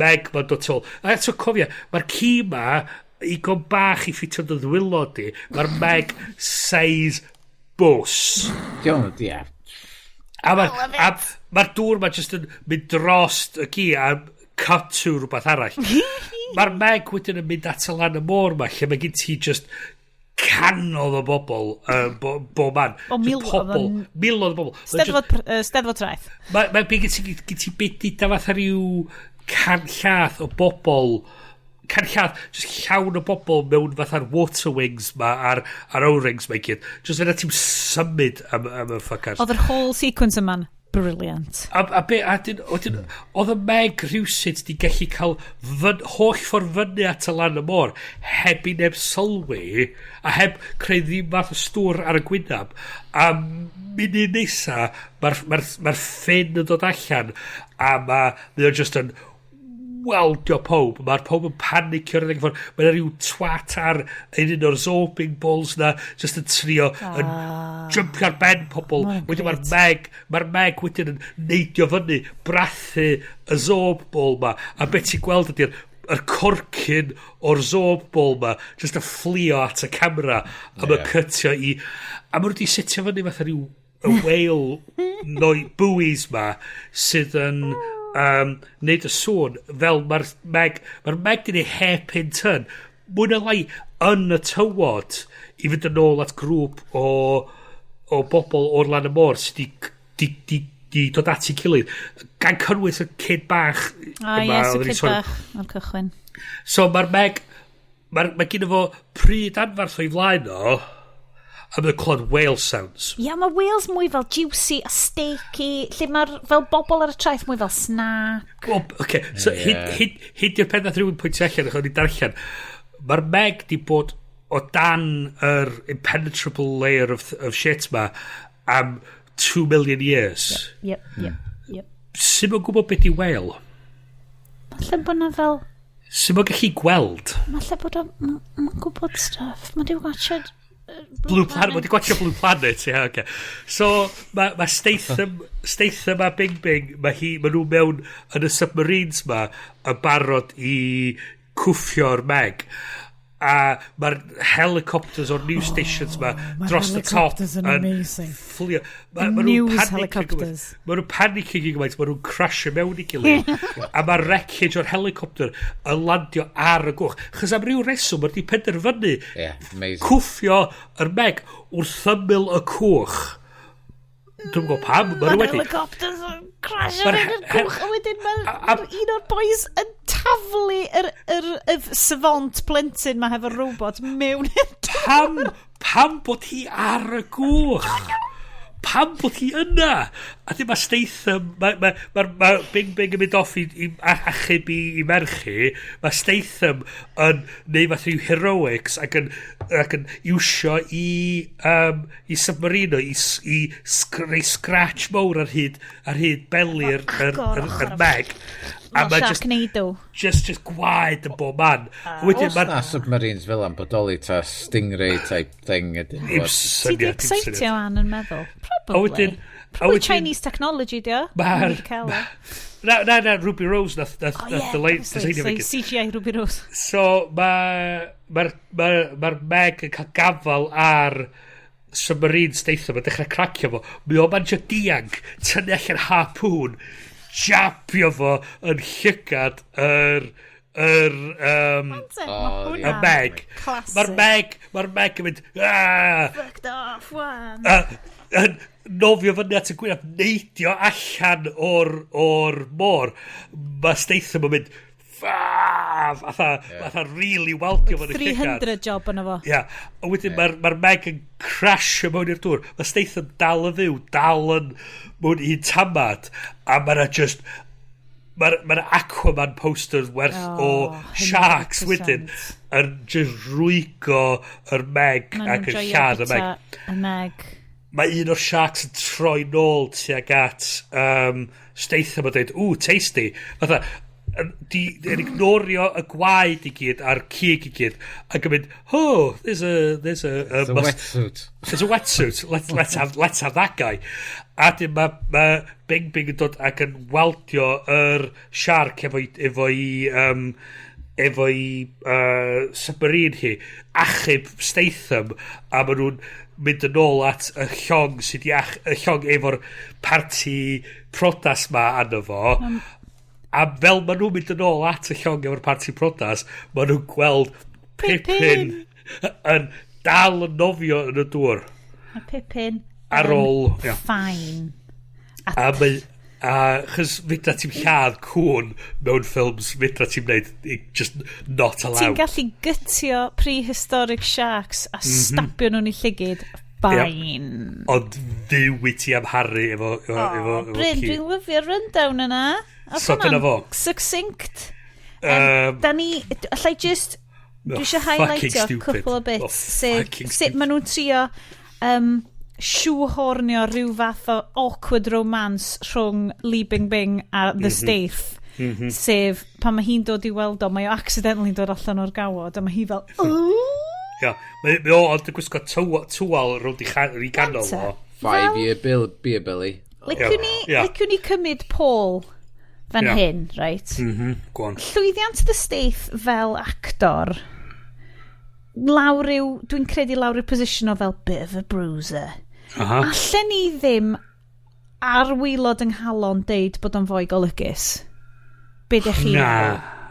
Meg ma'n dod tu ôl. A eto cofia, mae'r ci ma igon bach i ffitio dy ddwylo di. Mae'r Meg size bws. Diolch, ie. A mae'r ma dŵr ma just yn mynd drost y ci a cut to rhywbeth arall. Mae'r Meg wedyn yn mynd at y lan y môr ma lle mae gen ti just canodd o bobl bo man. O, Just miloedd pobl. Miloedd o bobl. Mae Steddfod Traeth. Mae gen ti beth fatha rhyw can llath o bobl can llath, just llawn o bobl mewn fatha'r water wings ma a'r O-rings ma i gyd. Just yna ti'n symud am y fuckers. Oedd yr whole sequence yma'n brilliant. A be, a dyn, wedyn, oedd y Meg rhywsut di gallu cael holl ffordd fyny at y lan y môr heb i neb sylwi a heb creu ddim fath o stwr ar y gwynab. A munud nesa mae'r ma ffyn yn dod allan a mae o just yn weldio pob. Mae'r pob yn panicio ar y ffordd. Mae yna rhyw twat ar un o'r zorbing balls na, just yn trio, yn jumpio ar ben pobl. Ma' hwnna'n Wedyn mae'r grêt. Meg, mae'r Meg wedyn yn neidio fyny, brathu y zorb ball ma. A beth ti'n gweld ydy'r yr corcyn o'r zorb ball ma just yn fflio at y camera a mae'n cytio i a maen nhw wedi setio fyny fatha rhyw y whale noi buoys ma sydd yn neud y sŵn fel mae'r Meg di neud hairpin turn mwy na lai yn y tywod i fynd yn ôl at grŵp o bobl o'r lan y môr sydd di di dod at ei gilydd, gan cynnwys y kid bach O, yma ie, so oedden ni'n kid bach o'r cychwyn. So mae'r Meg, mae gen fo pryd anfarth o'i flaen o, a mae'n clywed whale sounds. Ia, mae whales mwy fel juicy a steaky, lle mae'r fel bobl ar y traeth mwy fel snack. Well, okay, so hyd i'r pen nath rhywun pwyntio allan, achos o'n i'n darllen, mae'r Meg di bod o dan yr impenetrable layer of shit ma am 2 million years. Yep. Sut mae'n gwybod beth di whale? Falle bod na fel. Sut mae'n gallu gweld? Falle bod o. Mae'n gwybod stuff. Mae di watchad Blue Planet, mae di gwatchio Blue Planet, ie, yeah, okay. So, mae Statham a Bing Bing, mae nhw mewn yn y submarines ma, yn barod i cwffio'r Meg. A mae'r helicopters o'r news stations ma Mae'r dros the top helicopters yn amazing. fflio. The Ma nhw'n news panicio helicopters. gymaint. Ma nhw'n panicio gymaint, ma nhw'n crashio mewn i gilydd. A mae'r wreckage o'r helicopter yn landio ar y gwch. Chos am ryw reswm, mae wedi penderfynu Yeah, amazing. cwffio yr Meg wrth ymyl y cwch. Dwi'n gwybod pam, mae nhw Mae'r wedi. helicopters yn crashio Ma'r mewn i'r cwch, a wedyn mae'r un o'r boys yn taflu yr savant plentyn ma hefo'r robot mewn i'r Pam bod hi ar y gwch? Pam bod hi yna? A dim mae Statham, mae ma Bing Bing yn mynd off i achub i merchu. Mae Statham yn neud fath rhyw heroics ac yn iwsio i submarino, i rei scratch mawr ar hyd beli'r Agor yr ochr. Meg. A Fel mae just, Sharknado. just gwaed yn bob man. A wedyn Oes mae'r na submarines fel am bodoli ta Stingray type thing ydyn Dim nhw? Ti di syniad, dim excitio syniad. Ann yn meddwl? Probably. A wedyn Probably Chinese technology, di o? Cael o. Na, Ruby Rose nath Oh, yeah, nath designio obviously. fe So, gyd. CGI Ruby Rose. So, mae'r ma Meg yn cael gafal ar submarine Statham yn dechrau cracio fo. Mae o'n manjo dianc, tynnu allan harpoon, jabio fo yn llygad yr Oh, y Meg. Classic. Mae'r Meg yn mynd, "Ah!" Fucked off, one. A, yn nofio fyny at y gwynaf, neidio allan o'r môr. Mae Statham yn mynd, "Ffaf!" Fatha really waldio fo'n y llygad. 300 job yna fo. Ia. A wedyn mae'r ma Meg yn crashio mewn i'r dŵr. Mae Statham dal yn fyw, dal yn mewn un tamad. A mae'na just... Mae'r ma Aquaman posters werth Oh, o sharks 100%. wedyn yn just rwygo yr Meg Maen ac nhw'n yn joio lladd y Meg. bita y Meg. Mae un o'r sharks yn troi nôl tuag at Statham a dweud, "Ooh, tasty." Fatha, yn ignorio y gwaed i gyd a'r cig i gyd ac yn mynd, "Oh, there's a It's a wetsuit. There's a wetsuit. Let's have that guy." A dyn mae ma Bing Bing yn dod ac yn waldio yr shark efo i submarine hi, achub Statham, a maen nhw'n mynd yn ôl at y llong sydd di y llong efo'r parti priodas ma arno fo. A fel maen nhw'n mynd yn ôl at y llong efo'r parti priodas, maen nhw'n gweld Pippin yn dal yn nofio yn y dŵr. Mae Pippin Ar yn ôl, ia. fine. A mae... A chys fydra ti'n lladd cwn mewn ffilms, fydra ti'n neud, just not Ti'n allowed. gallu gytio prehistoric sharks a stabio nhw'n i llygid. Fine. Ond fyw i ti amharu efo Bryn, ci. dwi'n lyfio'r rundown yna. Oedd So dyna hwnna'n fo. Succinct. Da ni, allai just, dwi eisiau fucking highlightio stupid. cwpl o bits, Oh, sef fucking sut maen nhw'n trio shoehornio rhyw fath o awkward romance rhwng Li Bing Bing a The Stath. Sef, pan mae hi'n dod i weld o, mae o accidentally dod allan o'r gawod, a mae hi fel, "Ooh!" Ia, mae o ond yn gwisgo tywal rownd i ganol o. 5 year bill, beer belly. Liciwn ni, liciwn ni cymryd Paul fan hyn, right? Go on. Llwyddiant The Stath fel actor lawr yw, dwi'n credu lawr yw position o fel bit of a bruiser. Allen ni ddim ar waelod yng nghalon deud bod o'n fwy golygus? Be dych chi?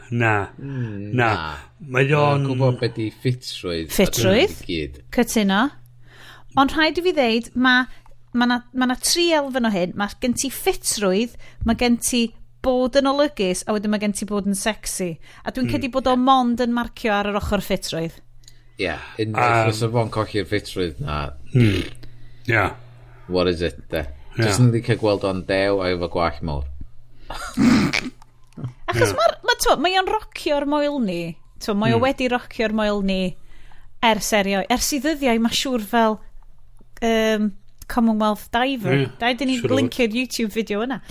Na. Mae o'n Gwybod beth di ffitrwydd. Ffitrwydd. A dyna gyd. Cytuno. Ond rhaid i fi ddeud, mae Mae na, ma na tri elfen o hyn. Mae gen ti ffitrwydd, mae gen ti bod yn olygus, a wedyn mae gen ti bod yn sexy. A dwi'n credu bod o mond yn marcio ar yr ochr ffitrwydd. Ie, yeah, unwaith fysa fo'n colli'r ffitrwydd na, What is it, de? Yeah. Just yn licio gweld o'n dew a efo gwallt mawr. Achos yeah. Mae o'n rocio'r moel ni. T'mo, mae o wedi rocio'r moel ni ers erioed. Ers i ddyddiau, mae siŵr fel Commonwealth Diver. Da, dyn ni'n linkio'r YouTube fideo yna.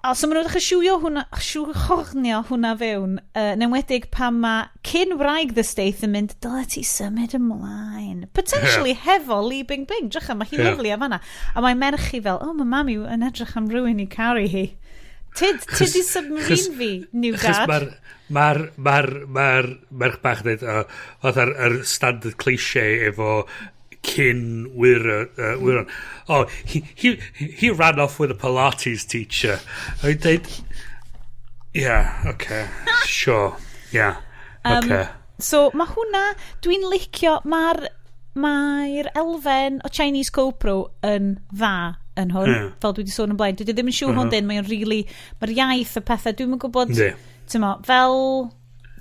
A so maen nhw'n dechrau siwio hwnna, siwchornio hwnna fewn, yn enwedig pan mae cyn wraig The Stath yn mynd, "Dyle ti symud ymlaen." Potentially hefo Li Bing Bing, drycha, mae hi'n lyfli a fanna. A mae merch hi fel, "Oh, mae mami yn edrych am rhywun i caru hi. Tyd i submarine fi, new dad." Mae'r ma merch bach yn dweud, fatha'r yr standard cliché efo cyn wyr, wyron. "Oh, he ran off with a Pilates teacher." A i'n dweud, "Yeah, okay, sure, yeah, okay." So mae hwnna, dwi'n licio, mae'r mae elfen o Chinese co-pro yn dda yn hwn, fel dwi wedi sôn yn blaen. Dwi ddim yn siŵr hwn dyn, mae'n really, mae'r iaith y pethau, dwi'n yn gwybod, ti'n mo,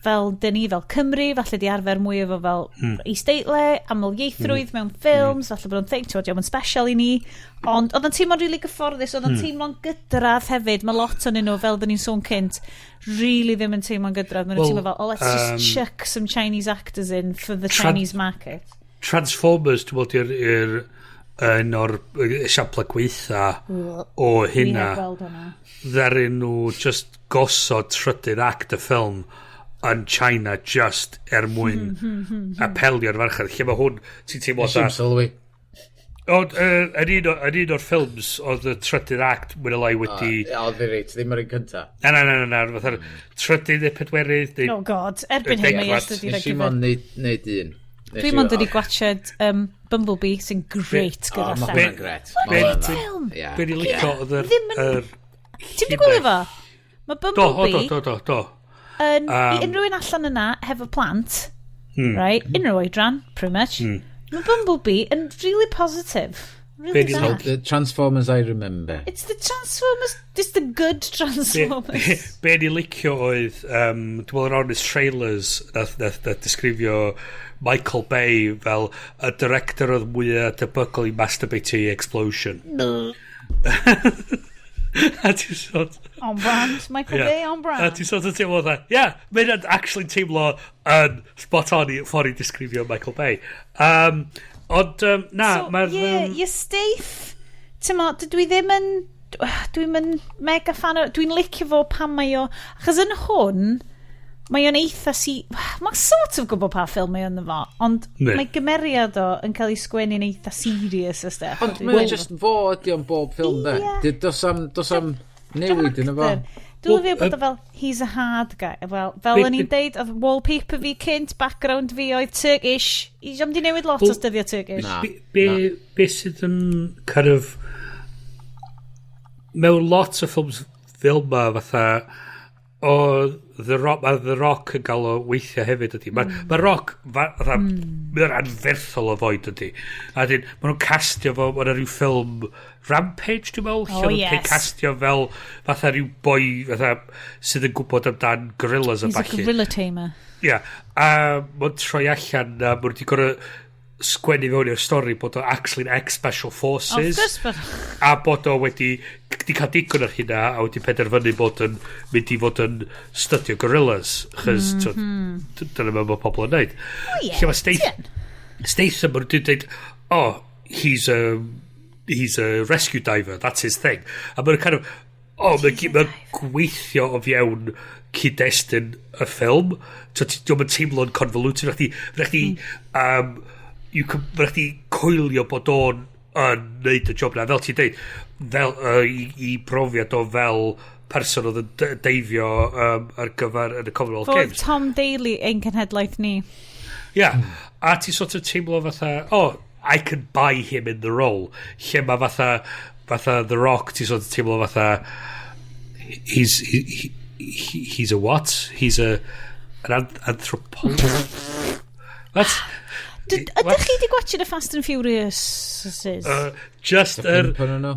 fel dyn ni fel Cymru, falle di arfer mwy efo fel isdeitle, aml ieithrwydd mewn ffilms, falle bod o'n thing, ti'n bod, special i ni, ond oedd o'n teimlo'n really gyfforddus, oedd o'n teimlo'n gydradd hefyd. Mae lot o'n nhw, fel dyn ni'n sôn cynt, really ddim yn teimlo'n gydradd. Maen nhw'n teimlo fel, "Oh, let's just chuck some Chinese actors in for the Chinese market." Transformers, dwi'n meddwl, i'r un o'r esiamplau gweitha o hynna. Dwi heb weld hwnna. Ddaru nhw just gosod trydydd act y ffilm yn China just er mwyn apelio'r farchnad. Lle mae hwn, ti'n teimlo Nes i'm sylwi. Ond yn un o'r ffilms, oedd y trydydd act mwy neu lai wedi. O, oedd i reit, ddim yr un cynta. Na, na, na, na, na, fatha'r trydydd neu pedwerydd. Oh God, erbyn hyn mae degfad. Iestyn wedi Nes i mond neud un. Nes Dwi mond wedi gwatchad Bumblebee, sy'n great O, gyda mae llaw. hwnna'n gret. Ma' Great hwnna'n dda. film. Ie. Be ni'n licio oedd yr Ddim Ti'n wedi gwylio fo? Mae Do, o, do, Bumblebee do. yn, i unrhyw un allan yna hefo plant, right? Unrhyw oedran, pretty much. Mae Bumblebee yn really positive. Really Be ni'n dda. The Transformers I remember. It's the Transformers, it's the good Transformers. Be ni licio oedd, dwi'n meddwl yr honest trailers nath disgrifio Michael Bay fel y director oedd mwyaf debygol i masturbate i explosion. A ti'n sort On brand. Michael Bay on brand. A ti'n sort of teimlo fatha, yeah, mae hynna'n actually teimlo yn spot on i ffordd i disgrifio Michael Bay. Ond, na, So, mae'r yeah, your Stath, ti'n mo, dydw i ddim yn, dwi'n yn mega fan o, dwi'n licio fo pan mae o, achos yn hwn, mae o'n eitha si, mae'n sort of gwybod pa ffilm mae o'n fo, ond mae gymeriad o yn cael ei sgwennu'n eitha serious a stuff. Ond mae'n just fo ydi o'n bob ffilm, de. Ie. Dos am newid yn efo. Dwi'n lyfio bod Wel, o fel, "He's a hard guy." Wel, fel o'n i'n deud, oedd wallpaper fi cynt, background fi oedd Turkish. I am di newid lot Wel, os dyddio Turkish. Na. Be sydd yn kind of mewn lot o ffilms fel ma fatha o The Rock, mae The Rock yn gael o weithiau hefyd ydy. Mae ma Rock, fatha, mae'n anferthol o foed ydy. A dyn, maen nhw'n castio fo, mae'n rhyw ffilm Rampage, dwi'n meddwl, lle Oh, oh, nhw'n cael castio fel fatha rhyw boi fatha, sydd yn gwybod amdan gorillas a He's a ballu. gorilla tamer. Ia, a mae'n troi allan a maen nhw wedi gorau sgwennu fewn i'r stori bod o actually ex-special forces Of course, but a bod o wedi di cael digon ar hynna a wedi penderfynu bod yn mynd i fod yn studio gorillas chys dyna mae pobl yn neud. Oh, yeah, Lle mae ti yn. Statham, maen nhw'n dweud, "Oh, he's a rescue diver, that's his thing," a maen nhw'n kind of, oh, mae'n ma gweithio o fewn cyd-destun y ffilm, so ti diolch yn teimlo'n convoluted. Rhaid chdi you can, rhaid chdi coelio bod o'n yn neud y job na, fel ti'n deud, fel i brofiad o fel person oedd yn deifio ar gyfer yn y Commonwealth Fo oedd Games. Tom Daley ein cenhedlaeth ni. Yeah. A ti sort of teimlo fatha, "Oh, I can buy him in the role." Lle mae fatha The Rock, ti sort of teimlo fatha, he's a what? He's an anthropologist? That's... Ydych chi wedi gwachio The Fast and Furious? Just yr... Pump ohonyn nhw?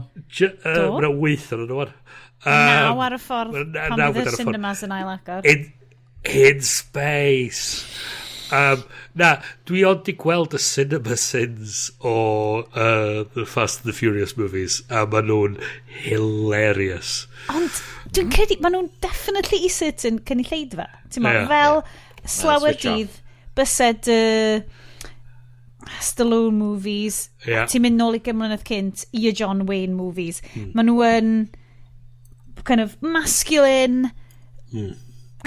Do. Mae'n wyth yn nhw. 9 ar y ffordd pan 9 fydd y ar y ffordd. cinemas yn ail agor. In space. Na, dwi ond di gweld y cinema sins o The Fast and the Furious movies, a maen nhw'n hilarious. Ond dwi'n credu, maen nhw'n definitely i certain cynulleidfa. Ti'n mo, fel slawer Switch off. dydd, bysed Stallone movies, ti'n mynd nôl i mlynedd cynt, i y John Wayne movies. Maen nhw yn kind of masculine,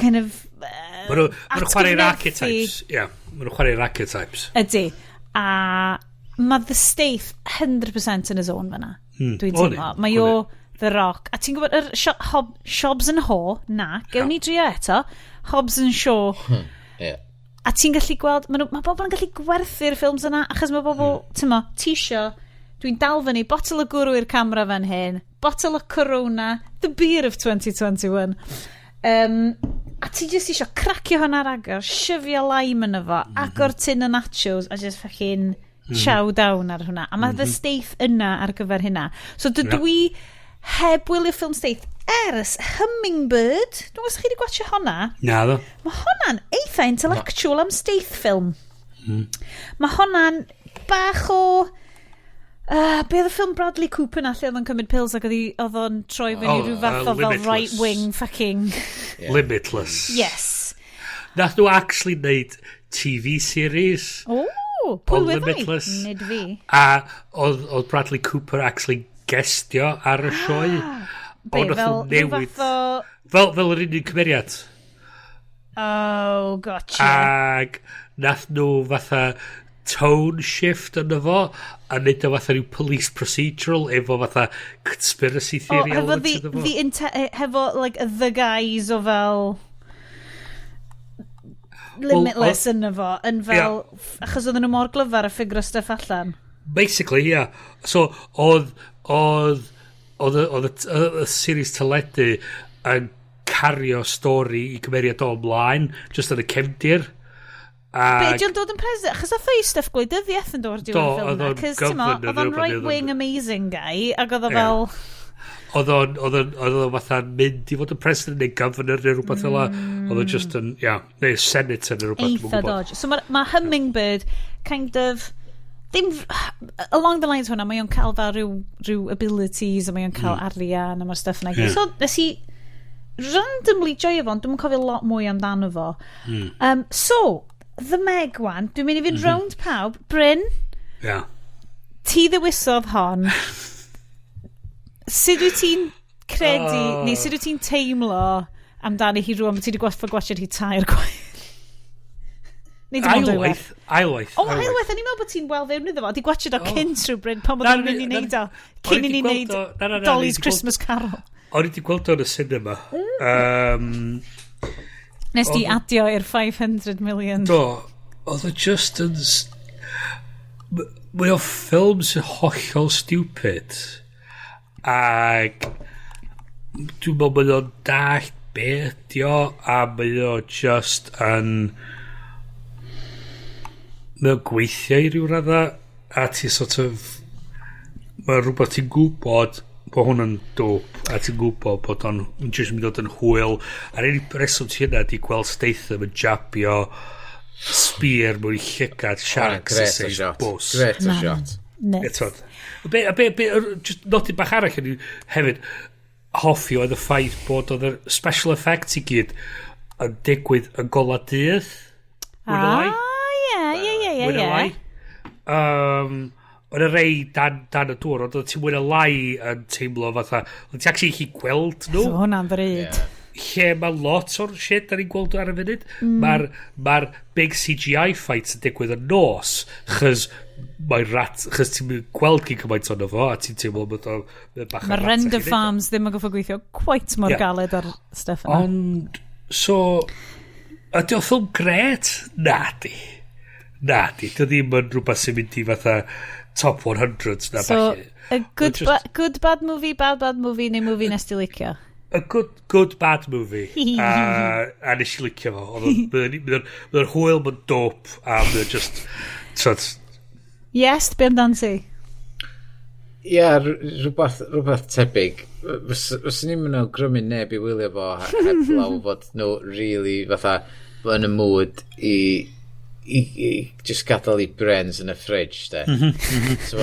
kind of Maen nhw'n chwarae'r atgyfnerthu. archetypes. Ie, yeah, maen nhw'n chwarae'r archetypes. Ydy. A mae The Stath 100% yn y zone fyna. Dwi'n O'n i, teimlo. Mae o'n o The Rock. A ti'n gwybod yr Shobs and Haw? Na, gewn ni drio eto. Hobbs and Shaw. Ie. A ti'n gallu gweld, ma bobl yn gallu gwerthu'r ffilms yna, achos mae bobl, ti'n mo, ti isio, dwi'n dal fyny, botel o gwrw i'r camera fan hyn, botel o Corona, the beer of 2021. A ti jyst isio cracio hwnna ar agor, shovio lime yn efo, agor tin o nachos, a just fucking chow down ar hwnna. A mae The Stath yna ar gyfer hynna. So dydw i heb wylio ffilm Stath ers Hummingbird. Dwi'n gwybod os chi wedi gwachio hwnna. Na, ddo. Mae hwnna'n eitha intellectual am Stath film. Mae hwnna'n bach o... Be oedd y ffilm Bradley Cooper na lle oedd o'n cymryd pills ac oedd o'n troi fyny Oh, rhyw fath o fel Limitless. right-wing fucking... Limitless. Yes. Nath nhw actually neud TV series. O, pwy O wyddai? Limitless. Nid fi. A oedd Bradley Cooper actually guestio ar y sioe. Be, Ond nath fel nhw rhyw newid. fath o... Fel yr unig cymeriad. Oh, gotcha. Ag nath nhw fatha tone shift yno fo a neud o fatha rhyw police procedural efo fatha conspiracy O, theory hefo element the, iddo fo. hefo like the guys o fel Limitless yno fo, yn fel, achos oedden nhw mor glyfar a ffigro stuff allan. Basically, yeah. So, oedd y series teledu yn cario stori i gymeriad o ymlaen, just yn y cefndir. Be, Ag, ydy o'n dod yn president? Achos oedd ei stuff gwleidyddiaeth yn dod o'r diwedd Do, y ffilm oedd na. o'n Cos, ti'n mo, governor oedd o'n neu rhywbeth, right-wing amazing guy, ac oedd o Ie. fel... Oedd o'n fatha'n mynd i fod yn president neu governor neu rhywbeth fel 'na. Oedd o'n just yn, ia, neu senator neu rhywbeth, dwi'm yn Eitha gwbod. dodge. So mae ma Hummingbird kind of ddim along the lines hwnna, mae o'n cael fel rhyw abilities a mae o'n cael arian a mae'r stuff yna i gyd. So nes i randomly joio fo, ond dwi'm yn cofio lot mwy amdano fo. So, The Meg one, dwi'n mynd i fynd round pawb. Bryn, ti ddewisodd hon. Sut wyt ti'n credu, neu sut wyt ti'n teimlo amdani hi rwan, bod ti wedi gwathio gwachio hi tair gwaith? Neu dim ond dwywaith. Ailwaith, ailwaith. O, ailwaith, o'n i'n meddwl bod ti'n wel fewn iddo fo. Di gwachio o cynt rhywbryd pan Na, bod nhw'n mynd i na, neud o. o'n Cyn i i ni 'di gweld neud na, na, na, o'n i Dolly's 'di gweld- Christmas Carol. O'n i wedi gweld o'n y cinema. Nes di adio i'r 500 million. Do, oedd o just yn... Mae o ffilm sy'n hollol stupid. Ac dwi'n meddwl mae o'n dallt be ydi o, a mae o just yn... Mae o'n gweithio i ryw radda, a ti sort of... Mae rhywbeth ti'n gwybod bod hwn yn dope, a ti'n gwybod bod o'n just mynd i ddod yn hwyl. A'r unig reswm ti hynna di gweld Statham yn jabio spear mewn i llygad sharks Great yn o seis shot. bws. Great o shot. Nuts. Eto. Be, just nodyn bach arall yn hefyd hoffi oedd y ffaith bod oedd y special effects i gyd yn digwydd yn gola dydd. Mwy na lai. Ah, ie, Mwy na lai. Oedd y rei dan y dŵr, ond oedd ti mwy na lai yn teimlo fatha, oedd ti actually gallu gweld nhw. So hwnna'n ddrud. Lle mae lot o'r shit da ni'n gweld ar y funud. Mae'r ma big CGI fights yn digwydd yn nos, chys mae rat, chys ti'n mynd gweld cyn cymaint ono fo, a ti'n teimlo bod o'n bach o Mae ratach render i neud o. farms ddim yn goffo gweithio quite mor galed ar stuff yna. Ond, so, ydy o ffilm gret? Na di. Na di. Dy ddim yn rhywbeth sy'n mynd i fatha top 100s na So, falle. a good, Just- good bad movie, bad bad movie, neu movie nes ti licio? A good bad movie. A nes i licio fo. Oedd o'n hwyl, mae'n dope, a mae'n just... So, Yes, be amdan ti? Ie, yeah, rhywbeth tebyg. Fyswn i'n mynd awgrymu neb i wylio fo heb law fod nhw really fatha yn y mood i just gadael i brains yn y fridge, de. So,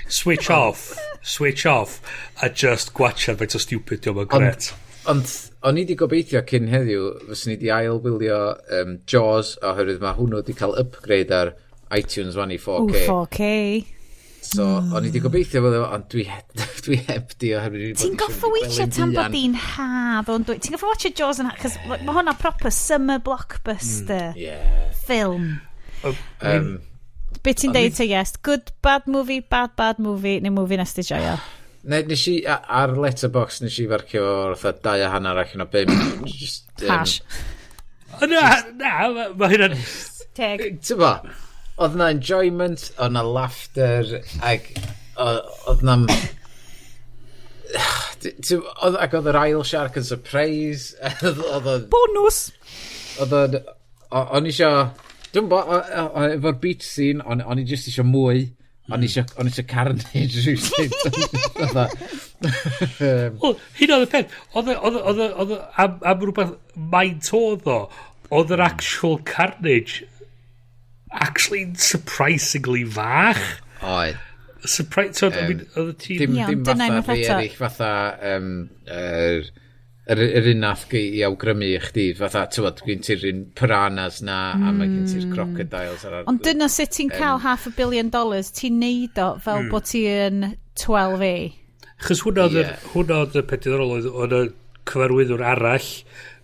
Switch off. Switch off. A just gwachad faint o stupid diolch yn gret. Ond o'n i wedi gobeithio cyn heddiw, fyswn i wedi ail wylio Jaws, oherwydd mae hwnnw wedi cael upgrade ar iTunes 1 i 4K. Ooh, 4K. So, o'n i wedi gobeithio fod o, ond dwi heb di oherwydd dwi 'di bod Ti'n isio goffo mynd i weithio gwely'n tan bod fuan. di'n haf o'n dwy. Ti'n goffo watch Jaws yn haf, cos mae hwnna proper summer blockbuster film. Be ti'n deud te, yes? Good, bad movie, bad, bad movie, neu movie nes ti joio? Ne, nes i, ar Letterboxd nes i farcio fo fatha 2.5 allan o 5. Just, Hash. Na, na, ma' hynna'n Teg. Ti'n bo, oedd na enjoyment, oedd na laughter, ac oedd na... Ac oedd yr ail shark yn surprise. Oedd Bonus! Oedd o'n... O'n i isio... Dwi'n bo, efo'r beach scene, o'n i just isio mwy. O'n i isio carnage rhywsut. Wel, hyn oedd y peth. Oedd, am rhywbeth maint oedd o, oedd yr actual carnage actually surprisingly fach. Oedd. Surprise, so, I mean, oedd y ti Dim, Iawn, dim dyna fatha unwaith rhai eto. eraill, fatha yr un nath i awgrymu i chdi, fatha, ti'n gen ti'r un piranhas na, a mae gen ti'r crocodiles ar Ond dyna sut ti'n cael $500 billion, ti'n neud o fel bod ti yn 12A. Chos hwnna oedd yr hwnna oedd y peth diddorol oedd y cyfarwyddwr arall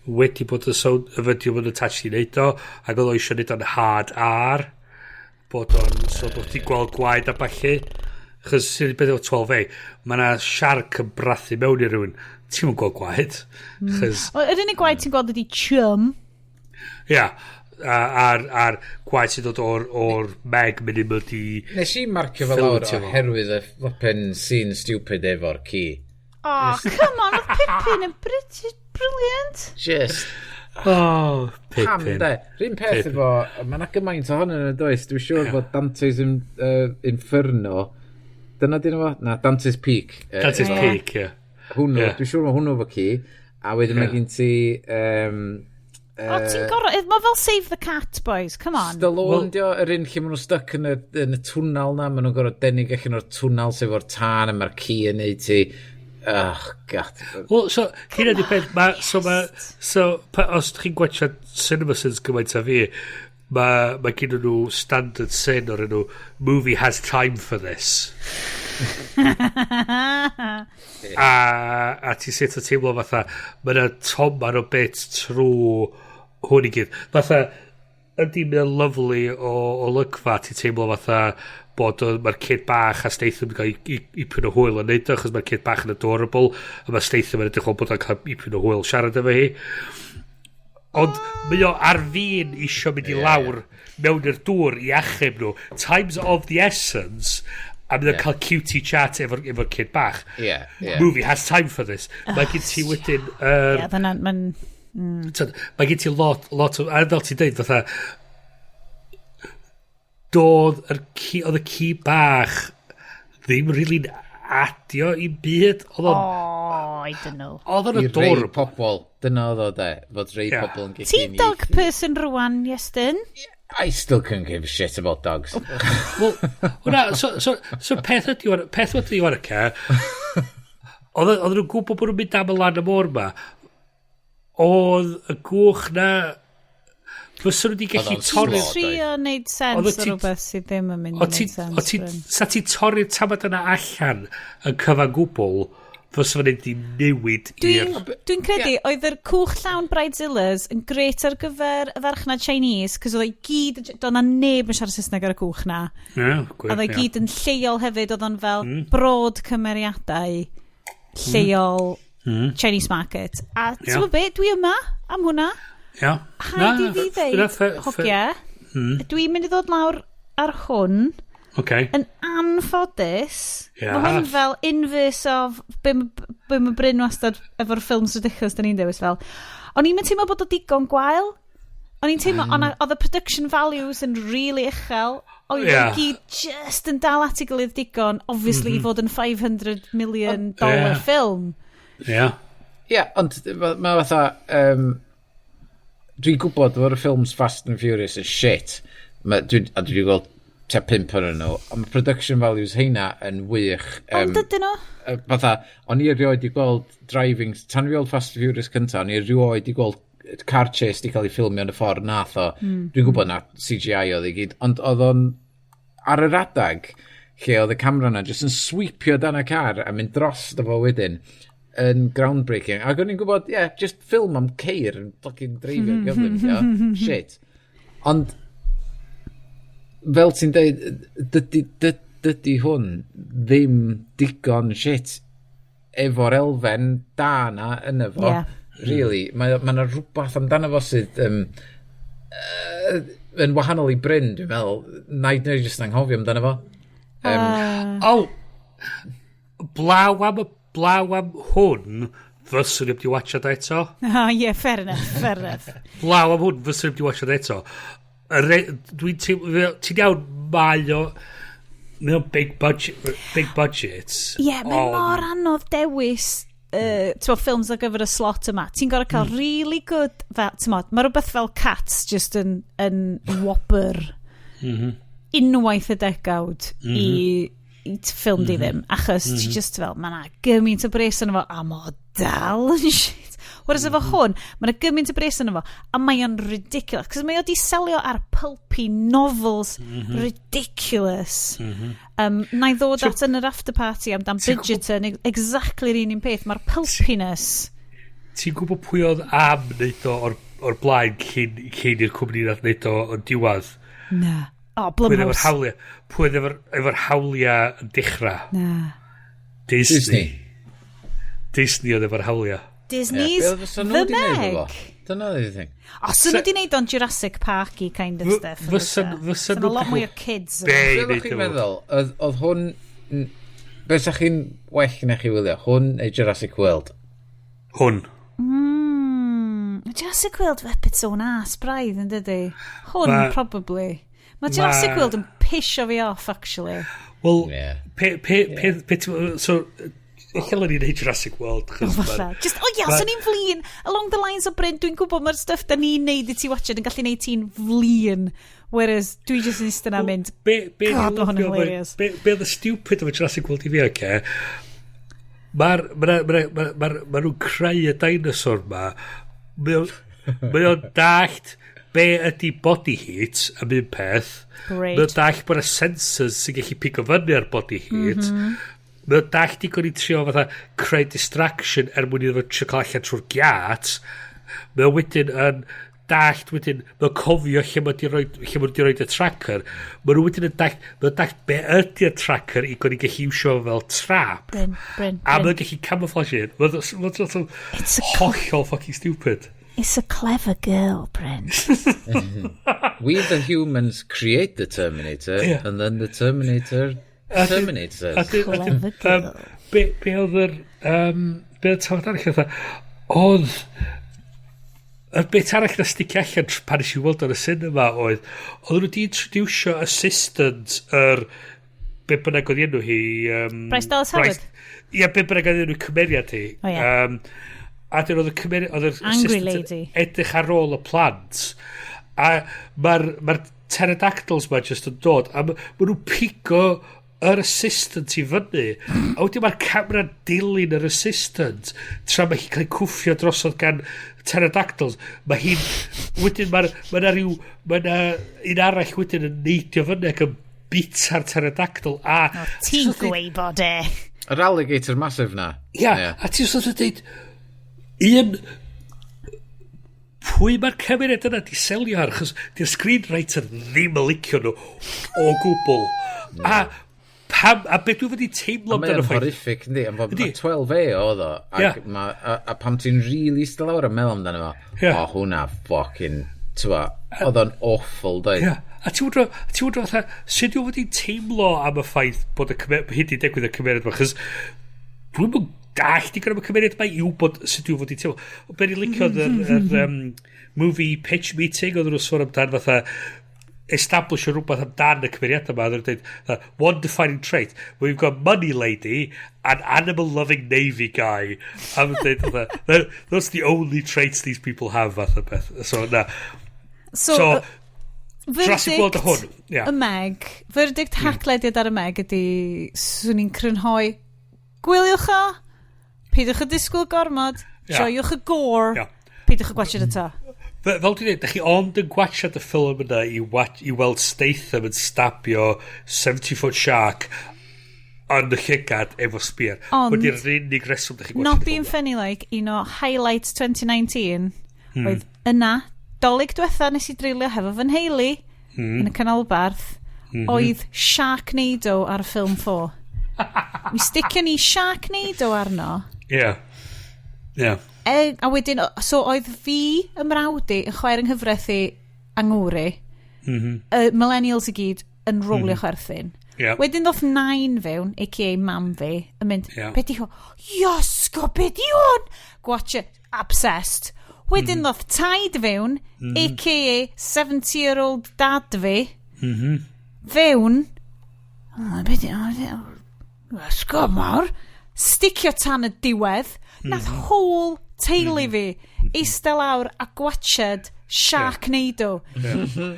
wedi bod yn sôn, wedi bod yn attached i neud o, ac oedd o eisiau neud o'n hard R, bod o'n, so bod ti'n gweld gwaed a ballu. Chos sydd beth efo 12A, mae yna shark yn brathu mewn i rhywun, ti'n mynd gweld gwaed. Chos, O, yr unig gwaed ti'n gweld ydi chum. ia, a'r gwaed sy'n dod o'r meg mynd i mynd i Nes i marcio fel lawr Filtio fo. oherwydd y flippin' scene stupid efo'r ci. Oh, come on, oedd Pippin yn British brilliant. Just, Oh, pam Pippin. de? Rhyn peth Pippin. efo, mae yna gymaint ohono yn y does. Dwi'n siŵr bod Dante's Inferno, dyna dyn nhw? Na, Dante's Peak. Dante's Peak, ie. Hwnnw, dwi'n siŵr mae hwnnw efo ci. A wedyn mae gen ti O, ti'n gorau... Mae fel Save the Cat, boys. Come on. Stallone, well, dio, yr un lle maen nhw'n stuck yn y twnnel na, maen nhw'n gorfod denig allan o'r twnnel sef o'r tân a mae'r ci yn neud ti. Oh, God. Wel, so, hynna di peth, ma, so, ma, so, pa, os chi'n gwachio CinemaSins gymaint a fi, ma gen nhw standard sin o'r enw "Movie has time for this." A ti sut o teimlo fatha, mae yna toman o bit trwy hwn i gyd. Fatha, ydy mae'n lovely o olygfa, ti'n teimlo fatha bod mae'r kid bach a Statham yn cael ipyn o hwyl yn neud o, achos mae'r kid bach yn adorable, a mae Statham yn edrych fel bod o'n cael ipyn o hwyl siarad efo hi. Ond mae o ar fin isio mynd i lawr mewn i'r dŵr i achub nhw. Time's of the essence, a mae o'n cael cutie chat efo kid bach. Ie, ie. "Movie has time for this." Mae gen ti wedyn Ie, dyna... Mae'n Mae gen ti lot, lot o... A fel ti'n deud, fatha... Doedd yr ci, oedd y ci bach ddim really'n adio i byd. Oedd o'n Oh, I don't know. Oedd o'n I rei adorable. pobl, dyna oedd o de, fod rei pobl yn gallu Ti'n dog person rwan, Iestyn? I still couldn't give a shit about dogs. Wel, hwnna, so peth ydy wan, ca, oedd nhw'n gwybod bod nhw'n mynd am y lan y môr ma. Oedd y gwch na, fysa nhw wedi gallu Oedd o'n torri slot. Trio neud sens Oedd o rhywbeth sydd ddim yn mynd i O ti, neud sens. o ti, Bryn. sa ti torri'r tamad yna allan yn cyfan gwbl, fysa fo'n neud i newid i'r Dwi'n credu oedd yr cwch llawn Bridezillas yn gret ar gyfer y farchnad Chinese, cos oedd o'i gyd, doedd na neb yn siarad Saesneg ar y cwch na. Ie, gwir, Oedd o'i gyd yn lleol hefyd, oedd o'n fel broad cymeriadau lleol Chinese market. A ti'n gwybod be, dwi yma am hwnna. Ie. Rhaid i fi ddeud, hogia, dwi'n mynd i ddod lawr ar hwn yn anffodus. Mae hwn fel inverse of be ma Bryn wastad efo'r ffilms ridiculous da ni'n dewis fel. O'n i'n teimlo bod o digon gwael. O'n i'n teimlo, oedd y production values yn really uchel. Oedd yeah, gyd just yn dal at ei gilydd digon, obviously, i fod yn $500 million film. Ie, yeah, ond mae fatha... Dwi'n gwybod fod y ffilms Fast and Furious yn shit. A dwi wedi gweld tua pump ohonyn nhw. Ond mae production values heina yn wych. Ond dydyn nhw? Fatha, o'n i erioed i gweld driving... Tan fi weld Fast and Furious cynta, o'n i erioed i gweld car chase di cael ei ffilmio yn y ffordd nath o. Dwi'n gwybod na CGI oedd i gyd, ond oedd o'n ar yr adag lle oedd y camera na jyst yn sweepio dan y car a mynd dros fo wedyn yn groundbreaking. Ac o'n i'n gwybod, yeah, just film am ceir yn fucking dreifio gyflym, yeah. Shit. Ond, fel ti'n deud, dydy hwn ddim digon shit efo'r elfen da na yna fo. Really, mae ma 'na rhywbeth amdano fo sydd yn wahanol i Bryn, dwi'n meddwl. Na i jyst anghofio amdano fo. O, blaw am hwn, fyswn i wedi watchad eto. Ah, yeah, fair enough, fair enough. Blaw am hwn, fyswn i wedi watchad eto. Dwi'n teimlo, ti'n iawn, mae o'n big budget, big budget. Ie, yeah, mae mor anodd dewis t'mo, ffilms ar gyfer y slot yma. Ti'n gorfod cael really good, fel, t'mod, mae rhywbeth fel Cats just yn whopper unwaith y degawd i ffilm di ddim, achos ti just fel, mae 'na gymaint o bres yno fo, a mo dal yn shit. Whereas efo hwn, mae 'na gymaint o bres yno fo, a mae o'n ridiculous, cos mae o di selio ar pulpy novels ridiculous. Na i ddod at yn yr after party amdan Bridgerton, exactly'r un peth, mae'r pulpiness. Ti'n gwybod pwy oedd am wneud o o'r blaen cyn i'r cwmni nath wneud o yn diwedd? Na. O, Pwy oedd efo'r Blumhouse. hawliau? Pwy oedd efo'r hawliau yn dechrau? Na. Disney. Disney. Disney oedd efo'r hawliau. Disney's Be fysa nhw The 'di neud efo Meg. fo? Dyna oedd y thing. O, so nhw di wneud o'n Jurassic Park-y kind of stuff. Fysa nhw nhw lot mwy o kids. Be i Be wneud chi'n efo? meddwl? Oedd hwn... Be sa chi'n well na chi wylio? Hwn neu Jurassic World? Hwn. Jurassic World up its own ass braidd, yn dydy? Hwn, probably. Mae Jurassic World yn pisio fi off, actually. Wel, pe, so, ella ni'n neud Jurassic World. Chos Falla. Just, oh yeah, so ni'n flin. Along the lines o Bryn, dwi'n gwybod mae'r stuff da ni'n neud i ti watchad yn gallu neud ti'n flin. Whereas dwi just yn eistedd na mynd, Be God, ma' hwn yn lyfio hilarious. Be oedd y stupid efo Jurassic World i fi, oce? Mae'r... Ma, ma, ma, ma, ma nhw'n creu y dinosaur ma. Mae o'n dallt be ydy body heat am un peth. Great. Mae o'n dallt bod y sensors sy'n gallu pigo fyny ar body heat. Mae o'n dallt digon i trio fatha creu distraction er mwyn iddo fo trio cael allan trwy'r giat. Mae o wedyn yn dallt wedyn, mae o'n cofio lle mae di roid y tracker. Mae nhw wedyn yn dallt, mae o'n dallt be ydy'r tracker i gwneud gallu iwsio fo fel trap. Bryn, Bryn, A Bryn. mae'n gallu camouflage it. Mae'n It's a hollol fucking stupid. It's a clever girl, Bryn. We the humans create the Terminator, and then the Terminator terminates us. Clever girl. Be oedd yr... Be oedd tafod arall fatha? Oedd... Y bit arall na sticio allan pan nes i weld ar y cinema oedd, oedd nhw wedi introducio assistant yr be bynnag oedd enw hi. Bryce Dallas Howard? Ie, be bynnag oedd enw cymeriad hi. O, ie. A dyn oedd y cymeriad, oedd yr Angry assistant yn lady. edrych ar ôl y plant. A mae'r ma pterodactyls ma just yn dod, a ma nhw'n pigo yr assistant i fyny. A wedyn mae'r camera'n dilyn yr assistant tra mae hi'n cael ei cwffio drosodd gan pterodactyls. Mae hi'n... Wedyn mae'r ma 'na rhyw... Mae na un arall wedyn yn neidio fyny ac yn bita'r pterodactyl. A Ti'n gwybod e. Yr alligator massive na. Ia, a ti'n sort of deud, un, pwy mae'r cymeriad yna di selio ar, achos di'r screenwriter ddim yn licio nhw o gwbl. A pam, a beth dwi'n fod i teimlo Mae amdano o'n ffaith. horrific, yndi? Am fod Yndi. ma' 12A oedd o. Ac a pam ti'n really eistedd lawr a meddwl amdano fo, o, hwnna fucking, t'wa, oedd o'n awful, doedd? Ia, a ti'n wondro fatha, sut dwi'n fod i teimlo am y ffaith bod y hyn di digwydd y cymeriad yma, chos dwi'n dallt digon am y cymeriad yma i wybod sut dwi'n fod i teimlo. Ond be ni'n licio oedd yr movie pitch meeting, oedd nhw'n sôn amdan fatha establish rhywbeth amdan y cymeriad yma. Oedd nhw'n dweud, "One defining trait, we've got money lady and animal-loving navy guy." A ma'n dweud, fatha, "That's the only traits these people have," fath o beth. So, na. So, So, dros i gweld y hwn. Ie. Y Meg, verdict Haclediad ar y Meg ydy, swn i'n crynhoi, gwyliwch o, peidiwch y disgwyl gormod, joiwch y gore, peidiwch y gwachod eto. Fel dwi'n dweud, da chi ond yn gwachod y ffilm yna i weld Statham yn stabio 70-foot shark yn y llygad efo spear. Ond- Hwn di'r unig reswm da chi'n gwachod Not y being ffilm. funny like, un o highlights 2019 oedd yna, Dolig diwetha nes i dreulio hefo fy nheulu yn y canolbarth, oedd Sharknado ar y ffilm 4. Mi sticio ni Sharknado arno. Ie. Ie. E, a wedyn, so oedd fi, y mrawd i, yn chwaer yng nghyfraith i a ngŵr i, y millennials i gyd yn rolio chwerthin. Wedyn ddoth nain fewn, a.k.a. mam fi, yn mynd, "Be di hwn? Iosgo, be di hwn?" Gwatch it, obsessed. Wedyn ddoth taid fewn, a.k.a. 70-year-old dad fi, fewn, "Oh, be di hwn? Iosgo, mawr." Sticio tan y diwedd, nath whole teulu fi eistedd lawr a gwatched Sharknado.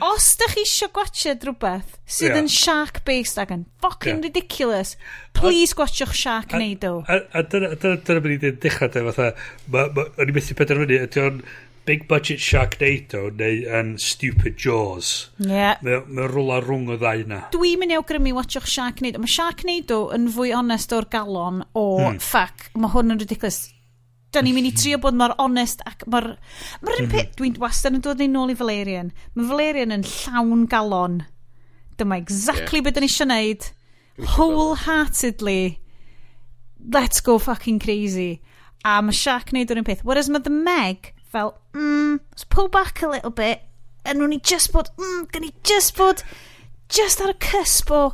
Os dych chi isio gwatched rhywbeth sydd yn shark-based ac yn fucking ridiculous, please gwatchwch Sharknado. A dyna beth i ddweud dechrau, de, fatha, o'n i methu penderfynu, ydy o'n big budget Sharknado neu yn stupid Jaws? Yeah. Mae rwla rhwng y ddau na. Dwi'n mynd i awgrymu watchwch Sharknado. Mae Sharknado yn fwy onest o'r galon o fuck, mae hwn yn ridiculous. Da ni'n mynd i trio bod mor onest ac mor... Mae'r un peth, dwi'n wastad yn dod ni nôl i Valerian. Mae Valerian yn llawn galon. Dyma exactly beth da ni eisiau neud. Wholeheartedly. Let's go fucking crazy. A mae Sharknado yr un peth. Whereas mae The Meg fel, let's pull back a little bit. A nhw'n ni just bod, gan ni just bod, just ar y cusp o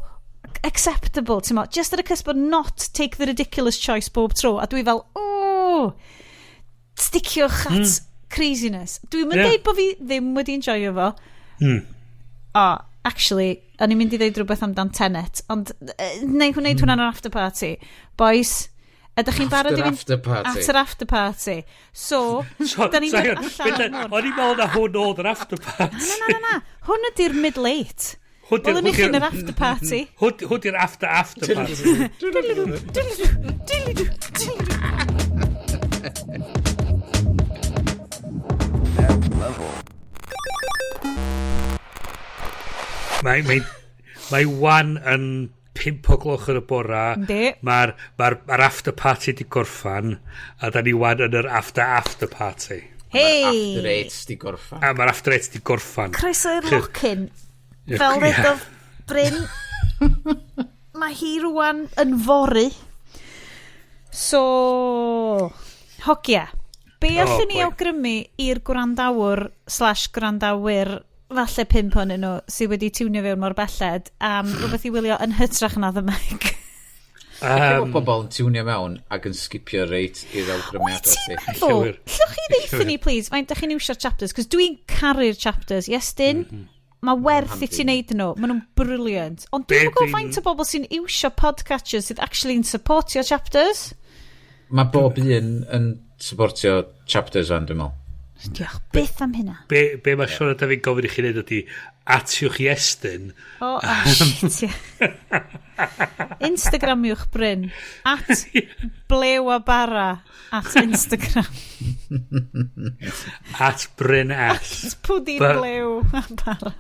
acceptable, ti'n mo, just ar y cusp o not take the ridiculous choice bob tro. A dwi fel, oh, sticiwch at craziness. Dwi'n mynd deud bod fi ddim wedi enjoyo fo. O, actually, o'n i'n mynd i ddeud rhywbeth amdan Tenet, ond neu gwneud hwnna'n yr after party. Boys, ydych chi'n barod i After fynd after party. at yr after party? So, So, da ni'n so, dod hang on, allan o'r môr. O'n i'n meddwl na hwn oedd yr after party. Na, na, na, na. Hwn ydy'r middle eight. Hwn Welwn ni chi yn yr after party. Hwn di'r after after party. Diddly-doo, diddly-doo, diddly-doo, diddly-doo. Level. Mae wan yn 5 o gloch yn y bora. Yndi. Mae'r ma after party di gorffan. A da ni wan yn yr after after party. Hey! After eight di gorffan. A mae'r after eight di gorffan. Croeso i'r lock-in. Ie. Fel ddedodd Bryn, mae hi rwan yn fory. So, hogia, be Oh, allwn ni boy. awgrymu i'r gwrandawr/gwrandawyr, falle pump ohonyn nhw, sydd wedi tiwnio fewn mor belled, am rhywbeth i wylio yn hytrach na The Meg? Pobl yn tiwnio mewn ac yn skipio reit i'r awgrymiadau ti. Meddwl, Llwyr. llwch chi ddeutho ni, please, faint ydych chi'n iwsio'r chapters? Cos dwi'n caru'r chapters. Iestyn, mae werth i ti wneud nhw. Maen nhw'n brilliant. Ond Be dwi'n gwybod faint o bobl sy'n iwsio podcatchers sydd actually yn supportio chapters. Mae bob un yn supportio chapters fan, dwi'n meddwl. Diolch byth am hynna. Be mae Sean a David gofyn i chi wneud ydy atiwch Iestyn. Oh, shit, ie. Instagramiwch Bryn. @BlewABara at Instagram. @BrynS. Pwdin blew a bara.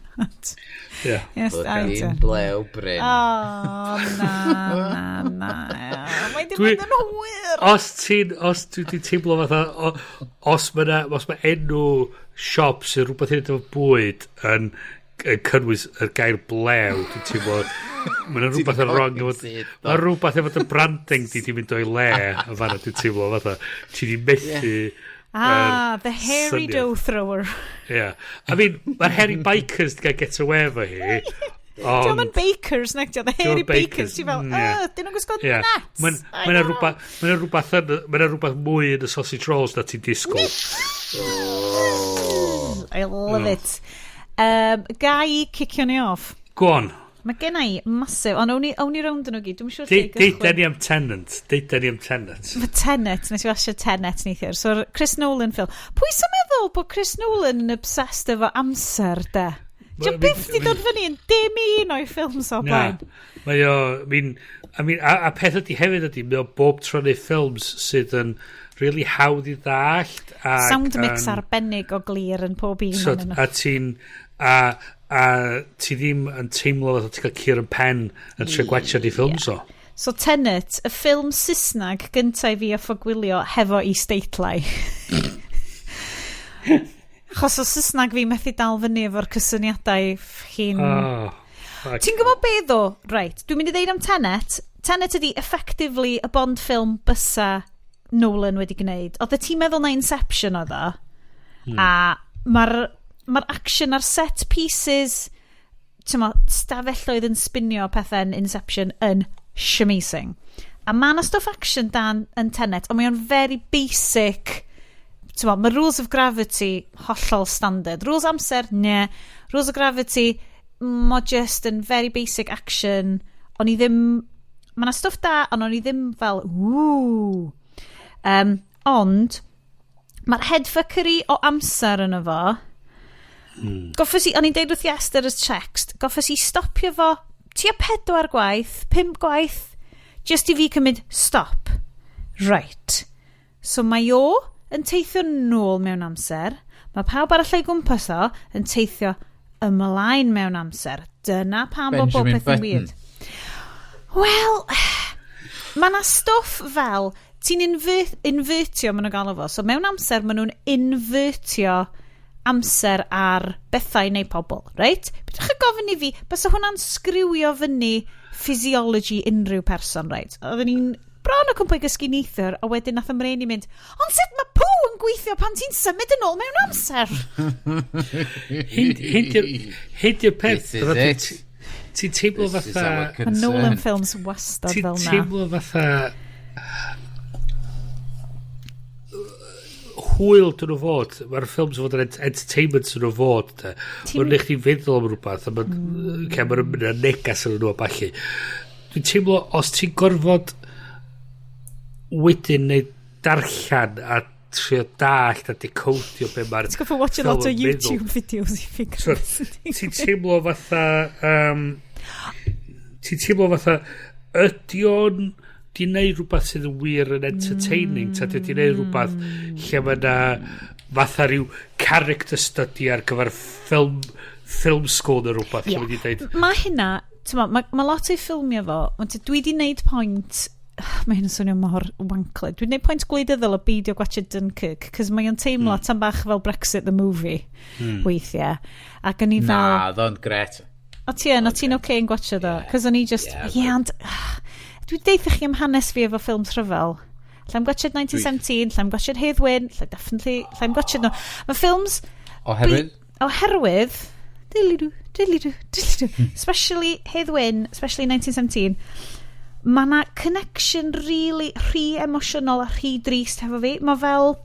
Yeah. Yes, I Pwdin do. blew Bryn. Oh, na, na, na. Mae di mynd yn hwyr. Os dwi di teimlo fatha, os ma enw siop sy'n rhywbeth i wneud efo bwyd yn cynnwys y gair blew, dwi'n teimlo, mae yna rhywbeth yn wrong efo, mae rhywbeth efo dy branding di mynd o'i le yn fanna, dwi'n teimlo fatha, ti di methu Ah, the hairy syniad. Dough thrower. Yeah. I mean, mae'r hairy bikers di gael get away efo hi. Diolch yn bakers, nag diolch. The hairy bakers. Ti fel, oh, dyn nhw'n gwisgo nets. Mae'n rhywbeth mwy yn y sausage rolls na ti'n disgwyl. I love it. Ga i cicio ni off? Go on. Mae gen i massive, ond awn ni rownd yn nhw gyd. Dwi'n siŵr lle i gychwyn. Deud ni am Tenet. Deud ni am Tenet. Mae Tenet, nes i wasio Tenet neithiwr. So, Chris Nolan film. Pwy sy'n meddwl bod Chris Nolan yn obsessed efo amser, de? Dio byth di dod fyny yn dim un o'i ffilms o blaen. Mae o, I mean, a peth ydy hefyd ydy, mae o bob tro neu ffilms sydd yn really hawdd i ddallt. Sound mix arbennig o glir yn pob un. So, a ti'n, a ti ddim yn teimlo fatha ti'n cael cur yn pen yn trio gwachio di ffilms o. So Tenet, y ffilm Saesneg gyntaf i fi a ffogwylio hefo i-steitlau. Achos o Saesneg fi methu dal fyny efo'r cysyniadau chi'n... Oh, ti'n gwybod be ddo? Right, dwi'n mynd i ddeud am Tenet. Tenet ydi effectively y Bond film bysa Nolan wedi gwneud. Oedd ti'n meddwl na Inception oedd o. A mae'r action a'r set pieces, ti'n mo, stafelloedd yn spinio pethau yn Inception yn shamazing. A mae yna stwff action dan yn Tenet, ond mae o'n very basic. Ti'n mo, mae Rules of Gravity hollol standard. Rules amser, ne. Rules of Gravity, mae just yn very basic action. O'n i ddim... Mae yna stwff da, ond o'n i ddim fel, ww. Ond, mae'r headfuckery o amser yn efo. Goffes i, o'n i'n deud wrth Iestr y text, goffes i stopio fo tua 4 gwaith, 5 gwaith, just i fi cymryd stop. Right. So mae o yn teithio nôl mewn amser, mae pawb arall o'i gwmpas o yn teithio ymlaen mewn amser. Dyna pam bod bob peth yn weird. Wel, mae na stwff fel, ti'n invertio, maen nhw'n galw fo. So mewn amser, maen nhw'n invertio amser ar bethau neu pobl, reit? Bydwch yn gofyn i fi, bysa hwnna'n sgriwio fyny physiology unrhyw person, reit? Oedden ni'n bron o cwmpa i gysgu neithiwr, a wedyn nath ymrên i mynd, ond sut mae pw yn gweithio pan ti'n symud yn ôl mewn amser? Hyn di'r peth. This is it. Ti'n teimlo fatha... Mae Nolan films wastad fel na. Ti'n teimlo fatha... Hwyl dyn nhw fod. Mae'r ffilms fod yn entertainment dyn nhw fod. Mae'n neud chdi feddwl am rhywbeth. A mae'n mynd â negas yn nhw a ballu. Dwi'n teimlo, os ti'n gorfod wedyn neu darllen a trio dallt a decodio be mae'r... Ti'n gorfod watch a lot o YouTube videos i figure. Ti'n teimlo fatha... Ti'n teimlo fatha... Ydy o'n... Di neud rhywbeth sydd yn wir yn entertaining, ta di neud rhywbeth lle mae na fatha rhyw character study ar gyfer film school neu rhywbeth. Yeah. Lle deud... Mae hynna, mae ma lot o'i ffilmio fo, ond dwi di neud pwynt, mae hyn yn swnio mor wanclyd, dwi'n neud pwynt gwleidyddol o beidio gwachio Dunkirk, cos mae o'n teimlo tan bach fel Brexit the movie weithiau. Ac o'n i fel... Na, oedd o'n gret. O ti yn, o ti'n oce yn gwachio ddo? Cos o'n i just, yeah, ond... Dwi'n deitha chi am hanes fi efo ffilms rhyfel. Llai'm gwachod 1917, llai'm gwachod Hedd Wyn, llai definitely, llai'm gwachod nhw. Mae ffilms... Oherwydd? Oherwydd... Dilidw, dilidw, dilidw. Especially Hedd Wyn, especially 1917. Mae na connection really rhy emosiynol a rhy drist hefo fi. Mae fel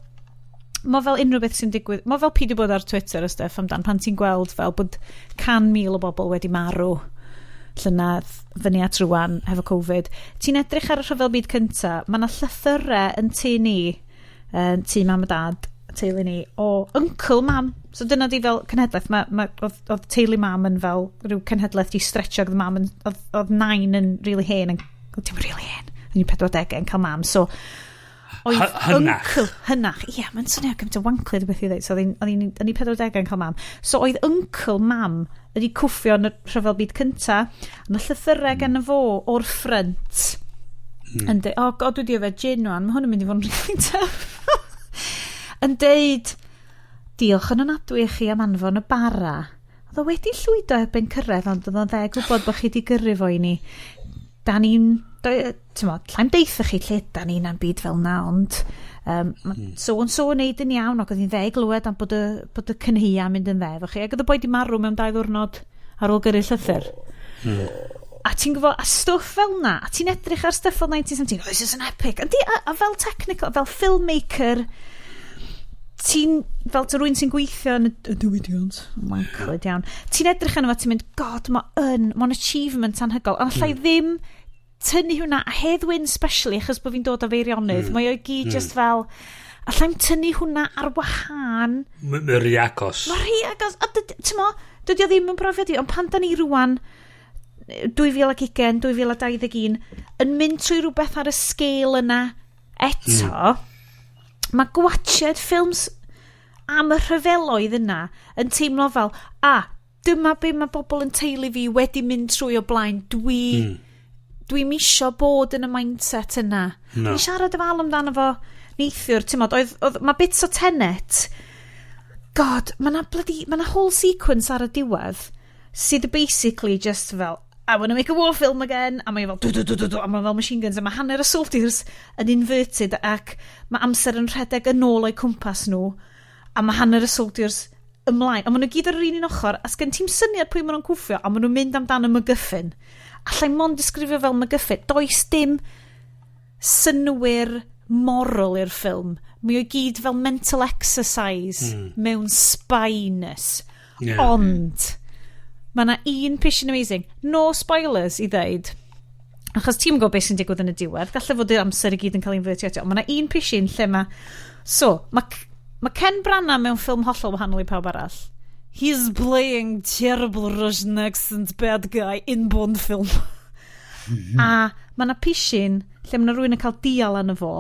unrhyw beth sy'n digwydd. Mae fel peidio bod ar Twitter a stuff amdan pan ti'n gweld fel bod 100,000 o bobl wedi marw llynedd fyny at rwan hefo Covid. Ti'n edrych ar y rhyfel byd cynta, mae yna llythyrau yn tŷ ni, yn tŷ mam a dad, teulu ni, o uncle mam. So dyna di fel cenhedlaeth. Oedd teulu mam yn fel rhyw cenhedlaeth di stretcho, oedd mam yn, oedd nain yn really hen, yn, dim really hen, yn 40 yn cael mam. So oedd uncle, hynach. Ie, yeah, mae'n swnio gymaint o wanclyd o beth i ddweud. So oedd hi'n 40 yn cael mam. So oedd uncle mam wedi cwffio yn y rhyfel byd cynta. A mae llythyrau gan y fo o'r ffrynt. Yn deud, oh god, dwi wedi yfed gin rwan, mae hwn yn mynd i fod yn really tough. Yn deud, diolch yn ofnadwy i chi am anfon y bara. Oedd o wedi llwydo erbyn cyrraedd, ond oedd o'n dde gwybod bod chi wedi gyrru fo i ni. Da ni'n, llai'm deitha chi lle da ni'n am byd fel na, ond so and so yn neud yn iawn, ac oedd hi'n dde i glywed am bod y cynhaea mynd yn dde efo chi. Ac oedd y boi di marw mewn 2 ddiwrnod ar ôl gyrru llythyr. A ti'n gwybod, a stwff fel na, a ti'n edrych ar stwff fel 1917, "Oh, this is an epic." Yndi, a fel technical, fel filmmaker, ti'n, fel ty rywun sy'n gweithio yn y diwydiant, wanclyd iawn, ti'n edrych arno fo, ti'n mynd, "God, mae'n achievement anhygoel." Ond allai ddim tynnu hwnna, a Hedd Wyn especially, achos bod fi'n dod o Feirionnydd, mae o i gyd just fel, allai'm tynnu hwnna ar wahân. Mae'n rhy agos. Mae rhy agos, a ti'n mo, dydy o ddim yn brofiad i, ond pan da ni rwan, 2020, 2021, yn mynd trwy rhywbeth ar y scale yna eto, mae gwatched ffilms am y rhyfeloedd yna yn teimlo fel, a, dyma be mae bobl yn teulu fi wedi mynd trwy o blaen, dwi'n isio bod yn y mindset yna. No. Ni'n siarad efo Al amdano fo neithiwr, ti'n modd, oedd, mae bits o Tenet, God, mae na bloody, mae na whole sequence ar y diwedd sydd basically just fel, "I want to make a war film again," a mae fel, du, du, du, du, du, a mae fel machine guns, a mae hanner y soldiers yn inverted, ac mae amser yn rhedeg yn ôl o'i cwmpas nhw, a mae hanner y soldiers ymlaen, a maen nhw gyd ar yr un ochr, a sgen ti'm syniad pwy maen nhw'n cwffio, a maen nhw'n mynd amdan y MacGuffin. Allai mond disgrifio fel MacGuffin. Does dim synwyr moral i'r ffilm. Mae o i gyd fel mental exercise mewn spyness. Ond, mae yna un pishin amazing. No spoilers i ddeud. Achos ti'n gwybod beth sy'n digwydd yn y diwedd. Gallai fod yr amser i gyd yn cael ei invertio eto. Ond mae yna un pishin lle mae... So, mae Ken Branagh mewn ffilm hollol wahanol i pawb arall. He's playing terrible Russian accent bad guy in Bond film. A mae yna pishin lle mae yna rhywun yn cael dial arno fo.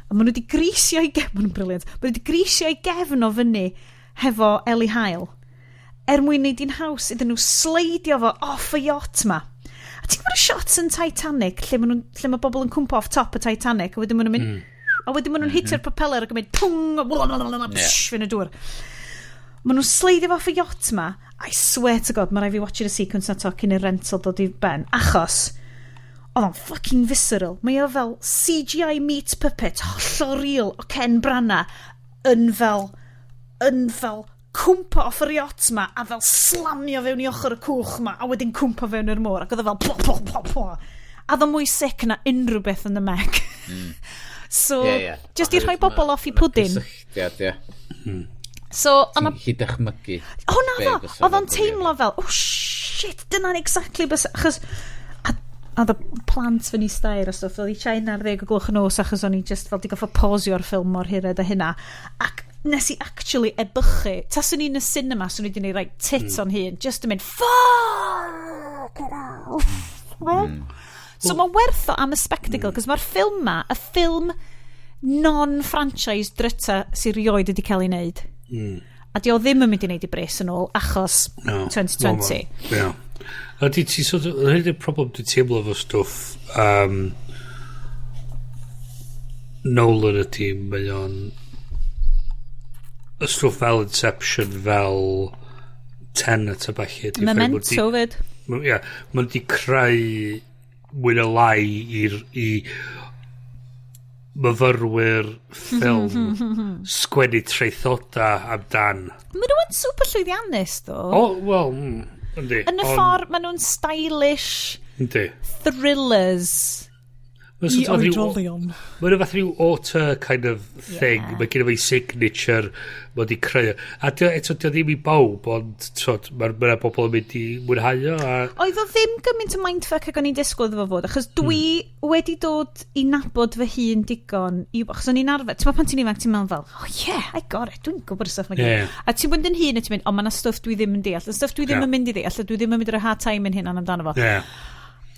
A maen nhw wedi grisio i gefn... Maen nhw'n brilliant. Maen nhw wedi grisio i gefn o fyny hefo eli haul, er mwyn neud hi'n haws iddyn nhw sleidio fo off y yacht ma. A ti'n gwybod y shots yn Titanic lle mae bobl yn cwmpo off top y Titanic a wedyn maen nhw'n mynd, a wedyn maen nhw'n hitio'r propeller ac yn mynd pwng, psh, fy'n y dŵr. Maen nhw'n sleidio fo off y yacht ma. I swear to God, mae rhaid fi watching y sequence na to cyn i'r rental dod i ben. Achos, oedd o'n fucking visceral. Mae o fel CGI meat puppet, hollol real o Ken Branagh yn fel cwmpa off yr yacht ma a fel slamio fewn i ochr y cwch ma a wedyn cwmpa fewn i'r môr ac oedd o fel plo plo plo plo a oedd o mwy sick na unrhyw beth yn y Meg. So, Ie, ie. just i rhoi bobl off i pwdin. Cysylltiad, ie. So, Ti'n gallu dychmygu O na be fo, fysa oedd o'n fo teimlo fel, "Oh shit, dyna'n exactly bys," achos, a oedd y plant fyny stair a stwff, oedd i China ar 10 o gloch y nos achos o'n i just fel di goffo pausio'r ffilm mor hired a hynna. Ac nes i actually ebychu, taswn i'n y cinema, swn i wedi gwneud right tit o'n hun, just yn mynd, "Fuck it hell." So mae werth o am y spectacle, cos mae'r ffilm ma, y ffilm non-franchise dryta sy'n rioed wedi cael ei wneud. A di o ddim yn mynd i wneud i bres yn ôl achos No. 2020. Ie. A di ti sort of, hyn ydy'r problem dwi'n teimlo efo stwff Nolan ydy mae o'n y stwff fel Inception, fel Tenet a ballu ydi ffaith Memento fyd. Ie, maen nhw 'di creu mwy na lai i myfyrwyr ffilm sgwennu traethoda amdan. Maen nhw'n super llwyddiannus, ddo. O, wel, yndi. Yn y ffordd, maen nhw'n stylish thrillers Mae'n i sort of oedolion. Mae'n fath rhyw auteur kind of thing. Yeah. Mae gen i fe signature mae wedi creu. A dio, eto, dio ddim i bawb, ond tod, mae'r ma bobl yn mynd i mwynhau o. A, Oedd o ddim gymaint o mindfuck ag o'n i'n disgwyl iddo fo fod, achos dwi wedi dod i nabod fy hun digon, achos o'n i'n arfer, ti'n meddwl pan ti'n ifanc, ti'n meddwl fel, "Oh yeah, I got it, dwi'n gwybod y stuff mae gyd." A ti'n mynd yn hun a ti'n mynd, "O, mae yna stwff dwi ddim yn deall, y stwff dwi ddim yn mynd i ddeall, a dwi ddim yn mynd i roi hard time yn hynna'n amdano fo."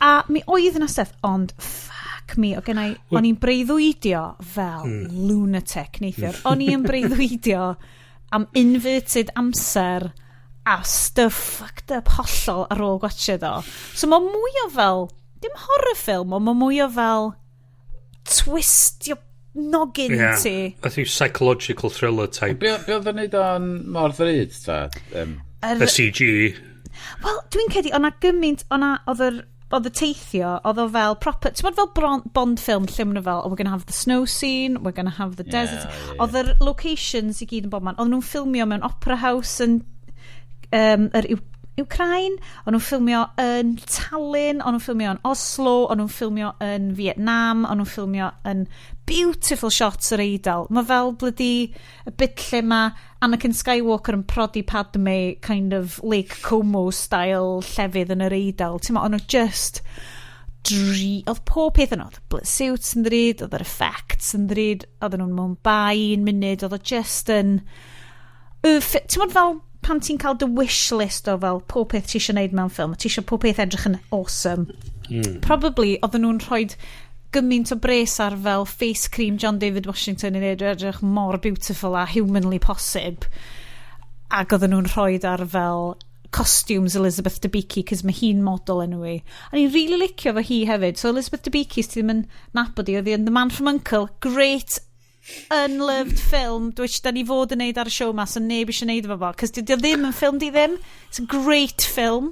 A mi oedd yna stuff, ond fuck me, o gennau, o'n i'n breuddwydio fel lunatic neithiwr. O'n i'n breuddwydio am inverted amser a stuff fucked up hollol ar ôl gwatchio o. So mae mwy o fel, dim horror film, ond mae mwy o fel twistio noggin ti. Fath rhyw psychological thriller type. Be oedd yn neud o'n mor ddrud, ta? Y CG. Wel, dwi'n credu, o'na gymaint, o'na, oedd y teithio, oedd o fel proper, ti'n bod fel Bond film lle maen nhw fel, "Oh, we're gonna have the snow scene, we're gonna have the desert." Ie, ie. Oedd yr locations i gyd yn bob man. Oedd nhw'n ffilmio mewn Opera House yn yr Ukraine, o'n nhw'n ffilmio yn Tallinn, o'n nhw'n ffilmio yn Oslo, o'n nhw'n ffilmio yn Vietnam, o'n nhw'n ffilmio yn beautiful shots yr Eidal. Mae fel bloody y bit lle mae Anakin Skywalker yn prodi Padme kind of Lake Como style llefydd yn yr Eidal. Ti'n ma, o'n nhw just oedd pob peth yno, oedd y suits yn ddrud, oedd yr effects yn ddrud, oedden nhw'n Mumbai un munud, oedd o just yn... Ti'n bod fel pan ti'n cael dy wish list o fel pob peth ti eisiau gwneud mewn ffilm, ti eisiau pob peth edrych yn awesome. Probably oedden nhw'n rhoi gymaint o bres ar fel face cream John David Washington i wneud edrych mor beautiful a humanly posib. Ac oedden nhw'n rhoi ar fel costumes Elizabeth Debicki, cos mae hi'n model anyway. A ni'n really licio fo hi hefyd. So Elizabeth Debicki, sydd ddim yn nabod i, oedd hi yn The Man from Uncle. Great unloved film, which da ni fod yn neud ar y show ma, so neb eisiau neud efo fo, cos dydy o ddim yn ffilm di ddim. It's a great film.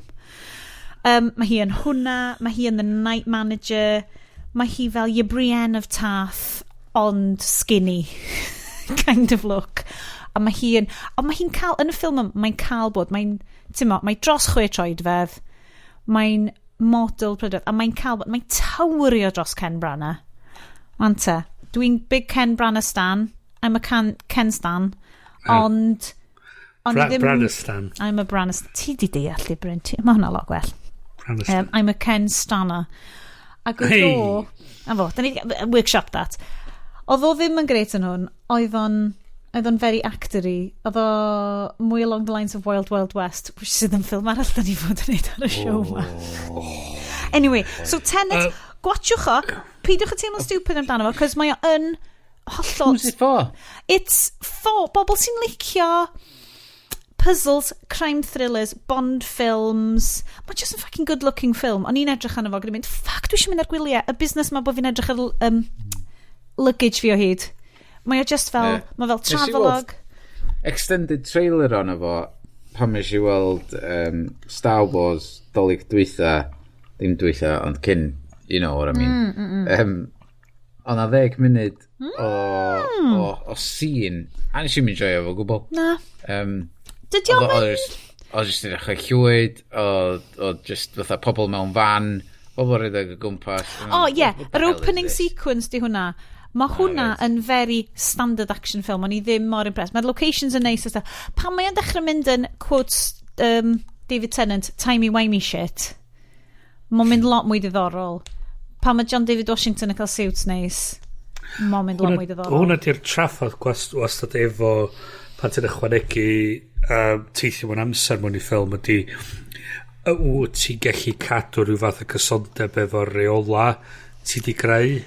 Mae hi yn hwnna, mae hi yn The Night Manager, mae hi fel your Brienne of Tarth, ond skinny kind of look. A mae hi yn, ond mae hi'n cael, yn y ffilm yma, mae'n cael bod, mae'n, ti'n mo, mae dros 6 troedfedd, mae'n model prydferth, a mae'n cael bod, mae'n towerio dros Ken Branagh. Wan te, dwi'n big Ken Branagh stan, I'm a Ken stan, ond... Ond ddim... Branagh stan. I'm a Branagh stan. Ti di deall i Bryn, mae hwnna lot gwell. Branagh stan. I'm a Ken stanner. Ac oedd Hey. o... A fo, da ni workshop that. Oedd o ddim yn great yn hwn, oedd o'n very actory. Oedd o mwy along the lines of Wild Wild West, which sydd yn ffilm arall da ni fod yn neud ar y show ma. Anyway, so Tenet, gwatchwch o, peidiwch â teimlo'n stupid amdano fo, cos mae o yn hollol... Who's it for? It's for bobl sy'n licio puzzles, crime thrillers, Bond films. Mae just yn fucking good looking film. O'n i'n edrych arno fo gyda mynd, "Fuck, dwi eisiau mynd ar gwyliau." Y busnes ma bod fi'n edrych ar luggage fi o hyd. Mae o just fel, mae fel Nes i weld travelogue. extended trailer ono fo pan nes i weld Star Wars Dolig dwytha, ddim dwytha, ond cyn, you know what I mean. Oedd na 10 munud o scene, a nes i'n enjoyo fo gwbl. Na. Dydy Oedd o'm oedd yn... oedd jyst yn edrych llwyd, oedd just fatha pobl mewn fan, pobl rhedeg o gwmpas. O, ie, What the yr hell is opening this? sequence di hwnna. Mae hwnna yn very standard action film. O'n i ddim mor impressed. Mae'r locations yn neis a stuff. Pan mae o'n dechrau mynd yn, quotes David Tennant, timey-wimey shit, mae'n mynd lot mwy diddorol. Pan mae John David Washington yn cael suits neis, mae'n mynd lot mwy diddorol. Hwna di'r traffath gwastad efo pan ti'n ychwanegu teithio mewn amser mewn i ffilm ydy wyt ti'n gallu cadw rhyw fath o cysondeb efo'r reola ti di greu.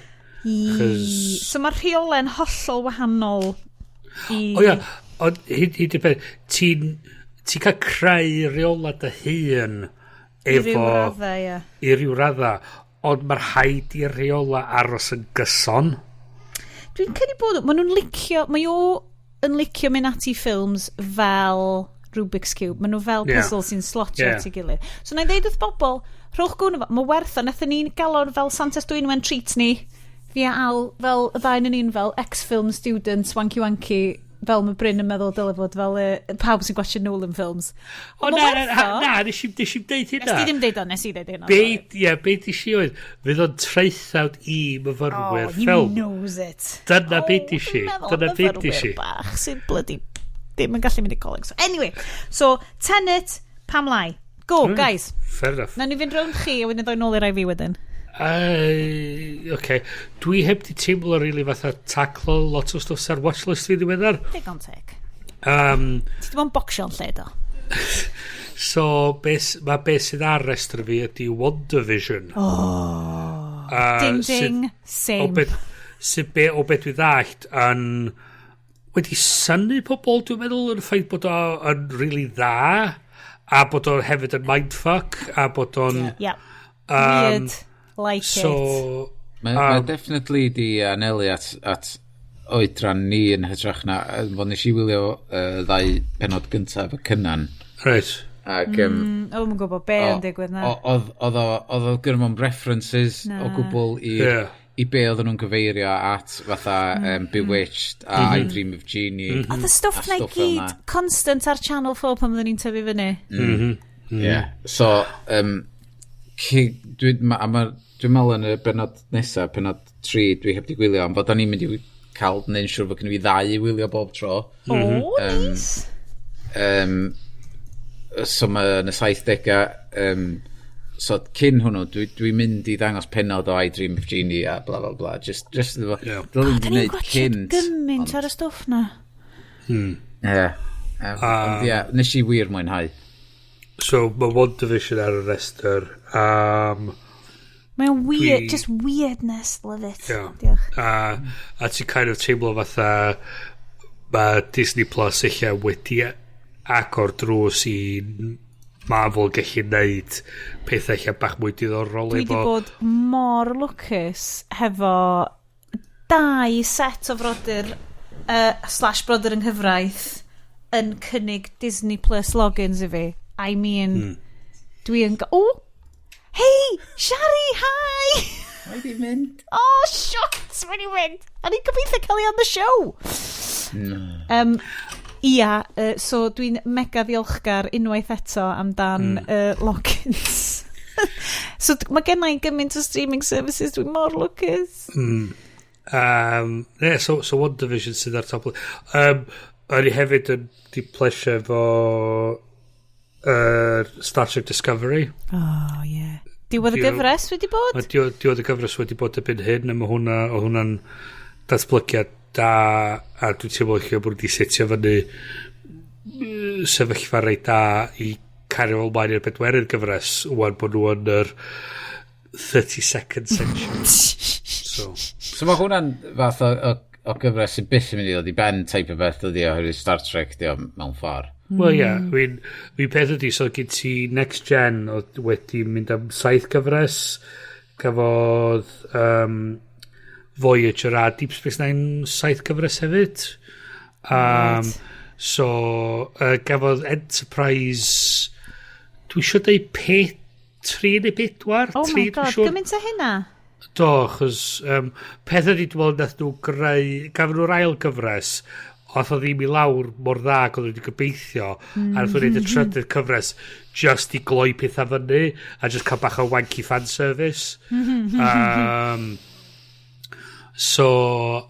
So mae'r rheolau'n hollol wahanol i... O ia, ond hyn di'r peth, ti'n cael creu reola dy hun I ryw efo raddau, ie. i ryw radda, ond mae'r rhaid i'r reola aros yn gyson. Dwi'n credu bod, maen nhw'n licio, mae o yn licio mynd ati ffilms fel Rubik's Cube. Maen nhw fel puzzle sy'n slotio at ei gilydd. So na i ddeud wrth bobl, rhowch gwn o fo, mae werth o, nathon ni'n gael o'r fel Santes Dwynwen treat ni, fi a Al, fel y ddau yn un fel ex-film students, wanky wanky, fel mae Bryn yn meddwl dyle fod fel pawb sy'n gwachio Nolan films. O Ma' na, na, werth na, o. na, nes i'm deud hynna. Nes ti ddim deud o, nes i deud hynna. Be, sorry. ie, be di si oedd, fydd o'n traethawd i myfyrwyr Oh, he ffilm. knows it. Dyna be di si. Dwi'n meddwl Dyna be di myfyrwyr si. bach sy'n bloody ddim yn gallu mynd i coleg. So anyway, so Tenet, pam lai? Go, guys. Fair enough. Na ni fynd rownd chi a wedyn ddoi nôl i rai fi wedyn. Okay. Dwi heb di teimlo really fatha taclo lot o stwff ar watchlist fi ddiweddar. Digon teg. Ti di bod yn bocsio'n lle do? So, mae beth sydd ar restr fi ydy WandaVision. Oh. Ding ding, same. O beth dwi ddallt yn wedi synnu pobl, dwi'n meddwl, yn y ffaith bod o yn really dda a bod o hefyd yn mindfuck a bod o'n Weird. Like so it. Mae mae definitely di anelu at oedran ni yn hytrach na, fod nes i wylio ddau penod gyntaf y Cynan. Ac, O, mae'n gwybod be yn digwydd na. Oedd o gynno fo'n references Na. o gwbl i, i be oedden nhw'n cyfeirio at fatha Bewitched a I Dream of Jeannie. Oedd y stwff a na i stwff fel gyd 'na. constant ar Channel 4 pan oedden ni'n tyfu fyny. Yeah. So, dwi'n ma, dwi meddwl yn y benod nesaf, penod 3, dwi heb di gwylio, ond fod o'n i'n mynd i cael neu'n siŵr fod gen i fi ddau i wylio bob tro. O, nice. So mae yn y 70au, so cyn hwnnw, dwi mynd i ddangos penod o I Dream of Jeannie a bla bla bla. Just iddo fo. Ie. Dylwn Da i ni'n wneud gwatsiad cynt. gymaint ar y stwff na. Ie. Ond ie, nes i wir mwynhau. So, mae WandaVision ar y restr. Mae'n weird, just weirdness, love it. Diolch. A ti'n kind of teimlo fatha mae Disney Plus eich wedi agor drws i Marvel gallu neud pethau eich bach mwy diddorol Dwi wedi efo. bod mor lwcus hefo dau set o frodyr slash brodyr yng nghyfraith yn cynnig Disney Plus logins i fi. I mean, dwi yn... Oh! Hey! Shari, hi! Mae di mynd. Oh, shucks, mae'n i fynd. A ni'n gobeithio cael ei on the show. Ia, so dwi'n mega ddiolchgar unwaith eto amdan logins. So mae gen i gymaint o streaming services, dwi'n mor lwcus. Yeah, so WandaVision sydd ar top. O'n i hefyd yn di plesio efo Star Trek Discovery. Oh, yeah. Diwedd y gyfres wedi bod? Mae diwedd y gyfres wedi bod erbyn hyn, a mae hwnna, o hwnna'n datblygiad da, a dwi'n teimlo lle bod wedi setio fyny sefyllfa reit da i cario ymlaen i'r bedwerydd gyfres, wan bod nhw yn yr 32nd century. So, So mae hwnna'n fath o gyfres sy'n byth yn mynd i ddod i ben type o beth ydi oherwydd Star Trek di o mewn ffordd. Wel ie, yeah, fi'n peth ydi, so gen ti Next Gen oedd wedi mynd am saith gyfres, gafodd Voyager a Deep Space Nine saith gyfres hefyd. So, gafodd Enterprise, dwi eisiau deud 3 neu 4? Oh my 3, dwi'n God, siŵr. gymaint o hynna? Do, achos peth ydi dwi'n meddwl nath nhw greu, gafon nhw'r ail gyfres, oedd o ddim i lawr mor dda ag oedd wedi gobeithio, a nath nhw'n neud y trydydd cyfres just i gloi pethau fyny, a just cael bach o wanky fan service. So,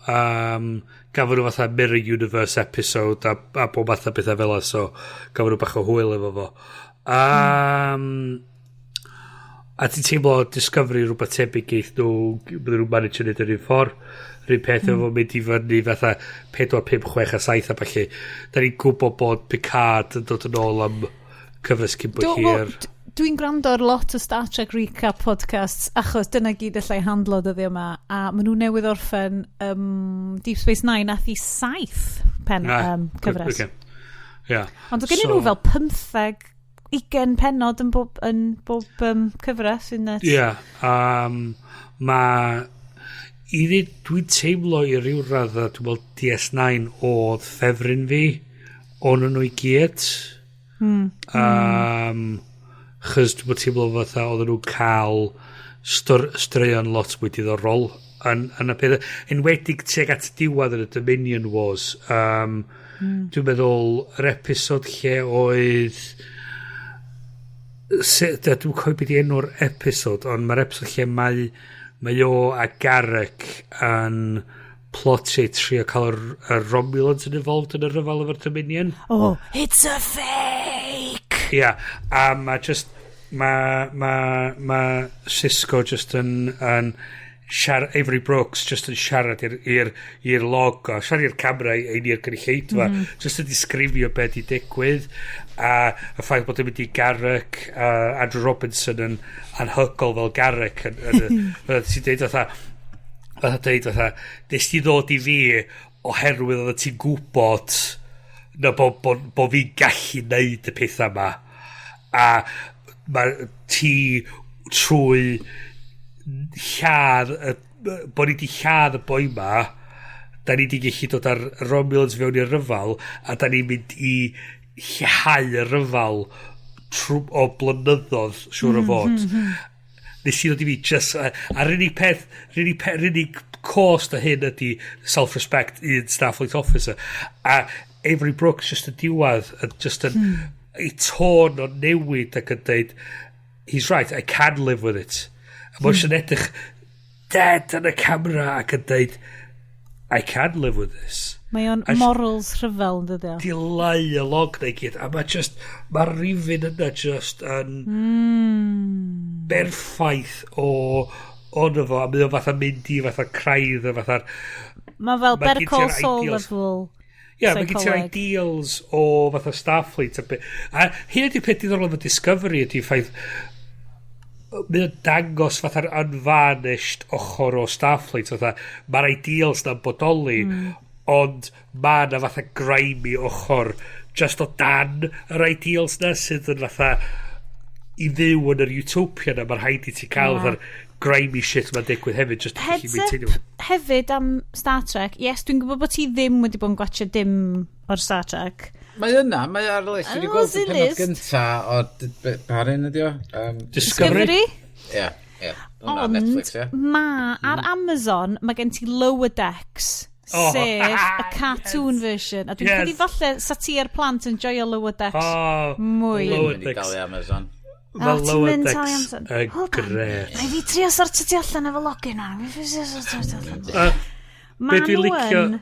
gafon nhw fatha Mirror Universe episode a bob math o bethau fel 'a, so gafon nhw bach o hwyl efo fo. A ti'n teimlo Discovery rhywbeth tebyg geith nhw, bydden nhw'n manage neud yr un ffordd. Yr un peth efo mynd i fyny fatha 4, 5, 6 a 7 a ballu. Da ni'n gwybod bod Picard yn dod yn ôl am cyfres cyn bo Do, wel, hir. Dwi'n gwrando ar lot o Star Trek recap podcasts achos dyna gyd allai handlo dyddiau yma a maen nhw newydd orffen Deep Space Nine nath i saith pen cyfres. Okay. Yeah. Ond oedd gen nhw fel 15, 20 pennod yn bob cyfres yn nuts. Ie, yeah, mae i ddweud, dwi'n teimlo i ryw radda, dwi'n meddwl DS9 oedd ffefryn fi o'n nhw i gyd. Chos dwi'n teimlo fatha oedden nhw'n cael straeon lot mwy diddorol yn y peth. Enwedig tuag at y diwedd yn y Dominion Wars. Dwi'n meddwl yr episod lle oedd dwi'n cofio beth i enw'r episod, ond mae'r episod lle mae o a Garak yn plotio trio cael y Romulans yn involved yn y rhyfel efo'r Dominion. Oh, it's a fake! Ia, yeah, a mae just ma Sisko just yn Avery Brooks just yn siarad i'r logo, siarad i'r camera i'r gynulleidfa, just yn disgrifio beth i digwydd, a y ffaith bod yn mynd i Garak, a Andrew Robinson yn anhygol fel Garak, yn ti'n deud fatha, nes ti ddod i fi oherwydd oedd ti'n gwybod na bo fi'n gallu neud y pethau yma a mae ti trwy lladd bo ni di lladd y boi ma, da ni di gallu dod ar Romulans fewn i'r ryfal a da ni'n mynd i lleihau y ryfal o blynyddoedd siŵr o fod. Nes i ddod i fi just a'r unig peth yr unig cost o hyn ydy self-respect un Starfleet officer a Avery Brooks just yn diwedd yn just yn ei tôn o'n newid ac yn deud, "He's right, I can live with it." A mae'n mm. edrych dead yn y camera ac yn deud, "I can live with this." Mae o'n morals rhyfel yn dydi o? Dileu y log na i gyd. A mae just, mae'r rifin yna just yn berffaith o ono fo, a mae o fatha mynd i fatha craidd a fatha'r. Mae fel Better Call Saul level. Ie, yeah, mae gen ti'r ideals o fatha Starfleet. A hyn ydy'r peth diddorol efo Discovery ydy'r ffaith mae o'n dangos fatha'r unvarnished ochr o Starfleet, fatha mae'r ideals na'n bodoli, ond mae na fatha grimy ochr just o dan yr ideals na sydd yn fatha i fyw yn yr utopia na, mae'n rhaid i ti cael fatha'r grimy shit mae'n digwydd hefyd just i Heads gallu up maintainio. Hefyd am Star Trek. Yes, dwi'n gwybod bod ti ddim wedi bod yn gwatchio dim o'r Star Trek. Mae yna, mae ar y list. Dwi wedi Oh, gweld y is it penod list? gynta o pa un ydi o? Discovery. Ie, ie. Hwnna ar Ond Netflix, ie. ma ar Amazon, mae gen ti Lower Decks, sef y cartoon version. A dwi'n credu falle sa ti a'r plant yn joio Lower Decks mwy. Dwi'n Lower mynd i Decks. dalu Amazon. Mae O, ti'n Lower mynd talu Decks Amazon. yn Hold on. gret. Rhaid fi trio sortio ti allan efo login o'n. Fi trio sortio ti allan. Ma Be dwi'n nhw licio yn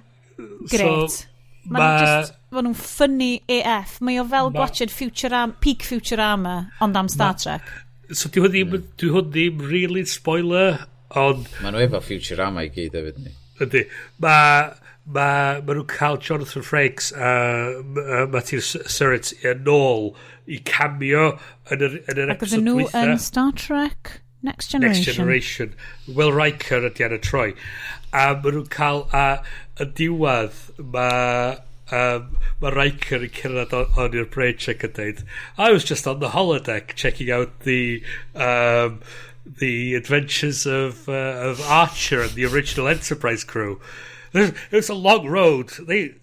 gret. Ma' nhw just, ma nhw'n funny AF. Mae o fel gwatchad Futurama, peak Futurama, ond am Star Trek. So di hwn ddim really spoiler, ond Maen nhw efo Futurama i gyd hefyd ni. Ydy. Mae ma nhw'n cael Jonathan Frakes a Matthew Surratt yn ôl i cameo yn yr Ac episode oedden nhw dwytha. yn Star Trek Next Generation. Next Generation. Will Riker ydy ar y troi. A maen nhw'n cael, a y diwedd, mae Riker yn cerdded on i'r bridge ac yn dweud, "I was just on the holodeck checking out the adventures of Archer and the original Enterprise crew. It was a long road. They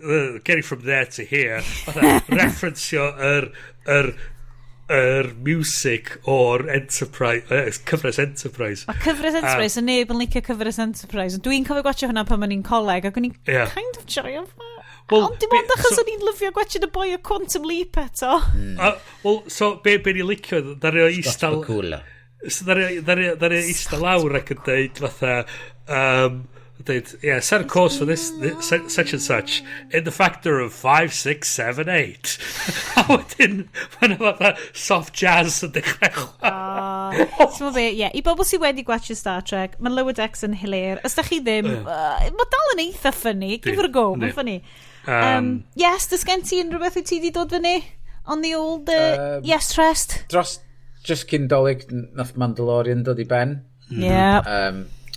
getting from there to here." Fatha, referencio yr music o'r Enterprise, cyfres Enterprise. Mae cyfres Enterprise, yn neb yn licio cyfres Enterprise. Ond dwi'n cofio gwatchio hwnna pan o'n i'n coleg, ac o'n i'n kind of joio fo. Wel, Ond dim ond achos o'n i'n lyfio gwatchio y boi o Quantum Leap eto. Wel, so, be ni licio, ddaru o Scott Bakula. So, ddaru o ista lawr ac yn deud fatha, deud, "Yeah, set a course for this such and such, in the factor of 5, 6, 7, 8." A wedyn, mae'n fatha soft jazz yn dechrau. Ti'n be, ie, i bobl sydd wedi gwatchio Star Trek, mae Lower Decks yn hilarious. Os da chi ddim, mae dal yn eitha funny. Give it a go, mae'n funny. Yes, does gen ti unrhyw beth wyt ti wedi dod fyny? On the old Yes Rest? Dros, just cyn Dolig, nath Mandalorian dod i ben.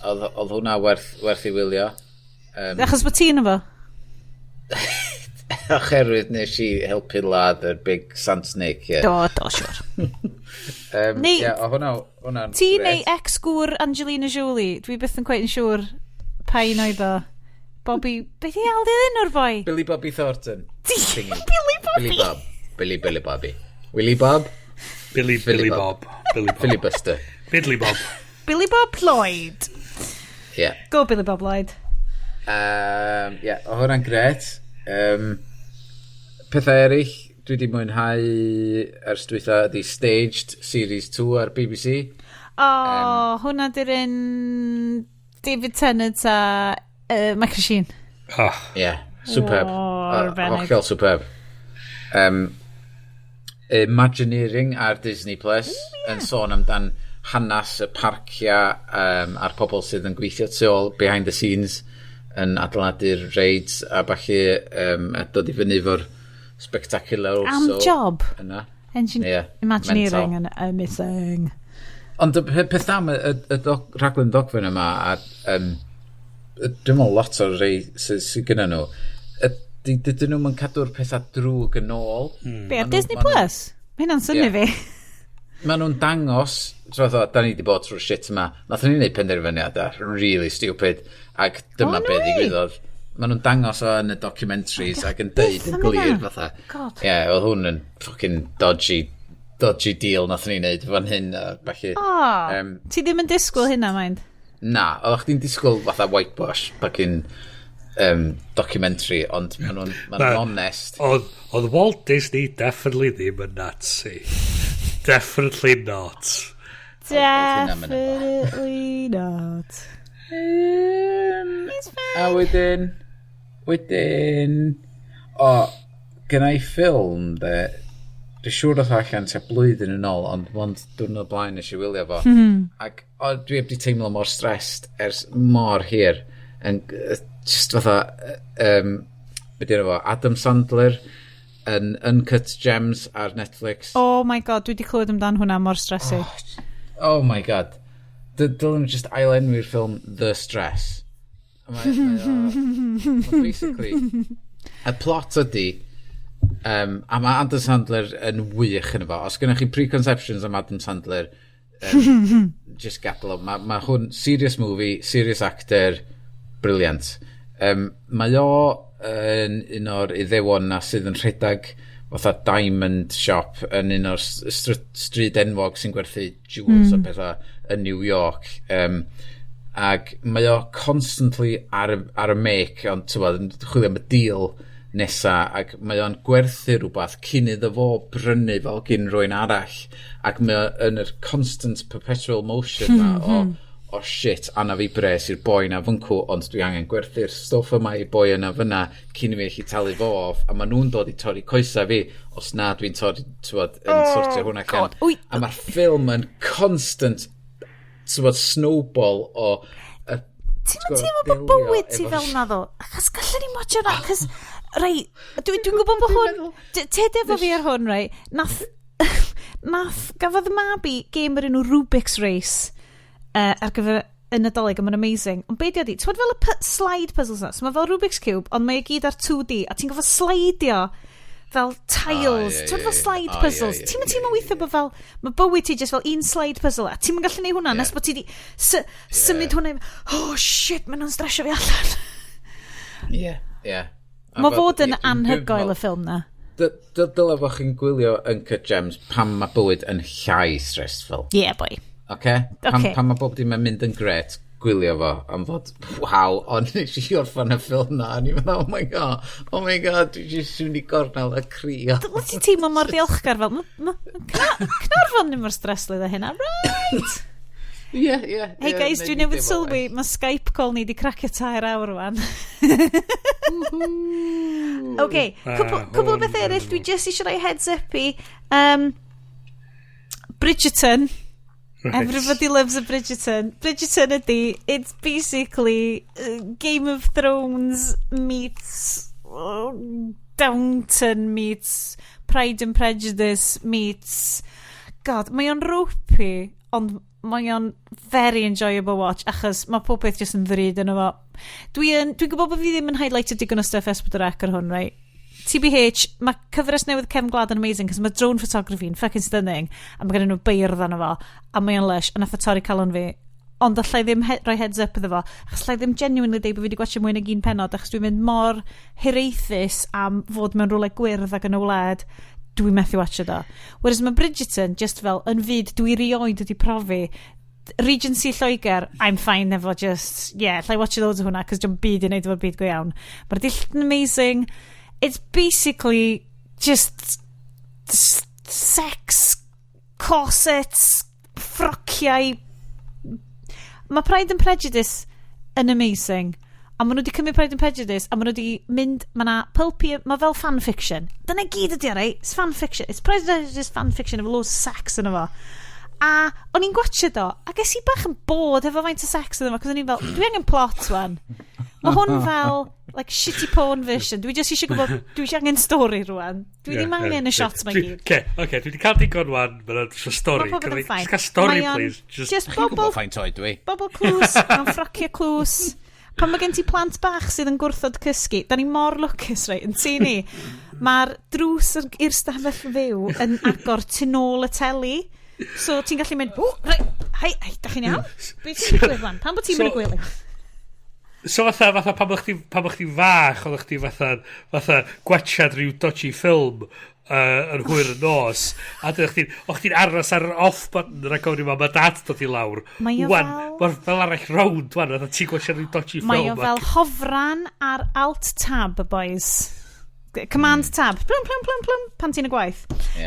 Oedd hwnna werth i wylio. Achos bod ti yn efo? Oherwydd nes i helpu ladd yr big sand snake, ie. Do, siwr. Ie, oedd hwnna'n Ti grêt. neu ex-gŵr Angelina Jolie, dwi byth yn quite yn siŵr pa un oedd o. Bobby, beth i aldi ddyn o'r boi? Billy Bobby Thornton. Thingy. Billy Bobby. Billy Bob. Billy Billy Bobby. Willy Bob? Billy, Billy Bob. Billy Bob. Filibuster. Biddly Bob. Billy Bob Lloyd. Yeah. Go Billy Bob Lloyd. Yeah, oedd hwnna'n gret. Pethau eraill dwi wedi mwynhau ers dwytha ydi Staged Series 2 ar BBC. O, oh, hwnna di'r un David Tennant a Michael Sheen. Oh. Yeah, superb. O, arbennig. Hollol superb. Imagineering ar Disney Plus yn sôn amdan hanes y parciau a'r pobl sydd yn gweithio tu ôl behind the scenes yn adeiladu'r rides a ballu a dod i fyny efo'r spectacular Am also job. yna. Engine Yeah, Imagineering mental. yn amazing. Ond y peth am y rhaglen dogfen yma, a dwi'n meddwl lot o'r rei sydd gyda nhw, ydy, dydyn nhw'n cadw'r pethau drwg yn ôl. Be, ar Ma' Disney Plus? Mae hynna'n synnu fi. Maen nhw'n dangos, so fatha, da ni wedi bod trwy'r shit yma, nathon ni wneud penderfyniadau really stupid, ac dyma Oh, no be way. ddigwyddodd. Maen nhw'n dangos o yn y documentaries ac yn deud byth yn am glir hynna. fatha. God. Ie, yeah, oedd hwn yn fucking dodgy deal nathon ni wneud fan hyn a felly. O, ti ddim yn disgwyl hynna, mind? Na, oeddech chdi'n disgwyl fatha whitewash fucking documentary, ond maen nhw'n ma nhw honest. Oedd Walt Disney definitely ddim yn Nazi. Definitely not. Definitely not. He's fine. A wedyn, o, gynna i ffilm, de, dwi'n siŵr oedd allan tua blwyddyn yn ôl, ond mond diwrnod blaen nes i wylio fo. Ac o, dwi heb di teimlo mor stressed ers mor hir. Yn, just fatha, be di enw fo, Adam Sandler yn Uncut Gems ar Netflix. Oh my God, dwi wedi clywed amdan hwnna, mor stressy. Oh my God. Dylen nhw just ailenwi'r ffilm The Stress. Mae basically, y plot ydy, a mae Adam Sandler yn wych yn efo. Os gennych chi preconceptions am Adam Sandler, just gadal o. Mae hwn, serious movie, serious actor, brilliant. Mae o yn un o'r Iddewon na sydd yn rhedeg fatha diamond shop yn un o'r stryd enwog sy'n gwerthu jewels a pethau yn New York. Ac mae o constantly ar y make, ond ti'n yn chwilio am y deal nesa, ac mae o'n gwerthu rhywbeth cyn iddo fo brynu fel gyn rhywun arall, ac mae o yn yr constant perpetual motion ma o shit, anna fi bres i'r boi na fyncw, ond dwi angen gwerthu'r stwff yma i boi yna fyna cyn i fi allu talu fo off, a maen nhw'n dod i torri coesa fi, os na dwi'n torri, t'wod, yn sortio hwnna allan. God. Wy- A mae'r ffilm yn constant, t'wod, snowball o Ti'n gwbod, teimlo bod delio bywyd ti efo fel na ddo? Achos gallwn ni watch hwnna, achos, rei, dwi gwybod bod hwn, ted efo fi ar hwn, rei, nath, gafodd y mab i game o'r enw Rubik's Race ar gyfer y Nadolig, a mae'n amazing. Ond be di ydi, ti'n fel y slide puzzles na, so mae fel Rubik's Cube, ond mae i gyd ar 2D, a ti'n gofod sleidio fel tiles, ie, ti'n fel slide puzzles. Ti'n mynd teimlo weithio bod fel, mae bywyd ti just fel un slide puzzle, a ti'n mynd gallu neud hwnna nes bod ti di symud hwnna, oh shit, maen nhw'n stresio fi allan. Ie. A Mae fod yn ie, dwi'n anhygoel meddwl y ffilm na. Dyle fo chi'n gwylio Uncut Gems pan mae bywyd yn llai stressful. Yeah, boy. Okay? Pan, Ocê. pan mae bob dim yn mynd yn gret, gwylio fo am fod, waw, ond nes i orffan y ffilm na, a ni'n meddwl, oh my God, oh my God, dwi jyst yn mynd i gornel a crio. Dyle ti teimlo mor ddiolchgar fel, Caernarfon ddim mor stresslydd â hynna, right? Ie. Hey guys, neud dwi fi newydd deimlo sylwi, well. mae Skype call ni di cracio 3 awr rwan. OK, cwpl o hwn beth eraill, dwi just eisiau rhoi heads up i. Bridgerton. Everybody loves a Bridgerton. Bridgerton ydy, it's basically Game of Thrones meets Downton meets Pride and Prejudice meets... God, mae o'n ropey, ond mae o'n very enjoyable watch, achos mae pob peth jyst yn ddrud yno fo. Dwi'n gwybod bod fi ddim yn highlighted digon o stuff S4C ar hwn, right? TBH, mae cyfres newydd Cefn Gwlad yn amazing, cos mae drone photography yn fucking stunning, a mae gen nhw beirdd arno fo, a mae o'n lush, a nath o torri calon fi. Ond allai ddim rhoi heads up iddo fo, achos allai ddim genuinely deud bod fi wedi gwachio mwy nag un pennod, achos dwi'n mynd mor hiraethus am fod mewn rhywle gwyrdd ac yn y wlad, dwi'n methu watcho do. Whereas mae Bridgerton, just fel, yn fyd dwi rioed wedi profi, Regency Lloegr, I'm fine efo just, yeah, allai watch loads o hwnna, cos dio'm byd i wneud efo'r byd go iawn. Mae'r dull yn amazing. It's basically just sex, corsets, ffrociau. Mae Pride and Prejudice yn amazing. A maen nhw wedi cymryd Pride and Prejudice a maen nhw wedi mynd, mae na pulpy, mae fel fan fiction. Dyna gyd ydi o, right? It's fan fiction. It's Pride and Prejudice fan fiction efo loads of sex yno fo. A o'n i'n gwachio do, a ges i bach yn bored efo faint o sex yno fo, cos o'n i'n fel, dwi angen plot wan. Mae hwn fel, like, shitty porn version. Dwi just eisiau gwybod, dwi eisiau angen stori rwan. Dwi ddim angen y shots mae gyd. Oce, dwi wedi cael digon wan, mae'n just a story. Mae popeth yn fine. Just cael story, Mae o'n please. Just, Just Chi'n gwybod bobl, faint oed dwi? bobl clws, mewn ffrociau clws. Pan mae gen ti plant bach sydd yn gwrthod cysgu, da ni mor lwcus, reit, yn tŷ ni. Mae'r drws i'r stafell fyw yn agor tu nôl y teli. So ti'n gallu mynd, o, reit, hei, hei, da chi'n iawn? Beth sy'n digwydd wan? Pam bod ti'n mynd y gwely? So fatha pan o'ch chdi fach, oeddech chdi fatha gwachad rhyw dodgy ffilm yn hwyr y nos, a dydych chdi'n, o'ch chdi'n aros ar yr off button rhaid gofyn i mam a dad dod i lawr. Mae o Wan, mae'r fel arall rownd, wan, fatha ti'n gwachad rhyw dodgy Mae ffilm. o fel hofran ar alt tab, boys. Command tab. Plum, plum, plum, plum, pan ti'n y gwaith.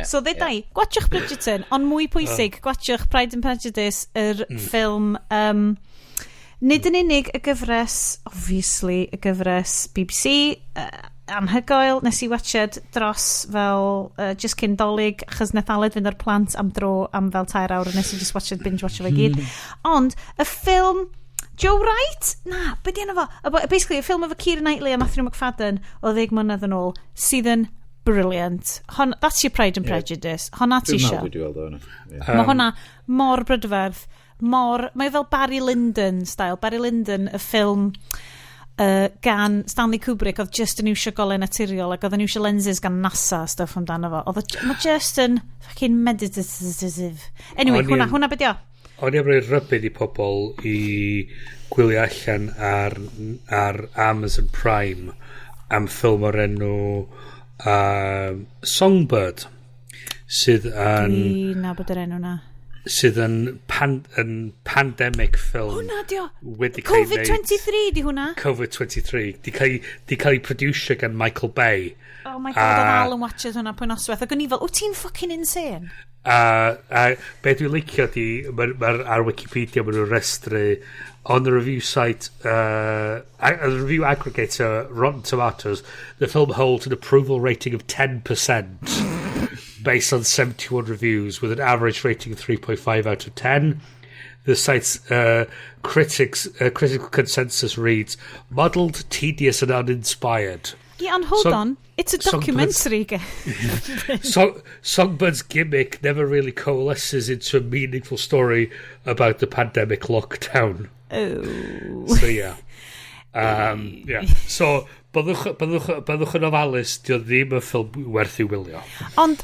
So ddedai, gwachwch Bridgerton, ond mwy pwysig, gwachwch Pride and Prejudice, yr ffilm, nid yn unig y gyfres, obviously, y gyfres BBC, anhygoel, nes i watched dros fel just cyn Dolig, achos nath Aled fynd â'r plant am dro am fel 3 awr, a nes i just watched, binge watch fe gyd. Ond, y ffilm Joe Wright? Na, be di enw fo? Basically, y ffilm efo Keira Knightley a Matthew Macfadyen o 10 mlynedd yn ôl, sydd yn brilliant. Hon, that's your Pride and Prejudice. Honna ti Dwi'n isio. meddwl dwi wedi weld o hwnna. Ie. Mae hwnna mor brydferth, mor... Mae fel Barry Lyndon style. Barry Lyndon, y ffilm gan Stanley Kubrick, oedd just yn iwsio golau naturiol ac oedd yn iwsio lenses gan NASA a stuff amdano fo. Oedd mae just yn fucking meditative. Anyway, hwnna, hwnna be di o? O'n i am roi rybudd i pobl i gwylio allan ar Amazon Prime am ffilm o'r enw Songbird sydd yn Dwi'n nabod yr enw na. sydd yn, yn pandemic film. Hwnna di o! Wedi cael ei wneud- Covid-23 di hwnna. Covid-23 di cael ei producio gan Michael Bay. Oh my God, oedd Al yn watched hwnna pwy noswaith. Ac o'n i fel, "Wyt ti'n fucking insane?" A be dwi'n licio di, ma ar Wikipedia maen nhw'n restru on the review site, the review aggregator Rotten Tomatoes, the film holds an approval rating of 10% based on 71 reviews with an average rating of 3.5 out of 10. The site's critical consensus reads, "Muddled, tedious and uninspired." Yeah, and hold on. It's a documentary. So, Songbird's gimmick never really coalesces into a meaningful story about the pandemic lockdown. Oh. So yeah. Yeah. So, byddwch yn ofalus, dio ddim yn ffilm werth i'w wylio. Ond,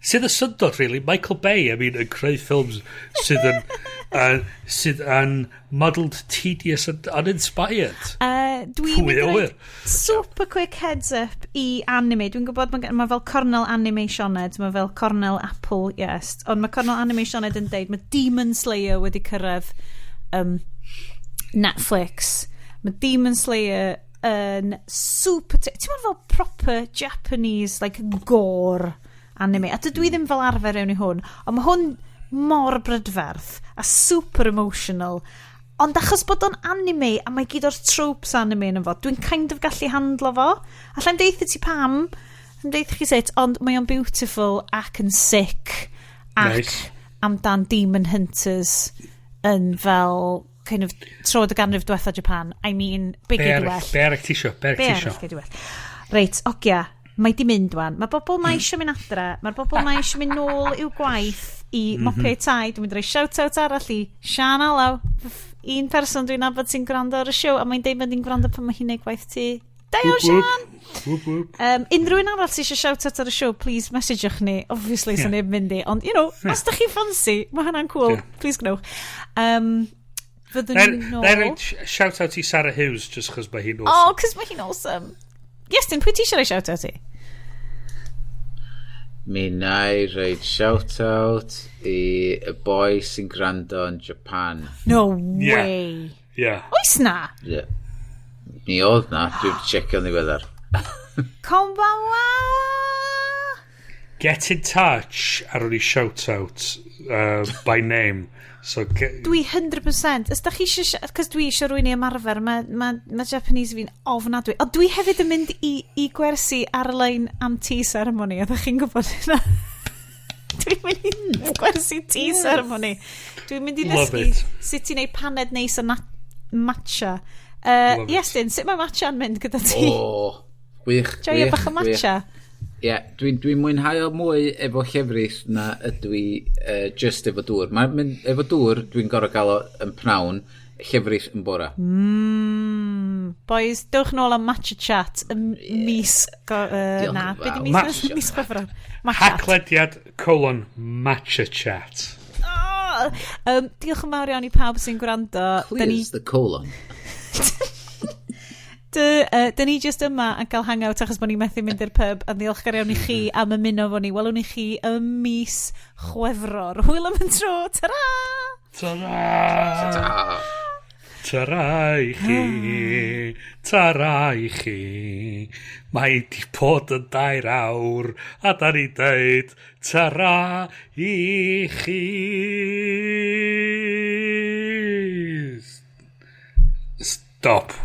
Sydd y syndod, really, Michael Bay, I mean, yn creu ffilms sydd yn muddled, tedious and uninspired. Dwi'n Pwy mynd i a roid ŵyr? super quick heads up i anime. Dwi'n gwybod mae ma fel Cornel Anime Sioned, mae fel Cornel Apple, yes. Ond mae Cornel Anime Sioned yn deud, mae Demon Slayer wedi cyrraedd Netflix. Mae Demon Slayer yn super... Ti'n meddwl fel proper Japanese, like, gore anime. A dydw i ddim fel arfer mewn i hwn. Ond mae hwn mor brydferth a super emotional. Ond achos bod o'n anime a mae gyd o'r tropes anime yn fo, dwi'n kind of gallu handlo fo. Allai'n deitha ti pam, yn deitha chi sut, ond mae o'n beautiful ac yn sick ac amdan demon hunters yn fel kind of troed y ganrif diwetha Japan. I mean, be Be gei di arall well? Be arall ti isio? Be arall Be ti isio? arall gei di well? Reit, ogia, mae di mynd wan. Mae bobl ma eisiau mynd adra. Mae'r bobl ma eisiau mynd nôl i'w gwaith i mopio tai. Dwi'n mynd i roi shout-out arall i Sian Alaw. Un person dwi'n nabod sy'n gwrando ar y show a mae'n deud bod hi'n gwrando pan mae hi'n neud gwaith ti. Da iawn, Sian! Whoop, whoop. Unrhyw un arall sy'n eisiau shout-out ar y show, please messagewch ni. Obviously, yeah. Neb mynd i. Ond, os da chi fancy, mae hynna'n cool. Please gnewch. Fyddwn ni nôl. Na i roi shout out i Sarah Hughes, just chos mae hi'n Oh, awesome. cos mae hi'n awesome. Iestyn, pwy ti eisiau rhoi shout-out i? Mi na i roed shout-out i y boi sy'n gwrando yn Japan. No Yeah. way. Yeah. Oes na? Yeah. Mi oedd na, dwi wedi checio'n ddiweddar. Konbanwa! Get in touch ar ôl i shout out by name. So, get, Dwi 100%. Os da chi eisiau... Cos dwi eisiau rhywun i ymarfer, mae Japanese fi'n ofnadwy. O, dwi hefyd yn mynd i gwersi ar-lein am tea ceremony. Oeddech chi'n gwybod hynna? Dwi'n mynd i gwersi tea ceremony. Dwi'n mynd i Love ddysgu it. sut i wneud paned neis o matcha. Love it. Iestyn, sut mae matcha'n mynd gyda ti? O, wych, Joio wych, bach o wych. matcha? Ie, yeah, dwi'n dwi mwynhau o mwy efo llefrith na ydw i just efo dŵr. Mae'n mynd efo dŵr, dwi'n gorau gael o yn pnawn, llefrith yn bora. Boys, dewch nôl am matcha chat y mis... Diolch na, yn be di fawr. mis, mis Chwefror? Matcha. Haclediad: matcha chat. Oh, diolch yn fawr iawn i pawb sy'n gwrando. Da ni Clears the colon. Dyn ni just yma yn cael hangout achos bod ni'n methu mynd i'r pub, a ddiolchgar iawn i chi am ymuno fo ni. Welwn ni chi ym mis Chwefror. Hwyl am y tro. Ta-ra! Ta-ra! Ta-ra! Ta-ra i chi, ta-ra i chi. Mae di bod yn 2 awr, a da ni'n deud ta-ra i chi. Stop.